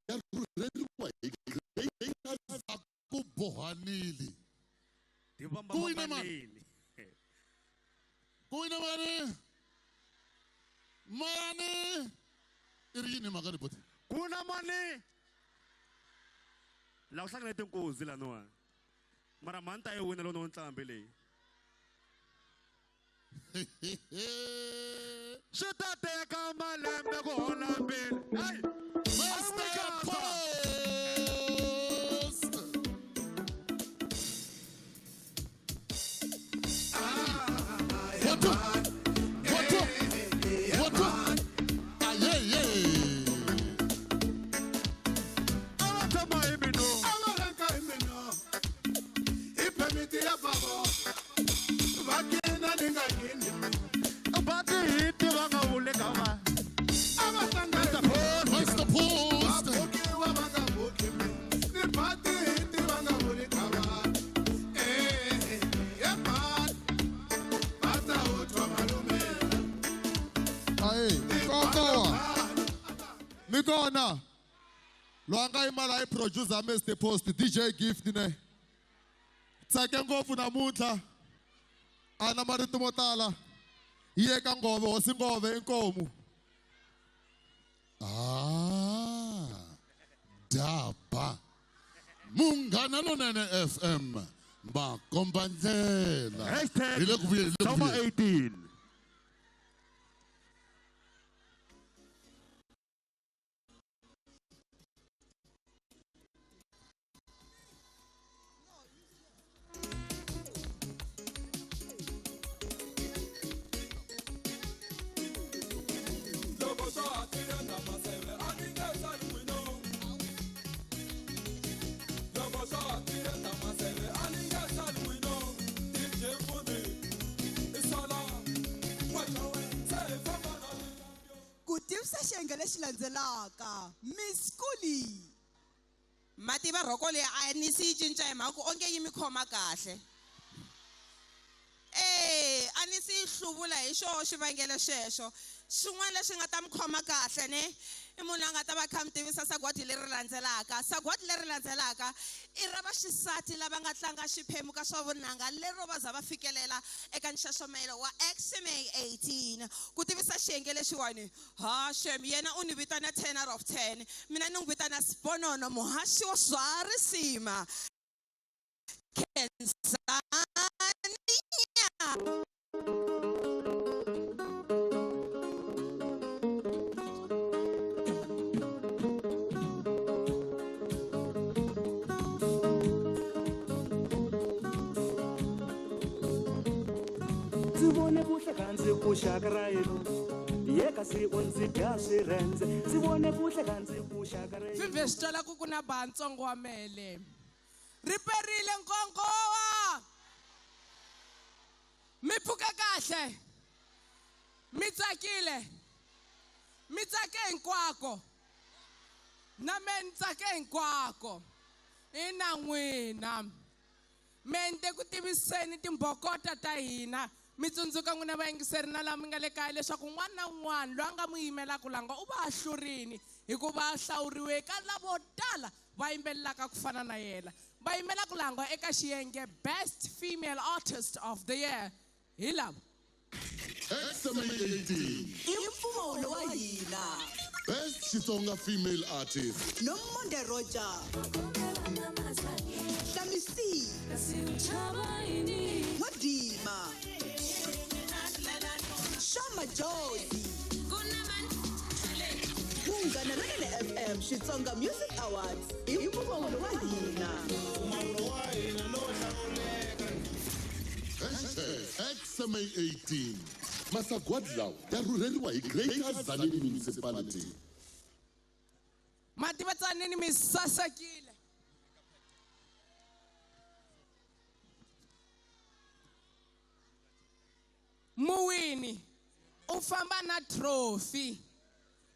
ya rhurheriwa hi Great ku bohanile. Ku wina mani? Ku wina mani? Mani? I ri yini mhaka ni boti? Ku na mani? La u hlangane tinkuzi laniwa. Mara mhani ta yi wina loko no ntlhambi leyi. Swi ta teka malembe ku hola mbilu. Hey! Master Post! What up? What up? What up? Ah, yeah, yeah. Master Post. Ayi, nkokowa. Mi kona. Loyi a nga yima laha i producer Mr Post, DJ Gift ne. Tsake ngopfu namuntlha. A na marito mo tala. Yi ye ka Ngove, hosi Ngove inkomu. Ah, daba. Munghana Lonene FM. Makomba ndlela. Hashtag Hi le ku vuyeni, hi le ku Summer vuyeni. 18. Ku tivisa xiyenge lexi landzelaka, Miss Kuli. Mativa rhoko leyi a ni si yi cinca hi mhaka ku onge yi mi khoma kahle. A ni si yi hluvula hi xoho xivangelo xexo. Xin'wana lexi nga ta mi khoma kahle ne i munhu a nga ta va kha mi tivisa sagwadi leri landzelaka. Sagwadi leri landzelaka i ra vaxisati lava nga tlanga xiphemu ka swa vunanga lero va za va fikelela eka nxaxamelo wa XMA 18. Ku tivisa xiyenge lexiwani, ha shem, yena u ni vitana 10 out of 10. Mina ni n'wi vitana Sponono, muhaxi wa swa risima. Khensani. Ndzi vone vuhle ka ndzi ku xaka ra yena. Ye kasi u ndzi dya swirhendze ndzi vone ku hleka ndzi pfuxaka ri Vhivhe swi twala ku ku na ba ntsongo wa mele. Ri perile nkongowa. Mi pfuka kahle. Mi tsakile. Mi tsake hinkwako. Na me ni tsake hinkwako. Ina n'wina. Me ni te ku tiviseni timbhokota ta hina. Mi tsundzuka n'wina vayingiseri na lava mi nga le kaya leswaku un'wana na un'wana loyi a nga n'wi yimelaka langa u va a hlurini hikuva a hlawuriwe ka lavo tala va yimbelelaka ku fana na yena. Va yimelaka langa eka xiyenge Best Female Artist of the Year hi lava. XMA 18. I mpfumawulo wa hina. Best Xitsonga Female Artist. Nomonde Roger. Hlamisi. N'wadima. Shama Jozi. Munghana Lonene FM Xitsonga Music Awards i mpfumawulo wa hina. Hashtag XMA 18. Masagwadi lawa ya rhurheriwa hi Greater Tzaneen Municipality. Mativa Tzaneen mi sasekile. Muwini u famba na trophy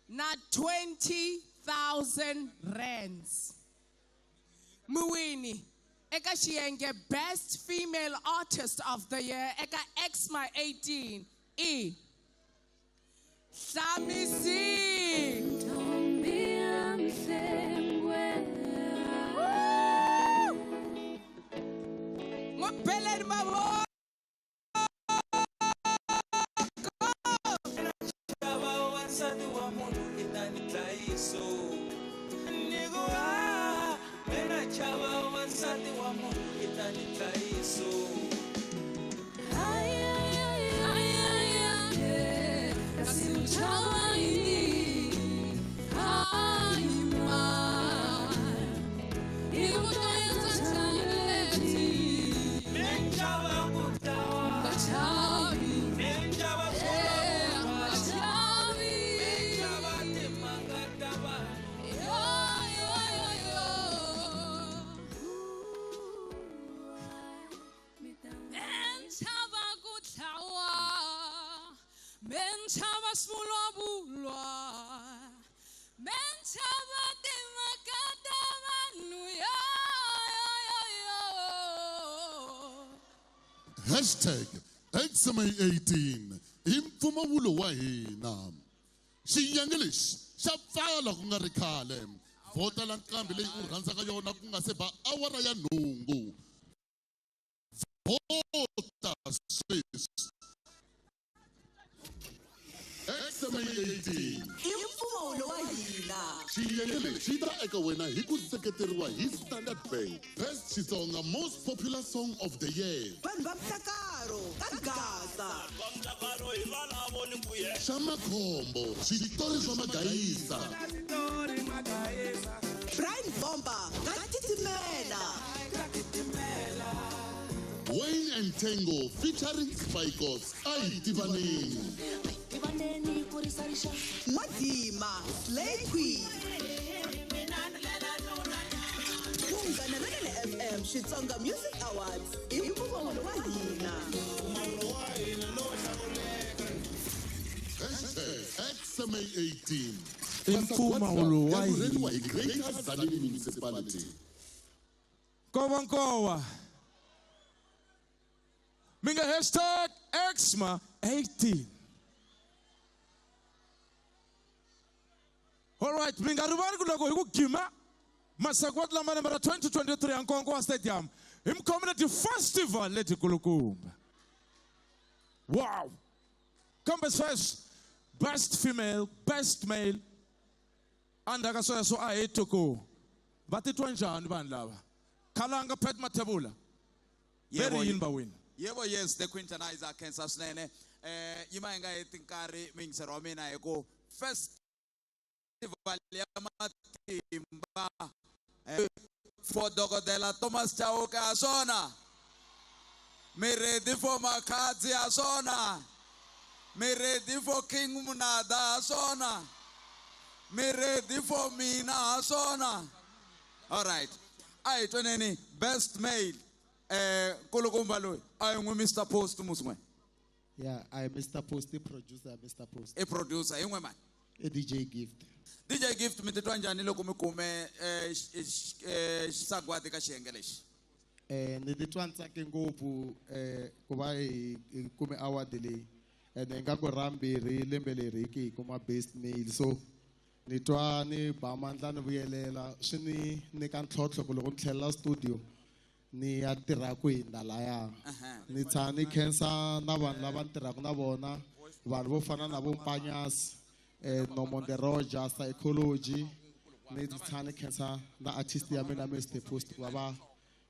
na 20,000 rands. Muwini eka xiyenge Best Female Artist of the Year eka XMA 18 i Hlamisi. N'wi beleni mavoko. Wansati wa munhu i ta ni dlayiso. Ni ku, ah, mina chava wansati wa munhu i ta ni dlayiso. Ay, ay, ay, ay, ay, ay, kasi u chava yini? Ay, ma. I vutomi bya njhani lebyi? Ni chava ku dlawa. Nga chavi. Ni chava ku Eh, nga chavi. Ni chava timhaka ta vanhu. Yo, yo, yo, yo. Menchava ku dlawa, menchava swivulwavulwa, menchava timhaka ta vanhu, yo, yo, yo, yo. Hashtag XMA 18 i mpfumawulo wa hina. Xiyenge lexi xa pfala ku nga ri khale. Vhotela nqambi leyi u rhandzaka yona ku nga se ba awara ya nhungu. Vhota sweswi. XMA 18. I mpfumawulo wa hina. Xiyenge lexi xi ta eka wena hi ku seketeriwa hi Standard Bank. Best Xitsonga Most Popular Song of the Year. Vanhu va Mhlakaro ka Gaza. Xa makhombo, switori swa magayisa. Brian Bomba ka Titimela. Wayne and Tango featuring Spikos. A hi tivaneni. N'wadima Slay Queen. Munghana Lonene FM Xitsonga Music Awards i mpfumawulo wa hina. Hashtag XMA 18. I mpfumawulo wa Ya rhurheriwa hi hina. Greater Tzaneen Municipality. Nkowankowa. Mi nga hashtag XMA 18. All right, mi nga rivali ku loko hi ku gima masagwadi lama lembe ra 2023 ya Nkowankowa Stadium hi mi khomile ti-festival letikulukumba. Wow! Kambe sweswi best female, best male endzhaku ka sweswo a hi twi ku va titwa njhani vanhu lava. Khalanga Pat Mathebula. Yebo, Very yini va wina. Yebo, yes, the Quintanizer khensa swinene. Yima hi nga heti nkarhi muyingiseri wa mina hi ku festival ya matimba for dokodela Thomas Chauke ha swona. Mi ready for makhadzi ha swona. Mi ready for King Munada ha swona? Mi ready for mina ha swona? All right. A hi twaneni best male. Nkulukumba loyi a hi n'wi Mr Post musi n'we. Yeah, I Mr. Post, the producer, Mr. Post. I producer hi n'we mani? A DJ Gift. DJ Gift, mi titwa njhani loko mi kume xisagwadi ka xiyenge lexi? Ni titwa ni tsake ngopfu ku va hi kume award leyi. Ene ingaku ra mbirhi lembe leri hi ki hi kuma best male. So ni twa ni ba mandla ni vuyelela, swi ni nyika ntlhontlho ku loko ni tlhelela studio ni ya tirha ku hindza laya. Ni tshama ni khensa na vanhu lava ni tirhaka na vona, vanhu vo fana na vo Mpanyasi, Nomonde Roger, Psychology. Ni tshama ni khensa na artist ya mina Mr Post ku va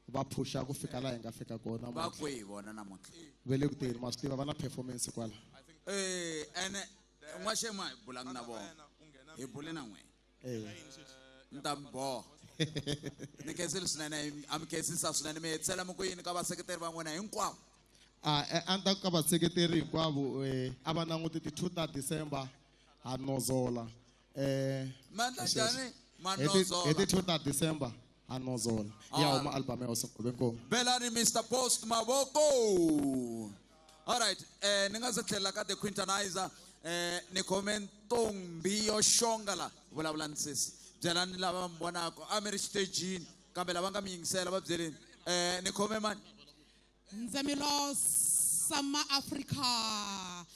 va phusha ku fika laha hi nga fika kona Va namuntlha. kwihi vona namuntlha? Va le ku tirheni, ma swi tiva, va na performance kwala. Ene n'waxemu a hi bulangi na vona, hi bule na n'wina. Ni ta mi boha. Ni khensile swinene, a mi khensisa swinene. Mi hetisela mi ku yini ka vaseketeri va n'wina hinkwavo? A ni ta ku ka vaseketeri hinkwavo, a va languti ti 2 ta December ha nozola. Ma endla njhani? Ma Hi nozola. ti 2 ta December ha nozola. Ya huma album ya Hosi Nkobe. Belani Mr Post mavoko. All right, ni nga se tlhelela ka The Quintanizer, ni khome ntombi yo xonga la. Vulavula ni sesi. Byelani lava mi vonaka a mi ri xitejini, kambe lava nga mi yingisela va byeleni. Ni khome mani? Ndzamilo Sama Africa.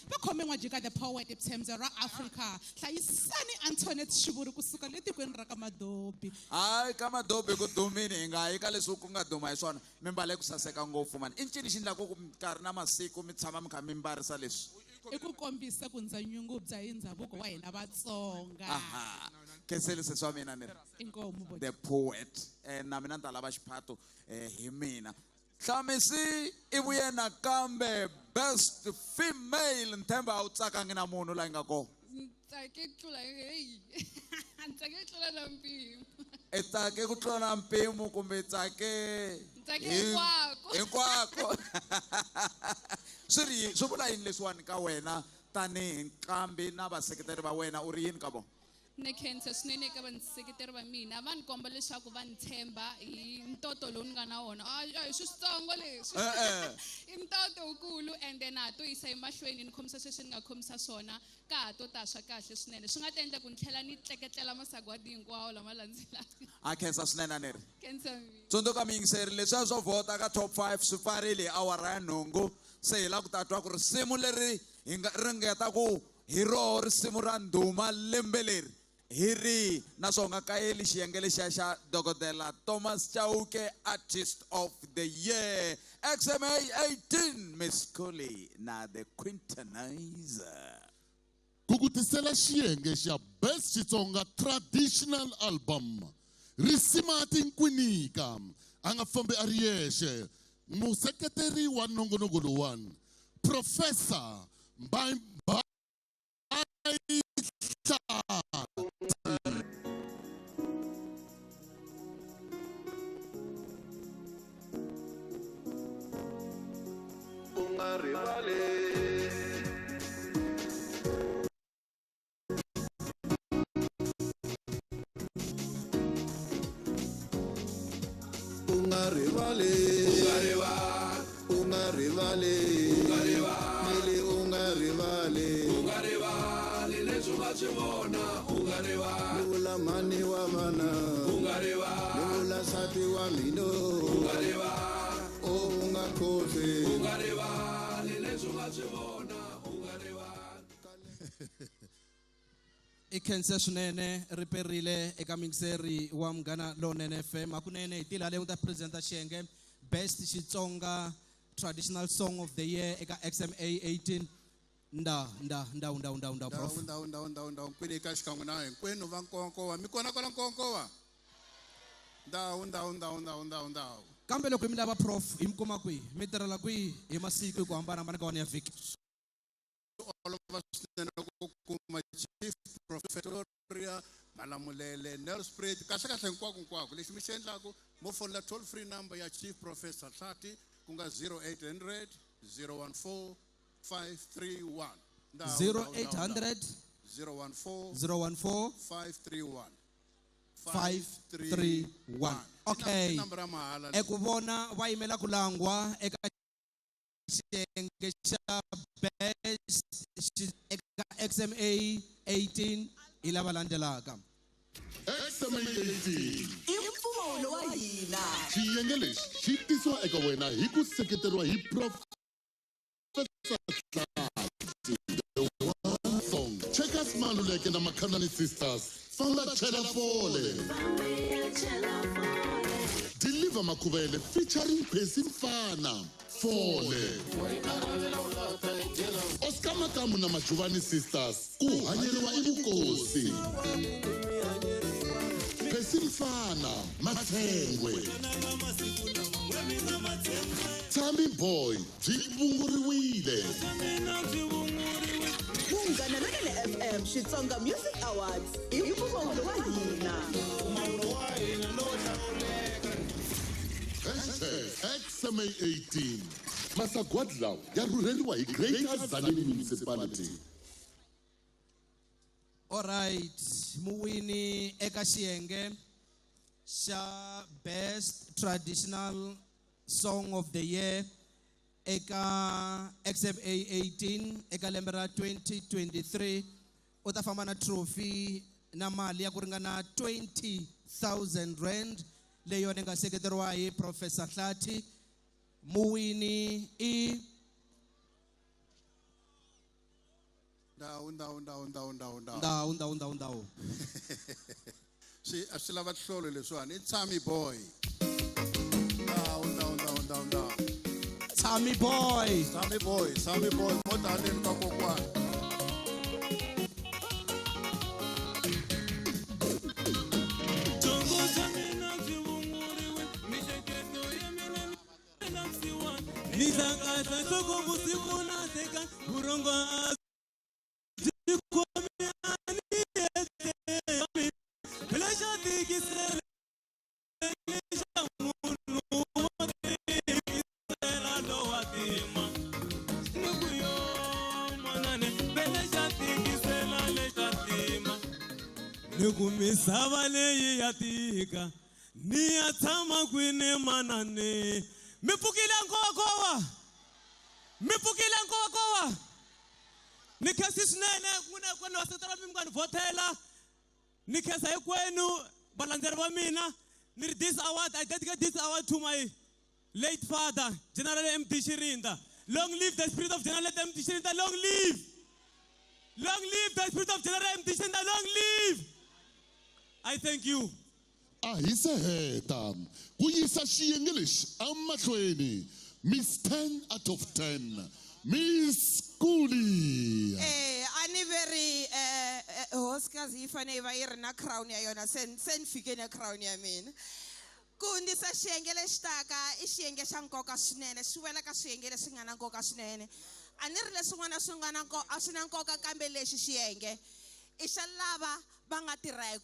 Va khome n'wajika the poet Ptemza ra Africa. Hlayisani Antoinette Shivuri kusuka le tikweni ra ka Madobi. Hayi, ka Madobi ku dumini, hi nga yi ka leswi ku nga duma hi swona. Mi mbale ku saseka ngopfu mani. I ncini xi endlaku ku nkarhi na masiku mi tshama mi kha mi mbarisa leswi? I ku kombisa ku ndza nyungubya hi ndhavuko wa hina Vatsonga. Aha. Khenseli sesi wa mina ni ri. Inkomu, boti. The poet. Na mina ni ta lava xiphato hi mina. Hlamisi i vuye nakambe best female. Nthemba a wu tsakangi na munhu la yi nga kona. Ntsake ku tlula, hey. Ntsake ku tlula na mpimo. I tsake ku tlula na mpimo kumbe i tsake Ntsake hinkwako. hinkwako. Swi ri yini, swi vula yini leswiwani ka wena tanihi nqambi na vaseketeri va wena, u ri yini ka vona? Ni khensa swinene eka vaseketeri va mina, va ni komba leswaku va ni tshemba hi ntoto lowu ni nga na wona. A hi switsongo leswi. I ntoto wukulu, and then ha to yisa emahlweni ni khomisa sweswi ni nga khomisa swona, ka ha to ta swa kahle swinene. Swi nga ta endla ku ni tlhela ni tleketlela masagwadi hinkwawo lama landzelaka. A khensa swinene a ni ri. Khensa mina. Tsundzuka miyingiseri, leswiya swo vhota ka top 5 swi pfarile hi awara ya nhungu. Se hi lava ku ta twa ku risimu leri hi nga ringeta ku hi roho risimu ra ndhuma lembe leri hi ri, naswona u nga kayeli xiyenge lexiya xa Dokodela Thomas Chauke, Artist of the Year, XMA 18, Miss Coley na The Quintanizer. Ku ku tisela xiyenge xa Best Xitsonga Traditional Album, risima tinkwinika a nga fambi a ri yexe. Museketeri wa nongonoko lowuwani, Professor Mbayi. U nga rivali. U nga rivali. U nga rivali. U nga rivali. U nga rivali. Mili u nga rivali. U nga rivali leswi u nga swi vona. U nga rivali. Ni vula mhani wa vana. U nga rivali. Ni vula nsati wa mina. U nga rivali. O u nga khohli. U nga rivali leswi u nga swi vona. U nga rivali. I khense swinene ri perile eka mixeri wa Munghana Lonene FM. Hakunene hi tila leyi u ta presenta xiyenge Best Xitsonga Traditional Song of the Year eka XMA 18. Nda, nda, ndawu, ndawu, ndawu, ndawu, prof. Ndawu, ndawu, ndawu, ndawu, nkwini ka xikan'we na hinkwenu va Nkowankowa. Mi kona kwala Nkowankowa? Ndawu, ndawu, ndawu, ndawu, ndawu, ndawu. Kambe loko mi lava prof, hi mi kuma kwihi? Mi tirhela kwihi hi masiku hi ku hambanahambana ka wona ya vhiki? Olova swinene ku kuma Chief Profetoria, Malamulele, Nelspruit, kahle kahle hinkwako hinkwako. Lexi mi xi endlaku, mo fonela toll free number ya Chief Professor Hlati ku nga 0800 014 531. 0800 014 014 531 531. Okay. I nambara ya mahala. Eku vona va yimela ku langwa eka xiyenge xa best eka XMA 18 hi lava landzelaka. XMA 18 I mpfumawulo wa hina. Xiyenge lexi xi tisiwa eka wena hi ku seketeriwa hi Professor Tlati, The One Song, Checkers Maluleke na Makhandani Sisters, Famba Chela Fole, Deliver Makhuvele featuring Percy Mfana, Fole, Oscar Makamu na Majuvani Sisters, ku hanyeriwa i vukosi, Percy Mfana, Mathengwe, Tommy Boy, byi vunguriwile. Munghana Lonene FM Xitsonga Music Awards i mpfumawulo wa hina. Hashtag XMA18. Masagwadi lawa ya rhurheriwa hi Greater Tzaneen Municipality. Alright, muwini eka xiyenge xa Best Traditional Song of the Year eka XMA 18 eka lembe ra 2023 u ta famba na trophy na mali ya ku ringana 20,000 rand leyi yona yi nga seketeriwa hi Professor Hlathi. Muwini i Ndhawu, ndhawu, ndhawu, ndhawu, ndhawu, ndhawu. Ndhawu, ndhawu, ndhawu, ndhawu. Swi a swi lava hlolo leswiwani. I Tommy Boy. Ndhawu, ndhawu, ndhawu, ndhawu, ndhawu. Tommy Boy. Tommy Boy, Tommy Boy, mo tani ka kokwana. Ni hlakahla nhloko vusiku na teka vurhongo a byi khomi a ni etlela. Phela xa tikisela xa munhu wo tikisela lowa tima. Ni ku yo manane, phela xa tikisela lexa tima. Ni ku misava leyi ya tika, ni ya tshama kwini manane. Mi pfukile nkowakowa, mi pfukile nkowakowa. Ni khensi swinene n'wina hinkwenu vaseketeri va mina mi nga ni vhotela. Ni khensa hinkwenu valandzeri va mina. Ni ri this award, I dedicate this award to my late father, General MD Shirinda. Long live the spirit of General MD Shirinda. Long live. Long live the spirit of General MD Shirinda. Long live. I thank you. A hi se heta ku yisa xiyenge lexi emahlweni. Miss 10 out of 10, Miss Kuli. A ni ve ri hosikazi yi fanele yi va yi ri na crown ya yona, se ni fike na crown ya mina. Ku hundzisa xiyenge lexi taka i xiyenge xa nkoka swinene, xi wela ka swiyenge leswi nga na nkoka swinene. A ni ri leswin'wana swi nga na a swi na nkoka, kambe lexi xiyenge i xa lava va nga tirha hi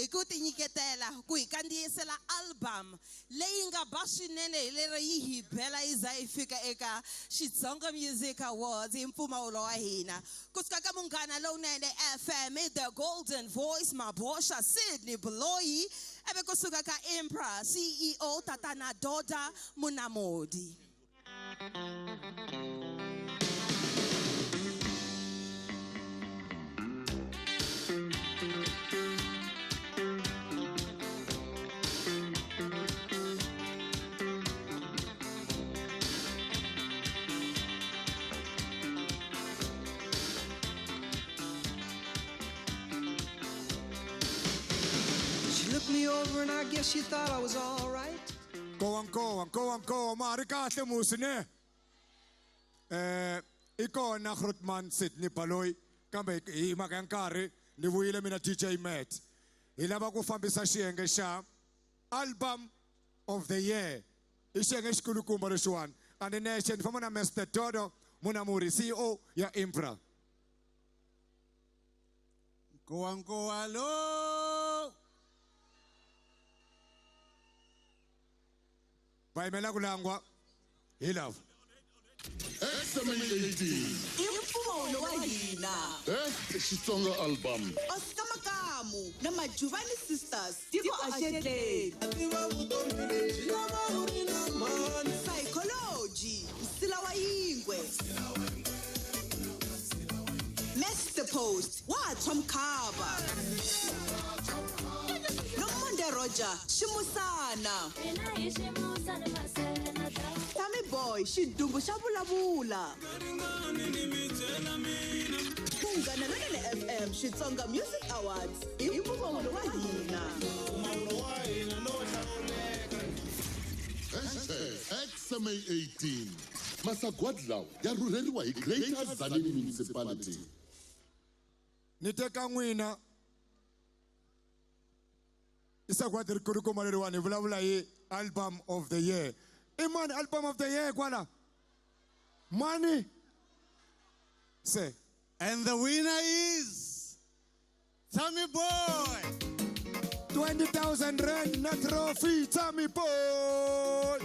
ku tinyiketela ku hi kandziyisela album leyi nga ba swinene hi lero yi hi bela yi za yi fika eka Xitsonga Music Awards hi mpfumawulo wa hina. Kusuka ka Munghana Lowunene FM, The Golden Voice, Mabosha Sydney Baloyi, eve kusuka ka Impra CEO Tatana Doda Munamodi. She looked me over and I guess she thought I was all right. Nkowa, nkowa, nkowa, nkowa, ma ri kahle musi ne? I kona Grootman Sydney Baloyi, kambe hi mhaka ya nkarhi ni vuyile mina DJ Matt. Hi lava ku fambisa xiyenge xa Album of the Year. I xiyenge xikulukumba lexiwani. A ni nexe ni famba na Mr Dodo Munamuri, CEO ya Impra. Nkowa, nkowa lo. Va yimela ku langwa hi lava. XMA 18. I mpfumawulo mpfumawulo wa hina. Best Xitsonga Album. Oscar Makamu na Majuvani Sisters, Tiko Axetleni. Psychology, Msila wa Yingwe. Master Post, wa tshwa mkhava. Nomonde Roger, Ximusana. Tommy Boy, xidumbu xa vulavula. Munghana Lonene FM Xitsonga Music Awards i mpfumawulo wa hina. Hashtag XMA18. Masagwadi lawa ya rhurheriwa hi Greater Tzaneen Municipality. Ni teka n'wina i sagwadi ri kulukumba leriwani hi vulavula hi album of the year. I mani album of the year kwala? Mani? Se. And the winner is Tommy Boy. 20,000 rand na trophy, Tommy Boy.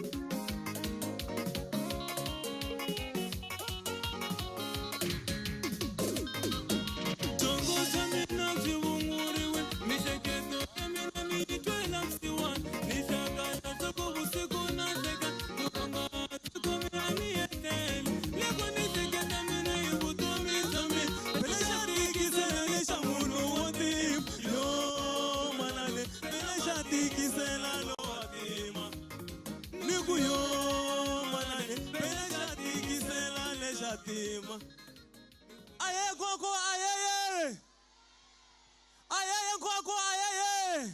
Tongo xa mina byi vunguriwe, mihleketo ya mina mi yi twela vusiwana. Ni hlangana swa vusiku na hleka, vurhongo siku mina ni etlele. Loko ni hleketa mina hi vutomi bya mina, phela xa tikisela lexa munhu wo tima. Yo manane, phela xa tikisela lowa tima. Ni ku yo manane, phela xa tikisela lexa tima. Aye koko ayeye. Ayeye koko ayeye.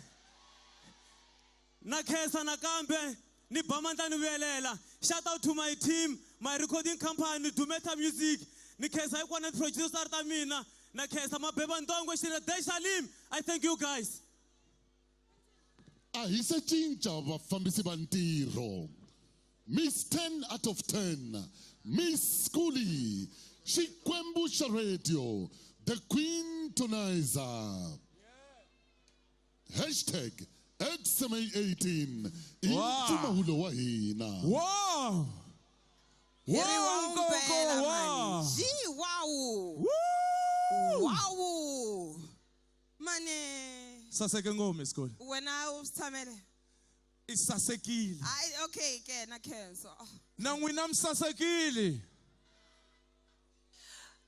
Na khensa nakambe ni ba mandla ni vuyelela. Shout out to my team, my recording company Dumeta Music. Ni khensa hinkwana producer ta mina. Na khensa Mabeba Ndongo Xina Deshalim. I thank you guys. A hi se cinca vafambisi va ntirho. Miss 10 out of 10, Miss Kuli, Xikwembu xa Radio, The Queen Tonizer. Hashtag XMA18 i mpfumawulo wa hina. Wow! Hi ri wa Wow, go, mpela, go, mani. wow. Ji, wow. Wow. Mani. Saseke ngopfu Miss Kuli. Wena u swi tshamele. I sasekile. Hayi, okay ke na khensa. Oh. Na n'wina mi sasekile.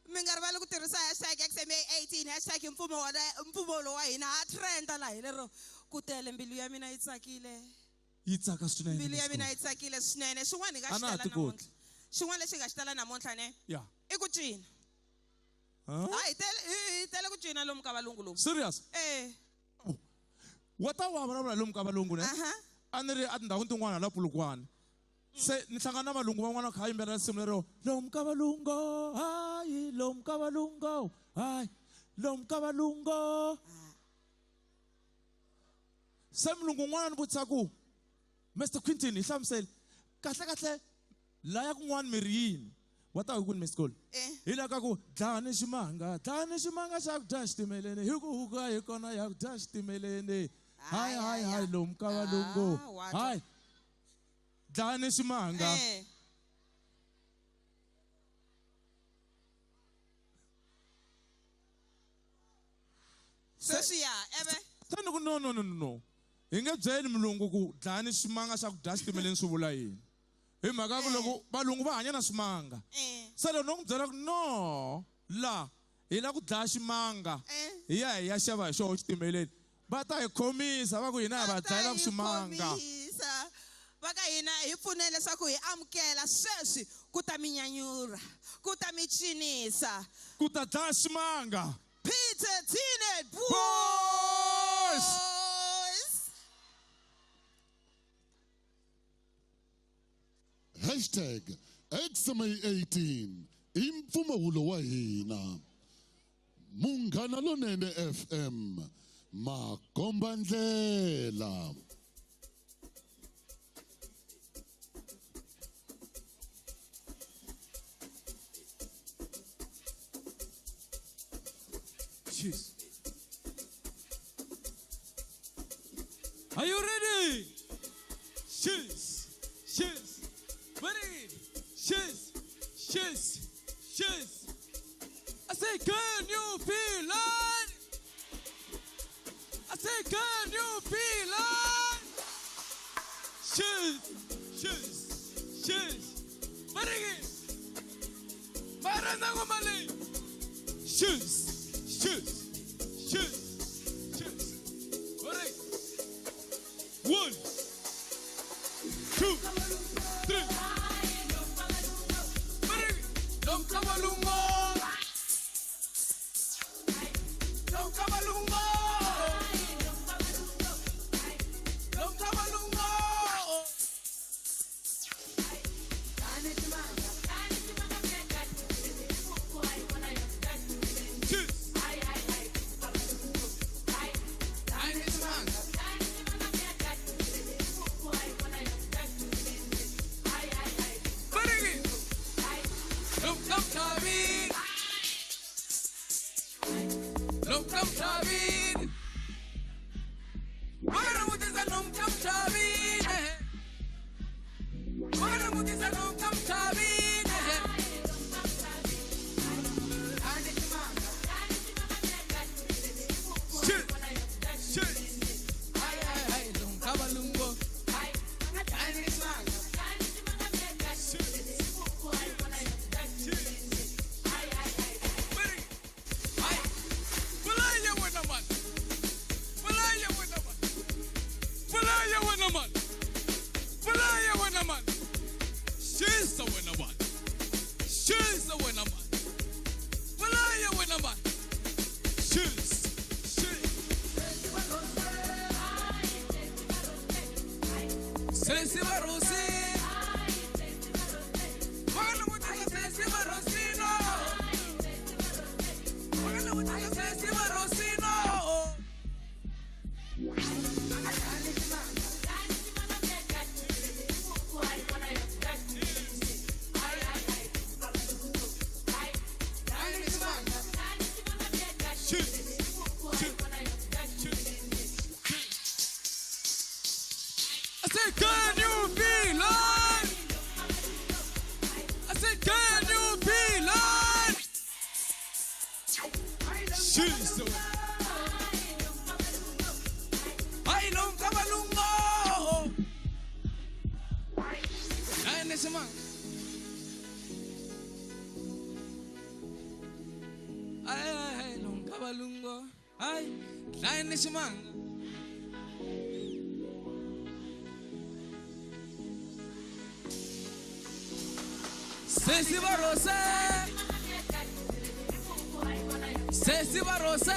Mi nga rivali ku tirhisa hashtag XMA18, hashtag mpfumawulo wa hina. Ha trenda laha hi lero ku tele mbilu ya mina yi tsakile. Yi tsaka swinene. Mbilu ya Miss mina Kuli. yi tsakile swinene. Xin'wana hi nga A xi na ha tala ti koti. namuntlha. Xin'wana lexi hi nga xi tala namuntlha ne? Yeah. I ku cina. Huh? Hayi, hi tele ku cina lomu ka valungu lomu. Serious? Eh. Wa ta wa vulavula lomu ka valungu ne? A ni ri etindhawini tin'wana la Polokwane. Se ni hlangana na valungu van'wana kha yimbelela risimu lero lomu ka valungu, hayi, lomu ka valungu, hayi, lomu ka valungu. Se mulungu un'wana ni vutisa ku, Mr Quinton, hi hlamusele kahle kahle laya kun'wana mi ri yini? Wa ta hi kwini Miss Kuli? Hi la ka ku dlani ximanga, dlani ximanga xa ku dya xitimeleni, hi ku huka hi kona ya ku dya xitimeleni. Hayi, hayi, hayi, lomu ka valungu. wa twa. Hayi. Dlani ximanga. Sweswiya, eve. Se ni ku no, no, no, no, no. Hi nge byeli mulungu ku dlani ximanga xa ku dya xitimeleni swi vula yini. Hi mhaka ku loko valungu va hanya na ximanga. Se loko no n'wi byela ku no, la hi la ku dlaya ximanga. Hi ya hi ya xava hi xoho xitimeleni. Va ta hi khomisa va ku hina hi va dlayela ku ximanga. Khomisa. Va ka hina hi pfune leswaku hi amukela sweswi ku ta mi nyanyura, ku ta mi cinisa. Ku ta dlaya ximanga. Peter Teenage Boys. Hashtag XMA18 i mpfumawulo wa hina. Munghana Lonene FM, makomba ndlela. Cheers. Are you ready? Cheers. Cheers. Ready? Cheers. Cheers. Cheers. say, can you feel it? I say, can you feel it? Shoes, shoes, shoes. Marigi. Marana Shoes, shoes, shoes, shoes. Marigi. 1, 2, 3. Marigi. Don't come along. Don't come along. Don't come along. Sesi Barose.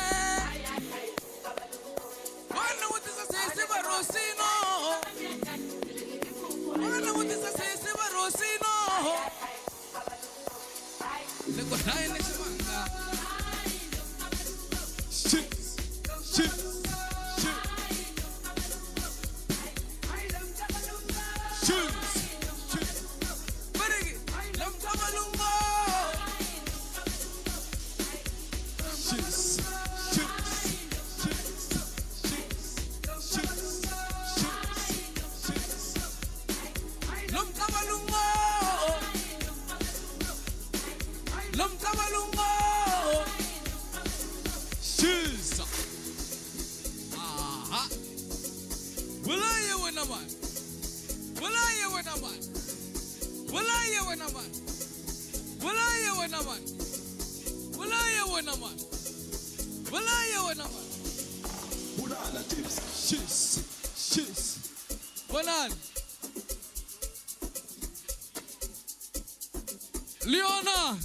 Leona,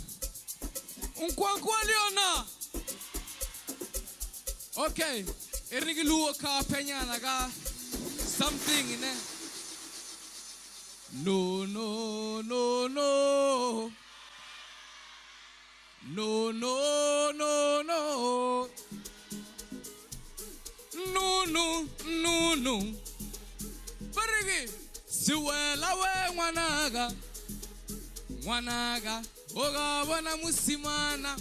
Unkwankwa Leona. Okay, Erigiluo ka penyana ka something in there. No, no, no, no. No, no, no, no. No, no, no, no. Barigi, siwela we ngwanaga. Ngwanaga, oga bona musimana.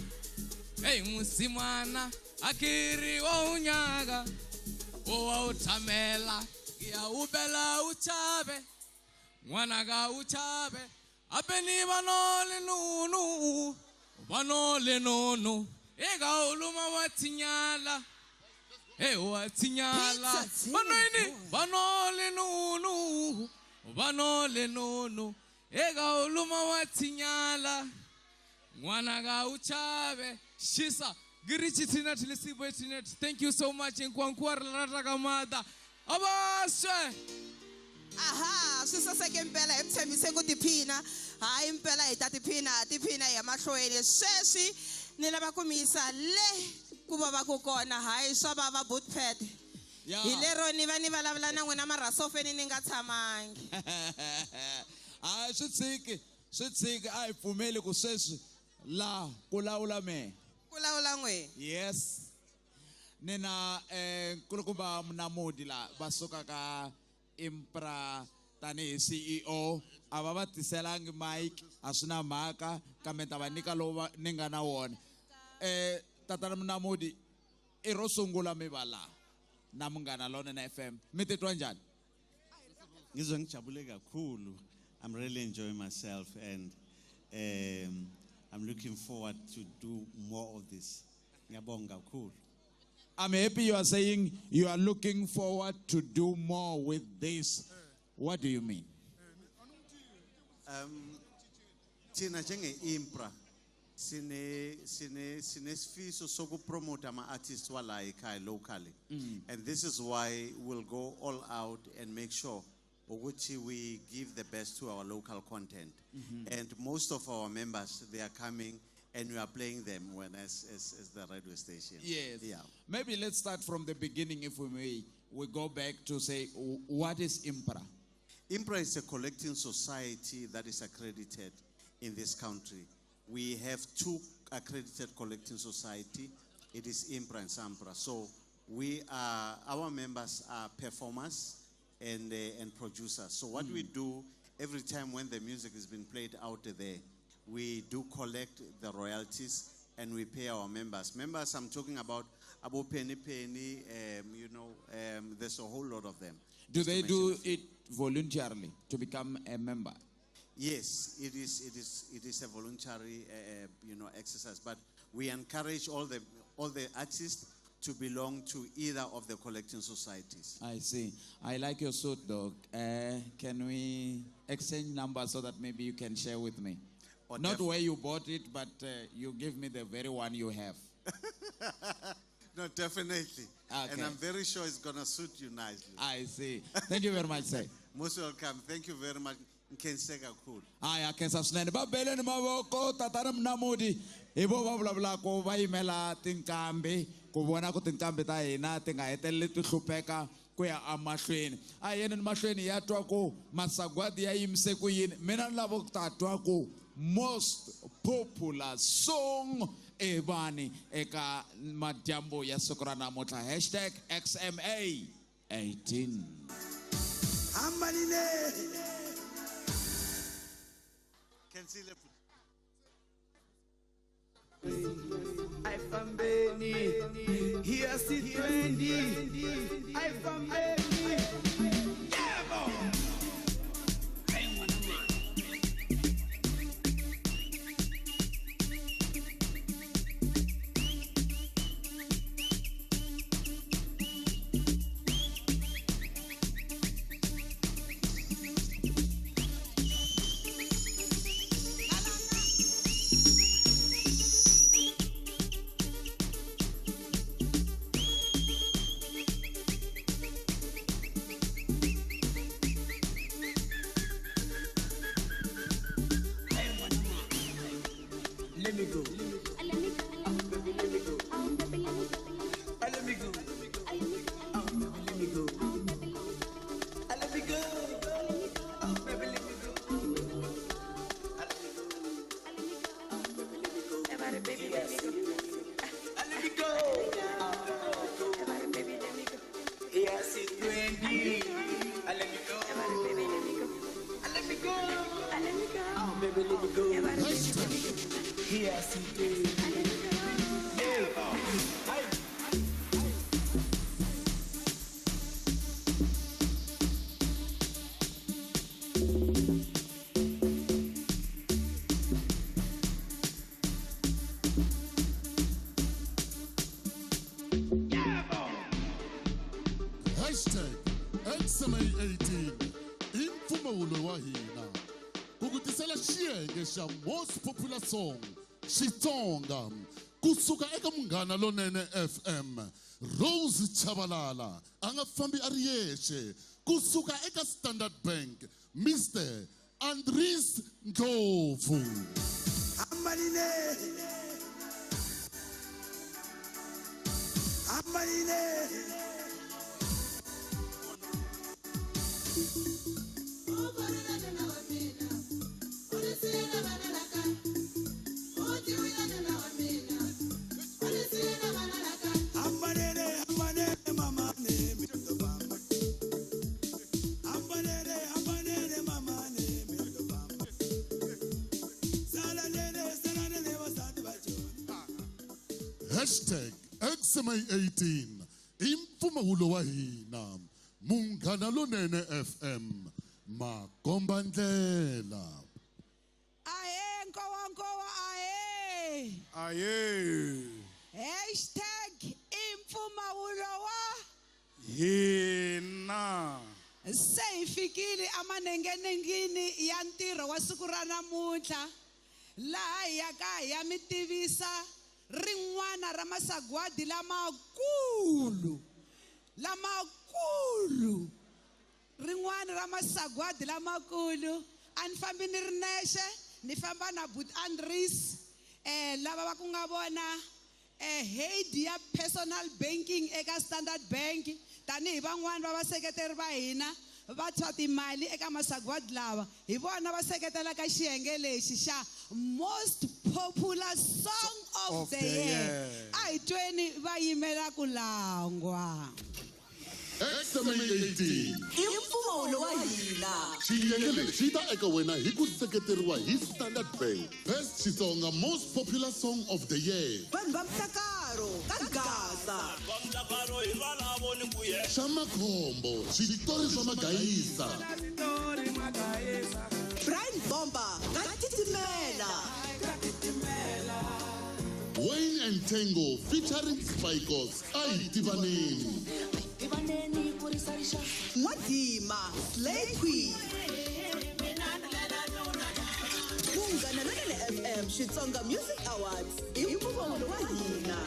Hey musimana, akiri wa unyaga. Owa utamela, ya ubela uchabe. Ngwanaga uchabe, abeni banole nunu. Banole nunu. Eka uluma wa tinyala. Hey wa tinyala. Banoini banole nunu. Banole nunu. Eka uluma wa tinyala. Ngwana ga uchabe. Shisa. Girichi tina tilisibo tinet. Thank you so much. Nkwankwar rata kamada. Abaswe. Aha, swi saseke impela hi mi tshembise ku tiphina. Hayi impela hi ta tiphina, tiphina hi ya mahlweni. Sweswi ni lava ku mi yisa le ku va va ku kona, hayi swa vava bootpad. Hi lero ni va ni vulavula na n'wina mara sofeni ni nga tshamangi. Hayi swi tshiki, swi tshiki a hi pfumeli ku sweswi la ku lawula mehe. Ku lawula n'we. Yes. Ni na nkulukumba Munamudi la va suka ka Impra tanihi CEO a va va tiselangi mic a swi na mhaka kambe ta va nyika lowu ni nga na wona. Tatana Munamudi i ro sungula mi va laha na Munghana Lonene FM mi titwa njhani? Ngizwa ngijabule kakhulu. I'm really enjoying myself and I'm looking forward to do more of this. Ngiyabonga kakhulu. I'm happy you are saying you are looking forward to do more with this. What do you mean? Thina njenge-Impra sinesifiso sokupromote ama-artists wala ekhaya locally. And this is why we'll go all out and make sure ukuthi we give the best to our local content. And most of our members, they are coming and we are playing them when as the radio station. Yes. Yeah. Maybe let's start from the beginning, if we may. We go back to say, what is Impra? Impra is a collecting society that is accredited in this country. We have two accredited collecting society. It is Impra and SAMPRA. So our members are performers and producers. So what we do every time when the music has been played out there, we do collect the royalties and we pay our members. Members, I'm talking about Abo Penny Penny, there's a whole lot of them. Do Just to they mention do a few. it voluntarily to become a member? Yes, it is a voluntary exercise, but we encourage all the artists to belong to either of the collecting societies. I see. I like your suit, though. Can we exchange numbers so that maybe you can share with me? Or Not where you bought it, but you give me the very one you have. No, definitely. Okay. And I'm very sure it's going to suit you nicely. I see. Thank you very much, sir. Most welcome. Thank you very much. Nkhense kakhulu. Aya, khensa swinene. Va beleni mavoko tatana Munamudi hi vo va vulavulaka va yimela tinqambi ku vona ku tinqambi ta hina ti nga heteleli ti hlupheka ku ya emahlweni. A hi yeni mahlweni ya twa ku masagwadi ya yimise ku yini. Mina ni lava ku ta twa ku most popular song evani eka madyambu ya siku ra namuntlha. Hashtag XMA 18. Amanine. I fambeni here sit 20 I fambeni yebo. Let me go. Let me go. Baby, let me go. Let me go. Let me go. Let me go. Baby, let me go. Baby, let me go. Let me go. Baby, let me go. Yes, it's 20. Let me go. Baby, let me go. Let me go. Let me go. Baby, let me go. Yes, it is. XMA 18 i mpfumawulo wa hina ku ku tisela xiyenge xa most popular song Xitsonga kusuka eka Munghana Lonene FM. Rose Chabalala a nga fambi a ri yexe kusuka eka Standard Bank, Mr Andries Ndlovu. Amanine Amanine Hashtag XMA18 i mpfumawulo wa hina. Munghana Lonene FM, makomba ndlela. Ahe nkowa nkowa ahe. Ahe. Hashtag i mpfumawulo wa hina. Se hi fikile amanengenengeni ya ntirho wa siku ra namuntlha, laha hi yaka hi ya mi tivisa rin'wana ra masagwadi lamakulu lamakulu, rin'wana ra masagwadi lamakulu. A ni fambi ni ri nexe, ni famba na But Andries, lava va ku nga vona head ya personal banking eka Standard Bank, tanihi van'wani va vaseketeri va hina va tshwa timali eka masagwadi lawa, hi vona va seketelaka xiyenge lexi xa most popular song of the year. A hi tweni va yimela ku langwa. XMA18 i mpfumawulo wa hina. Xiyenge lexi xi ta eka wena hi ku seketeriwa hi Standard Bank. Best Xitsonga most popular song of the year. Vanhu va Mhlakaro ka Gaza. Xa makhombo, switori swa magayisa. Brian Bomba ka Titimela. Wayne and Tango featuring Spikos a hi tivaneni. N'wadima Slay Queen. Munghana Lonene FM Xitsonga Music Awards i mpfumawulo wa hina.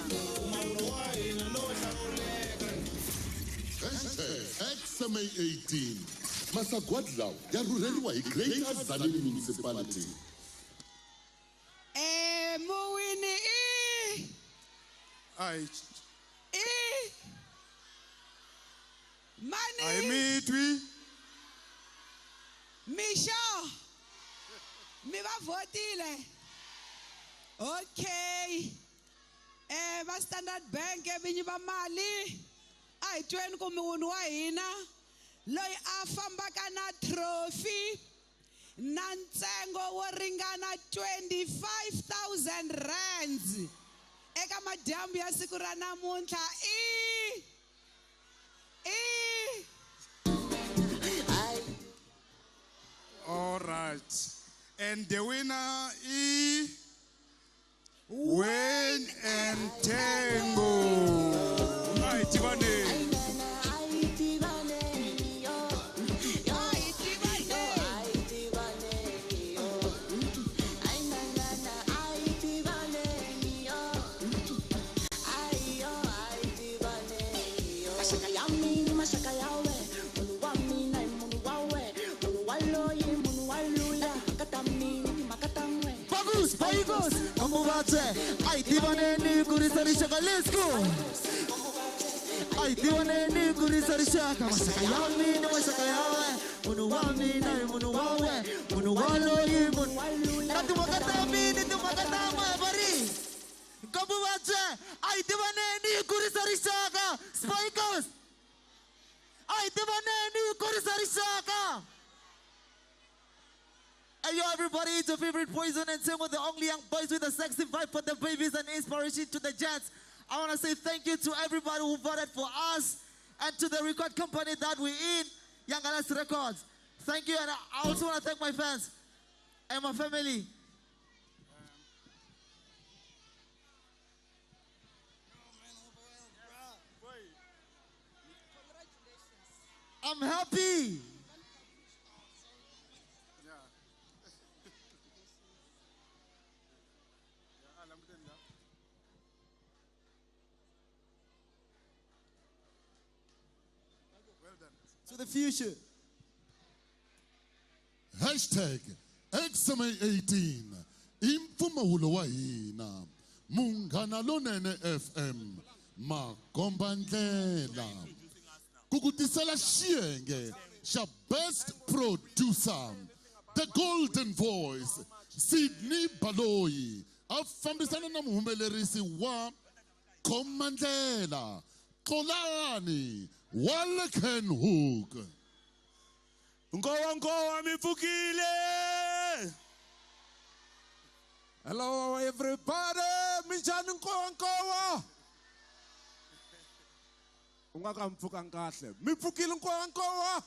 Hashtag XMA18. Masagwadi lawa ya rhurheriwa hi Greater Tzaneen Municipality. Muwini i Ai i mani ai mitwi Misho mi va votile. Okay. Va Standard Bank vinyi va mali a hi tweni ku muwini wa hina loyi a fambaka na trophy na ntsengo wo ringana 25,000 rands eka madyambu ya siku ra namuntlha i All right. And the winner is Wayne and Tango. Ai tivaneni. Spikos, Kamuvache, I tivaneni kurisa rishaka, let's go. I tivaneni kurisa rishaka, masaka yami na masaka yawe, munu wami na munu wawe, munu waloyi munu waluya. Tumakata mini tumakata mabari. Kamuvache, I tivaneni kurisa rishaka, Spikos. I tivaneni kurisa rishaka. Hey yo everybody, it's your favorite Poison and Tango, the only young boys with a sexy vibe for the babies and inspiration to the gents. I want to say thank you to everybody who voted for us and to the record company that we're in, Yangalas Records. Thank you, and I also want to thank my fans and my family. I'm I'm happy. To the future. Hashtag XMA18 i mpfumawulo wa hina. Munghana Lonene FM makomba ndlela ku ku tisela xiyenge xa Best Producer, The Golden Voice, Sydney Baloyi a fambisana na muhumelerisi wa Khomandlela Xolani wa le Kenhook. Nkowa nkowa mi pfukile. Hello everybody, minjhani nkowa nkowa? U nga ka mi pfukanga kahle. Mi pfukile nkowa nkowa?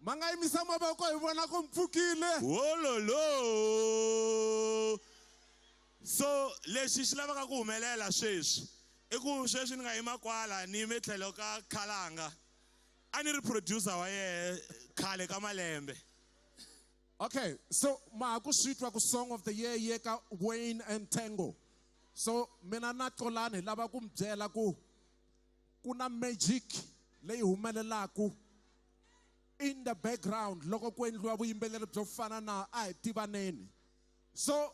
Ma nga yimisa mavoko hi vona ku mi pfukile. Wololo. So lexi xi lavaka ku humelela sweswi i ku sweswi ni nga yima kwala ni yime tlhelo ka Khalanga. A ni ri producer wa yehe khale ka malembe. Okay, so ma ku swi twa ku song of the year ye ka Wayne and Tango. So mina na Xolani hi lava ku mi byela ku ku na magic leyi humelelaku in the background loko ku endliwa vuyimbeleri byo fana na a hi tivaneni. So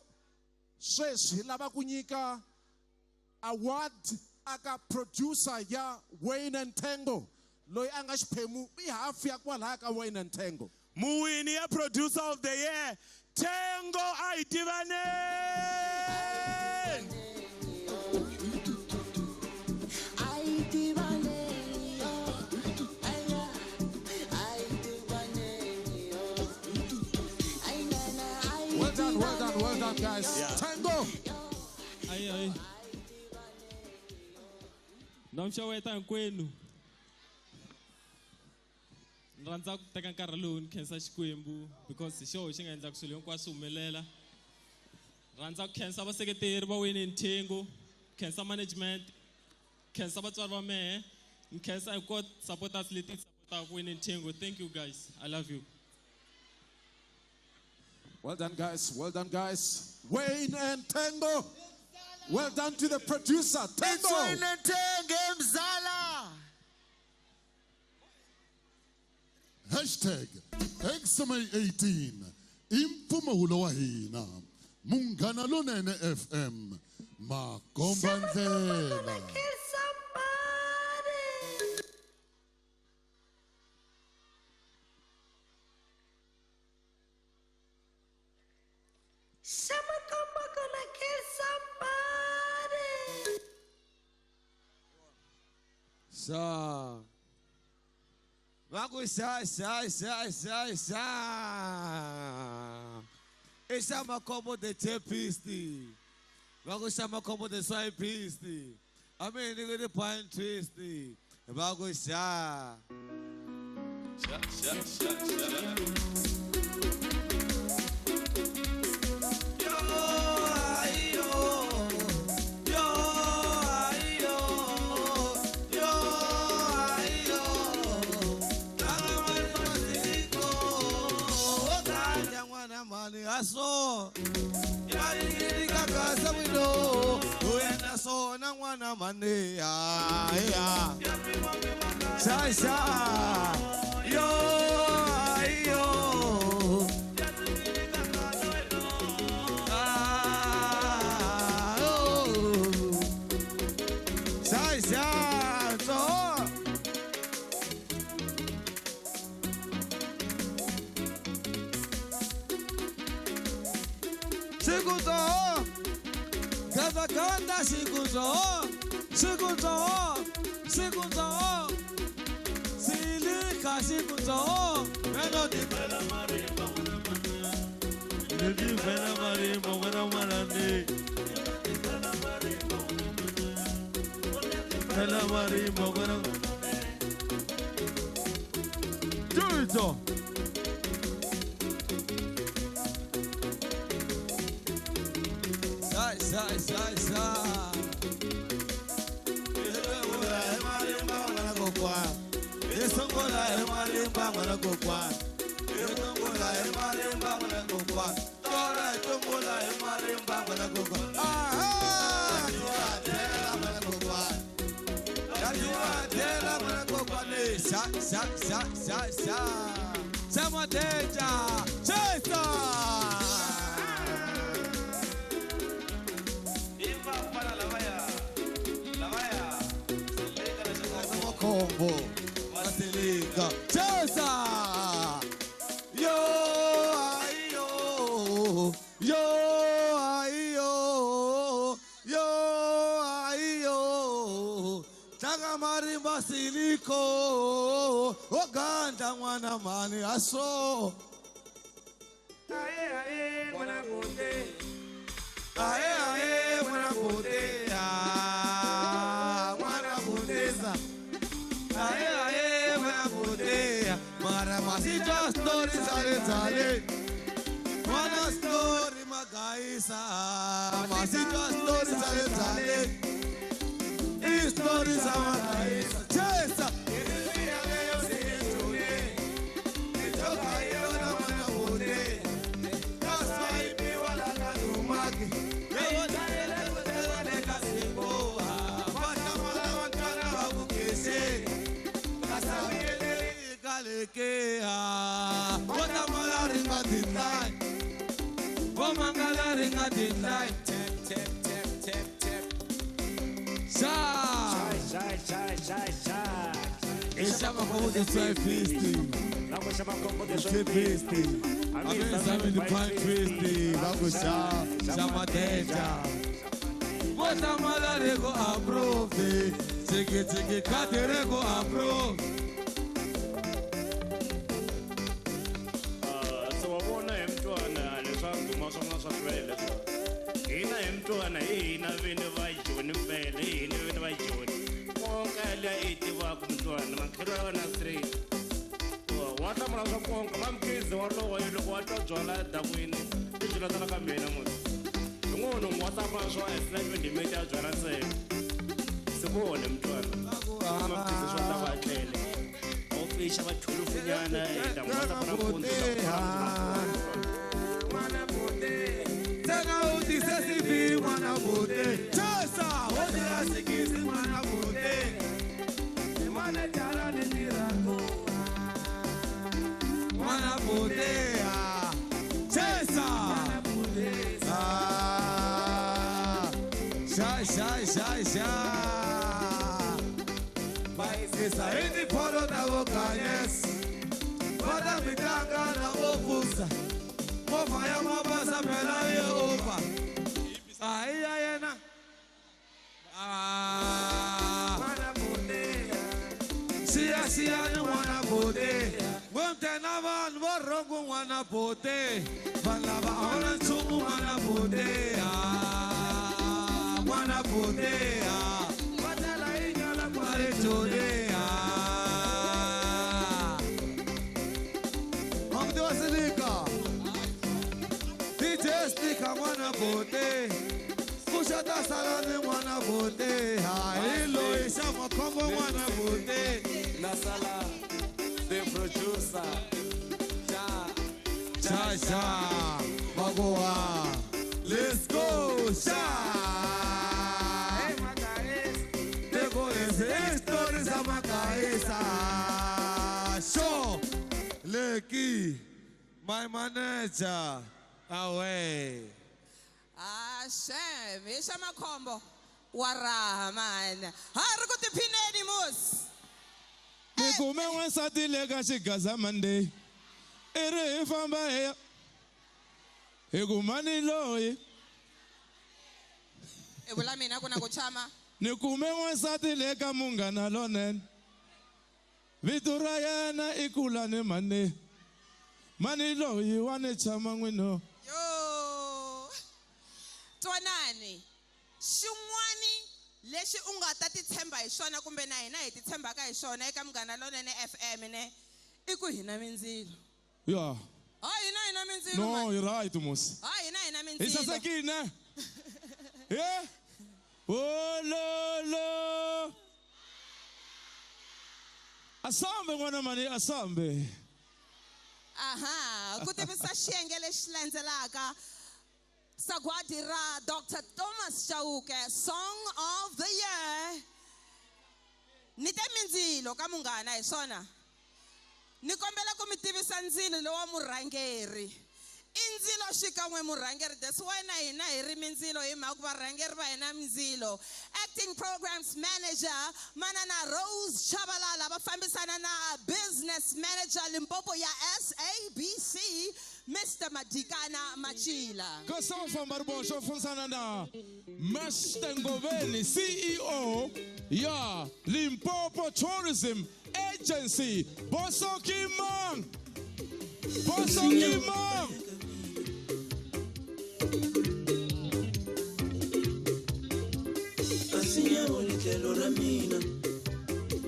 sweswi hi lava ku nyika award aka producer ya Wayne and Tango loyi a nga xiphemu i half ya kwalaya ka Wayne and Tango. Muwini ya producer of the year Tango a hi tivaneni. Well done, well done, well done, guys. Yeah. Tango. Ayi ayi. Nomxeweta hinkwenu. Ni rhandza ku teka nkarhi lowu ni khensa Xikwembu because hi xoho xi nga endla ku swilo hinkwaswo swi humelela. Rhandza ku khensa vaseketeri va Wayne and Tango, khensa management, khensa vatswari va mehe, ni khensa hinkwato supporters leti supportaka Wayne and Tango. Thank you guys. I love you. Well done, guys. Well done, guys. Wayne and Tango. Well done to the producer, Tango. It's Wayne and Tango, Mzala. Hashtag XMA18 i mpfumawulo wa hina. Munghana Lonene FM makomba ndlela. Sa. Va ku xa xa xa xa xa. I xa makhombo the chapist. Va ku xa makhombo the swipist. I mean ni the pine twist. Va ku xa. Xa xa xa xa. So na mane ya ya. Sa sa yo yo. Ah oh. Sa sa so. Segundo, cada canta segundo, segundo, segundo, silica segundo, melody bela marimba, melody bela marimba, buena marani, bela marimba, buena. Do it. Sa sa sa. n'wana kokwana. Hi tungula hi marimba n'wana kokwana. Torha hi tungula hi marimba n'wana kokwana. Aha! Dyela n'wana kokwana. Dyela n'wana kokwana. Xa xa xa xa xa. Xa Chesa! Combo Vaselinga Chesa! Yo ayo yo ayo yo ayo Tanga marimba siliko Oganda mwana mani aso Ae ae mwana kote Ae ae mwana kote Mwana koteza Ae ae mwana kote Mara masita story zale zale Mwana story magaisa Masita story zale zale Story za magaisa Chesa Tap tap tap tap tap. Sha sha sha sha sha. Eshama como de sua fist. Fist. Amém de pine twist. Vamos chá, chama deja. Bota malarego approve. Tiki tiki katerego approve. So wabona emntwana leswa nduma swona swa swele hina hi mntwana hi hina vini va joni mpela hi hina vini va joni konka liya i tivaka mntwana makhelo ya wena straight wa hlamula swa konka va mkhizi walowo loko wa twa byala edakwini i byela tala ka mina musi hi n'wini n'wi wa hlamula swa esinavindimeti ya byala ntsena sikone mntwana mamkhizi swa ta va tlele a wu fixa va chulufunyana hi ta n'wi hlamula mpundzu Tena utise sivi mwana bote Chesa wote asikisi mwana bote Mwana jara ni nirako Mwana bote Chesa Sha sha sha sha Baisisa indi poro na wokanyes Bada mitanga na wofusa Mofa ya mabasa pela ye opa Ai ai na Mwana bote Sia sia ni mwana bote Ngomte na van vorongo mwana bote Van lava ona nchumu mwana bote Mwana bote Watala inyala kwa chole Mamdi wasilika DJ Stika mwana bote Kushata salani mwana bote Hailo isha makombo mwana bote Nasala the producer Cha Cha cha Magoa Let's go Cha Tego ese stories a makaisa Show Leki My manager Away. Ah, shem, isha makhombo wa raha man. Ha ri ku tiphineni mos. Ni kume n'wansati le ka xigaza Monday. I ri hi famba hi ya hi ku mani loyi. I vula mina ku na ku chama. Ni kume n'wansati le ka munghana lonene. Vito ra yena i Kulani mani. Mani loyi wa ni chama n'wino. Yo. Twanani. Xin'wani lexi u nga ta titshemba hi xona kumbe na hina hi titshembaka hi xona eka Munghana Lonene FM ne i ku hina mindzilo. Yeah. Ha hina hina mindzilo. No, you're right, mos. Ha hina hina mindzilo. Hi sasekile. Yeah. Oh lo lo. Asambe n'wana mani asambe. Aha, ku tivisa xiyenge lexi landzelaka sagwadi ra Dr. Thomas Chauke, Song of the Year. Ni te mindzilo ka munghana hi swona. Ni kombela ku mi tivisa ndzilo lowa murhangeri. I ndzilo xikan'we murhangeri, that's why na hina hi ri mindzilo hi mhaka ku varhangeri va hina mindzilo. Acting Programs Manager Manana Rose Chabalala va fambisana na Business Manager Limpopo ya SABC Mr. Madikana Machila. Kasi va famba ri boxe va fambisana na Master Ngoveni, CEO ya Limpopo Tourism Agency. Boso Kimang. Boso Kimang. Asinyawo litlhelo ra mina.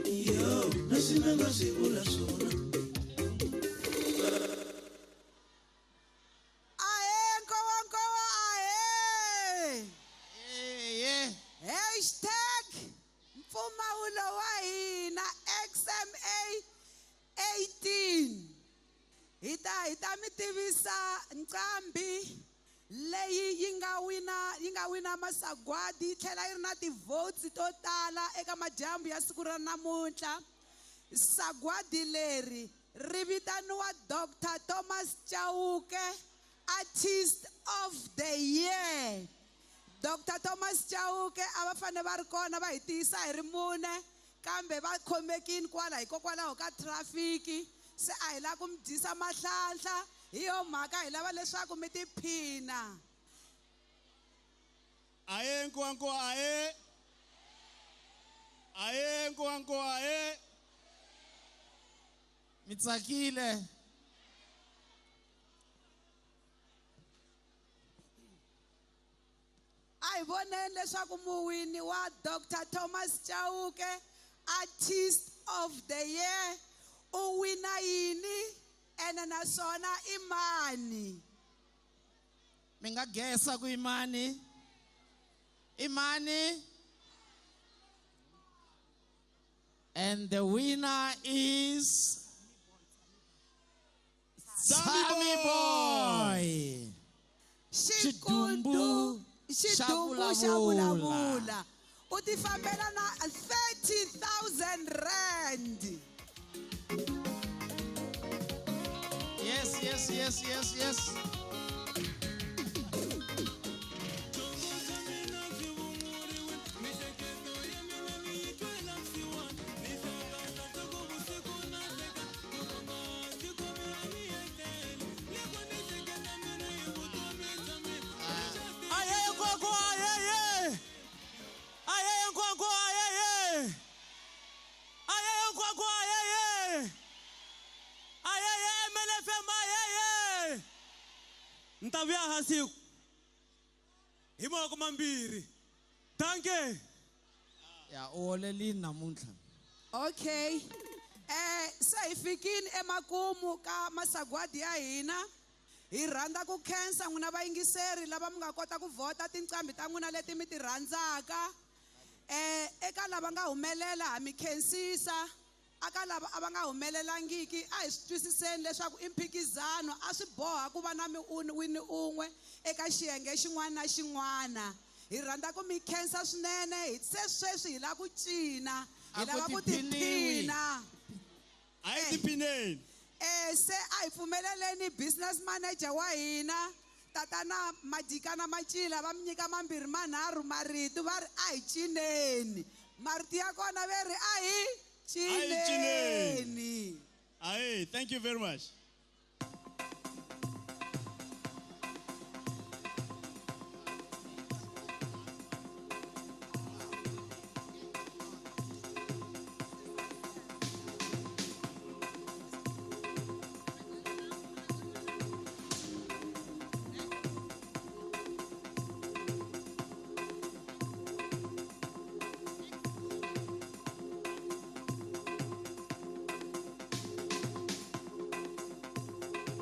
Yo, nasinanga swi vula swona. Ahe, nkowankowa, ahe. Hashtag mpfumawulo wa hina XMA 18. Hi ta mi tivisa nqambi leyi yi nga wina masagwadi yi tlhela yi ri na ti-votes to tala eka madyambu ya siku ra namuntlha. Sagwadi leri ri vitaniwa Dr. Thomas Chauke Artist of the Year. Dr. Thomas Chauke a va fanele va ri kona va hi tiyisa hi ri mune kambe va khomekile kwala hikokwalaho ka traffic. Se a hi lava ku mi dyisa mahlanhla, hi yo mhaka hi lava leswaku mi tiphina. Ahe nkowankowa ahe. Ahe nkowankowa ahe. Mi tsakile. A hi voneni leswaku muwini wa Dr. Thomas Chauke Artist of the Year u wina yini ene naswona i mani? Mi nga gesa ku i mani? I mani? And the winner is Sammy Boy. Xidumbu xa vulavula. U ti fambela na 30,000 rand. Yes, yes, yes, yes, yes. Ni ta vuya hansi hi mavoko mambirhi. Danke. Ya u holelini namuntlha. Okay. Se hi fikini emakumu ka masagwadi ya hina. Hi rhandza ku khensa n'wina vayingiseri lava mi nga kota ku vhota tinqambi ta n'wina leti mi ti rhandzaka. Eka lava nga humelela ha mi khensisa. Aka lava a va nga humelelangiki a hi swi twisiseni leswaku i mphikizano, a swi boha ku va na wini un'we eka xiyenge xin'wana na xin'wana. Hi rhandza ku mi khensa swinene, hi se sweswi hi lava ku cina, hi A ku lava ku tiphiniwi. tiphina. A hi tiphineni. Se a hi pfumeleleni business manager wa hina Tatana Madikana Machila va mi nyika mambirhi manharhu marito va ri a hi cineni. Marito ya kona ve ri a hi cineni. Aye, thank you very much.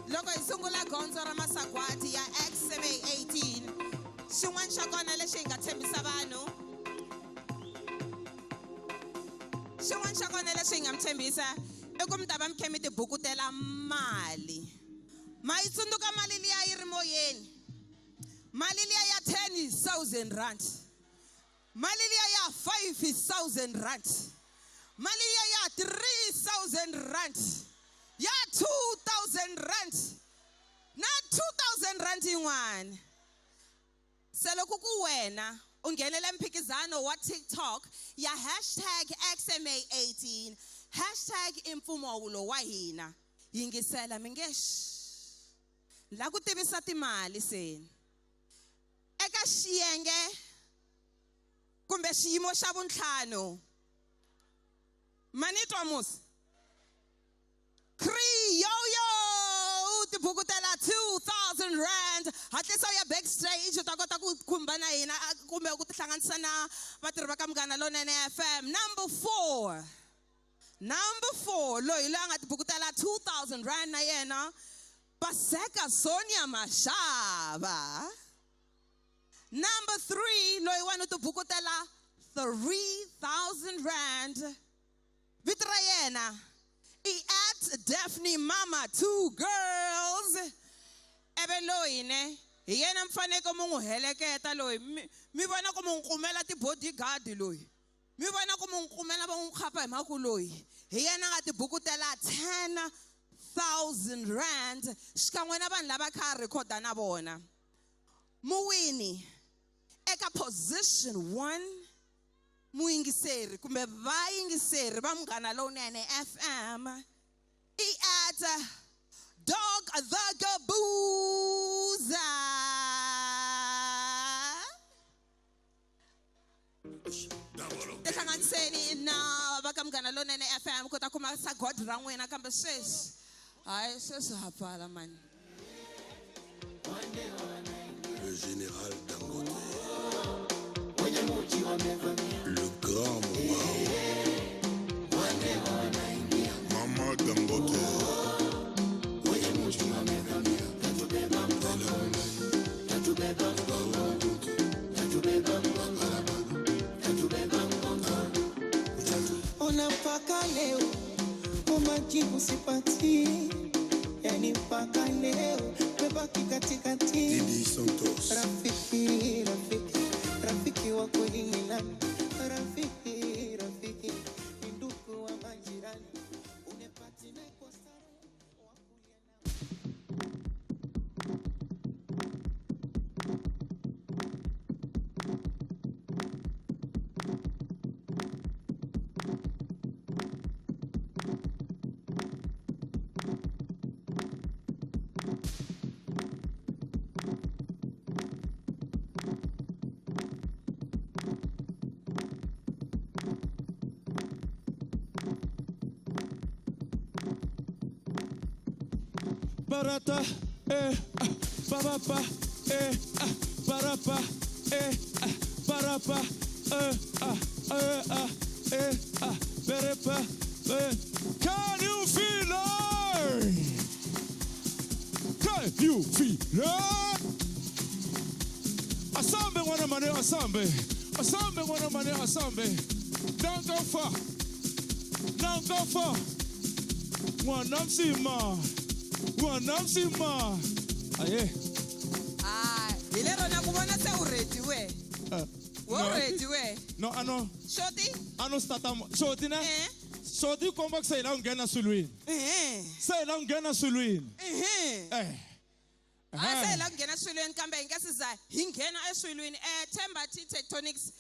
Loko hi sungula gondzo ra masagwadi ya XMA 18, xin'wana xa kona lexi hi nga tshembisa vanhu, xin'wana xa kona lexi hi nga mi tshembisa I ku mi ta va mi khe mi tibukutela mali. Ma yi tsundzuka mali liya yi ri moyeni. Mali liya ya 10,000 rand. Mali liya ya 5,000 rand. Mali liya ya 3,000 rand. Ya 2,000 rand. Na 2,000 rand yin'wana. Se loko ku wena u nghenela mphikizano wa TikTok ya hashtag XMA18 hashtag i mpfumawulo wa hina. Yingisela mi nge la ku tivisa timali seni. Eka xiyenge kumbe xiyimo xa vuntlhanu. Manitwa musi. Kriyoyo tibukutela 2,000 rand. Hatlisa u ya backstage u ta kota ku khumba na hina kumbe ku tihlanganisa na vatirhi va ka Munghana Lonene FM. Number 4. Number 4 loyi loyi a nga tibukutela 2,000 rand na yena Paseka Sonia Mashava. Number 3 loyi wa u tibukutela 3,000 rand. Vito ra yena i at Daphne Mama 2 Girls. Eve loyi ne hi yena mi faneke mi n'wi heleketa loyi mi vona ku mi n'wi kumela ti-bodyguard loyi. Mi vona ku mi n'wi kumela va n'wi khapa hi mhaka loyi. Hi yena a nga tibukutela 10,000 rand xikan'we na vanhu lava kha a rhekhoda na vona. Muwini eka position 1 muyingiseri kumbe vayingiseri va Munghana Lowunene FM i at Dog the Gabuza. Tihlanganiseni na va ka Munghana Lowunene FM ku ta kuma sagwadi ra n'wina kambe sweswi hayi sweswi ha pfala mani. Le général Dangote, le grand Mobao, Mama Dangote, Ona mpaka leo majibu sipati, yani mpaka leo mebaki katikati. Didi Santos. Rafiki, rafiki, rafiki wa kweli ni nani? Rafiki, rafiki ni ndugu wa majirani. Unepati na kwa sare wa kulia na Barata, eh, ah, ba ba eh, ah, barapa, eh, ah, barapa, eh, ah, eh, ah, berepa, eh. Can you feel it? Can you feel it? Asambe mwana mane asambe, asambe mwana mane asambe. Don't go far, don't go far. Mwana msima. Mwana msima. Aye. Ah, hi lero na ku vona se u ready we. Wo ready we. No, ano. Shoti? Ano stata shoti ne? Shoti komba ku se hi la ku nghena swilwini. Se hi la ku nghena swilwini. A se hi la ku nghena swilwini kambe hi nge se za hi nghena eswilwini. Themba T Tectonics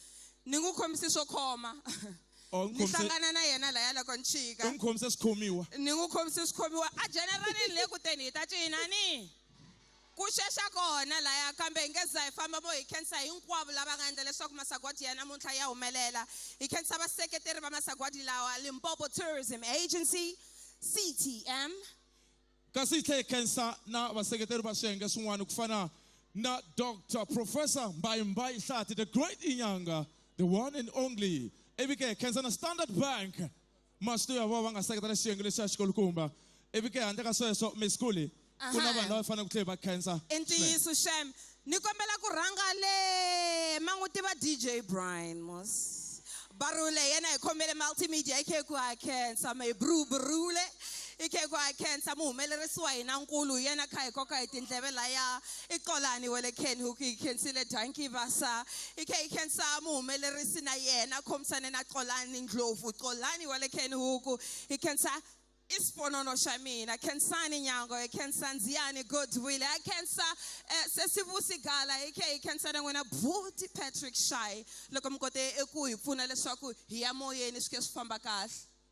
ni n'wi khomise swo khoma. Ni hlangana na yena laya loko ni chika. U n'wi khomise swikhomiwa. Ni n'wi khomise swikhomiwa. A generalini le ku teni hi ta cina ni. Ku xexa kona laya kambe hi nge za hi famba mo hi khensa hinkwavo lava nga endla leswaku masagwadi ya namuntlha ya humelela. Hi khensa vaseketeri va masagwadi lawa Limpopo Tourism Agency, CTM. Kasi hi tlhela hi khensa na vaseketeri va swiyenge swin'wana ku fana na Dr. Professor Mbayimbayi Hlathi, the great Inyanga, the one and only. Ivi ke hi khensa na Standard Bank, masiku ya vona va nga seketela xiyenge lexiya xikulukumba. Ivi ke handle ka sweswo, Miss Kuli, ku na vanhu lava faneleke ku tlhela va khensa. I ntiyiso xem. Ni kombela ku rhanga le ma n'wi tiva DJ Brian mos. Barule yena hi khomele multimedia i khe ku ha khensa me bru brule i khe ku ha khensa muhumelerisi wa hina nkulu hi yena kha hi koka hi tindleve laya i Xolani wa le Kenhook hi khensile dankie vasa i khe hi khensa muhumelerisi na yena khomisane na Xolani Ndlovu Xolani wa le Kenhook hi khensa isiponono xa mina khensani nyango hi khensa ndziyani goodwill hi khensa sesivusi gala hi khe hi khensa na n'wina buti Patrick Shai loko mi kote eku hi pfuna leswaku hi ya moyeni swi ke swi famba kahle.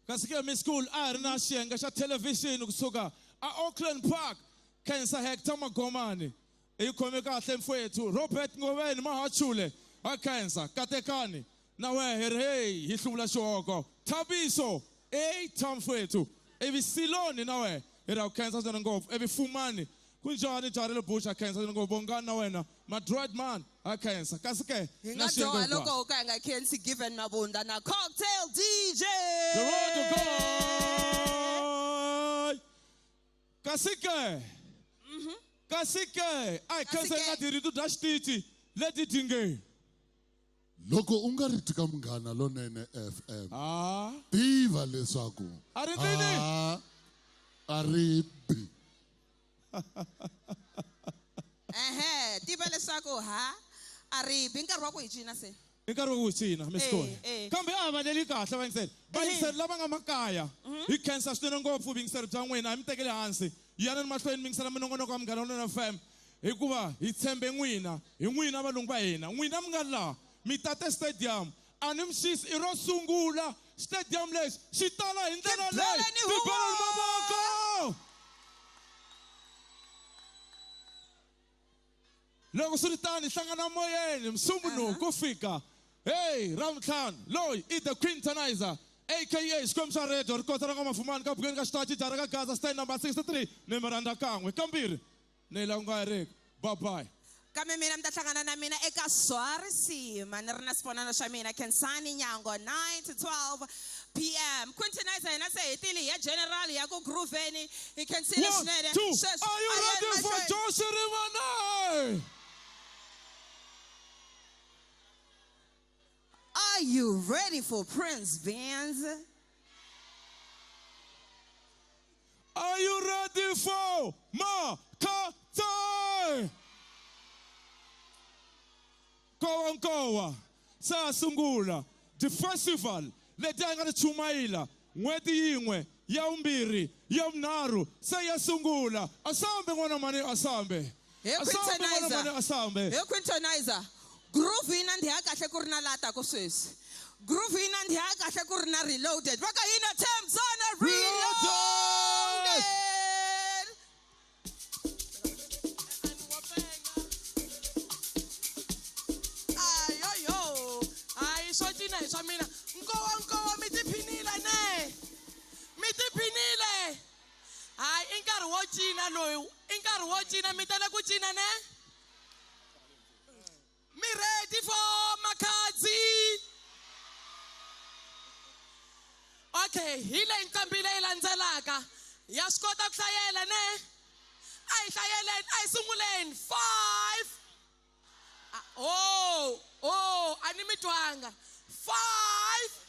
Kasi ke Miss Cool a hi ri na xiyenge xa thelevhixini kusuka a Auckland Park khensa Hector Magomani hi khome kahle mfowethu Robert Ngoveni Mahachule ha khensa katekani na wehe hi ri hey hi hluvula xihoko Thabiso ey tha mfowethu ivi Siloni na wehe hi ra ku khensa swinene ngopfu ivi Fumani kunjhani jaha ra le Bush ha khensa swinene ngopfu Bongani na wena Madroid man ha khensa kasi ke Hi na nga xiyenge dyoha loko hinkwaxo. ho ka hi nga khensi Given Mabunda na Cocktail DJ. The road to God. Kasi ke kasi ke a hi khenseni ka tirito bya xitichi leti dyi nge Loko u nga ri tika Munghana Lonene FM tiva leswaku A ri rini? A ri bi. Ehe, tiva leswaku ha a ri bi nkarhi wa ku hi cina se. I nkarhi wa ku hi cina Miss Cool. Kambe a va valeli kahle vayingiseri. Vayingiseri lava nga makaya hi khensa swinene ngopfu vuyingiseri bya n'wina hi mi tekele hansi. Yanani mahlweni mi yingisela minongonoko ya Munghana Lonene FM hikuva hi tshembe n'wina, hi n'wina valungu va hina. N'wina mi nga laha mi tate stadium a ni mi xisi i ro sungula stadium lexi xi tala hi ndlela leyi. Tibeleni huwa! Tibeleni mavoko! Loko swi ri tano hi hlangana moyeni Msumbhunuku ku fika hey Ravuntlhanu loyi i the Quintanizer aka Xikwembu xa radio ri kota ra ka Mafumani ka bukeni ka xitachi jara ka Gaza stand number 63 ni mi rhandza kan'we kambirhi ni la ku nga heriki. Bye bye. Kambe mina mi ta hlangana na mina eka swa risima ni ri na xifonano xa mina Khensani Nyango 9 to 12 PM. Quintanizer hina se hetile hi ya general ya ku grooveni hi khensile One, swinene. two, Sweswi are you a hi yeni ready for mahlweni. Josh Rimane? Are you ready for Prince Benz? Are you ready for Makate? Nkowa nkowa sa sungula the festival leti a nga ri chumayila n'hweti yin'we ya vumbirhi ya vunharhu se ya sungula asambe n'wana mani asambe He asambe n'wana mani asambe He Quintanizer groove yi nandziha kahle ku ri na lata ku sweswi groove yi nandziha kahle ku ri na reloaded va ka hina Thembzana reloaded. Ayoyo hayi swo cina hi swa mina nkowa nkowa mi tiphinile ne mi tiphinile hayi i nkarhi wo cina loyi i nkarhi wo cina mi tele ku cina ne mi ready for Makhadzi okay hi leyi nqambi leyi landzelaka ya swi kota ku hlayela ne a hi hlayeleni a hi sunguleni 5 Oh, oh, a ni mi twanga. 5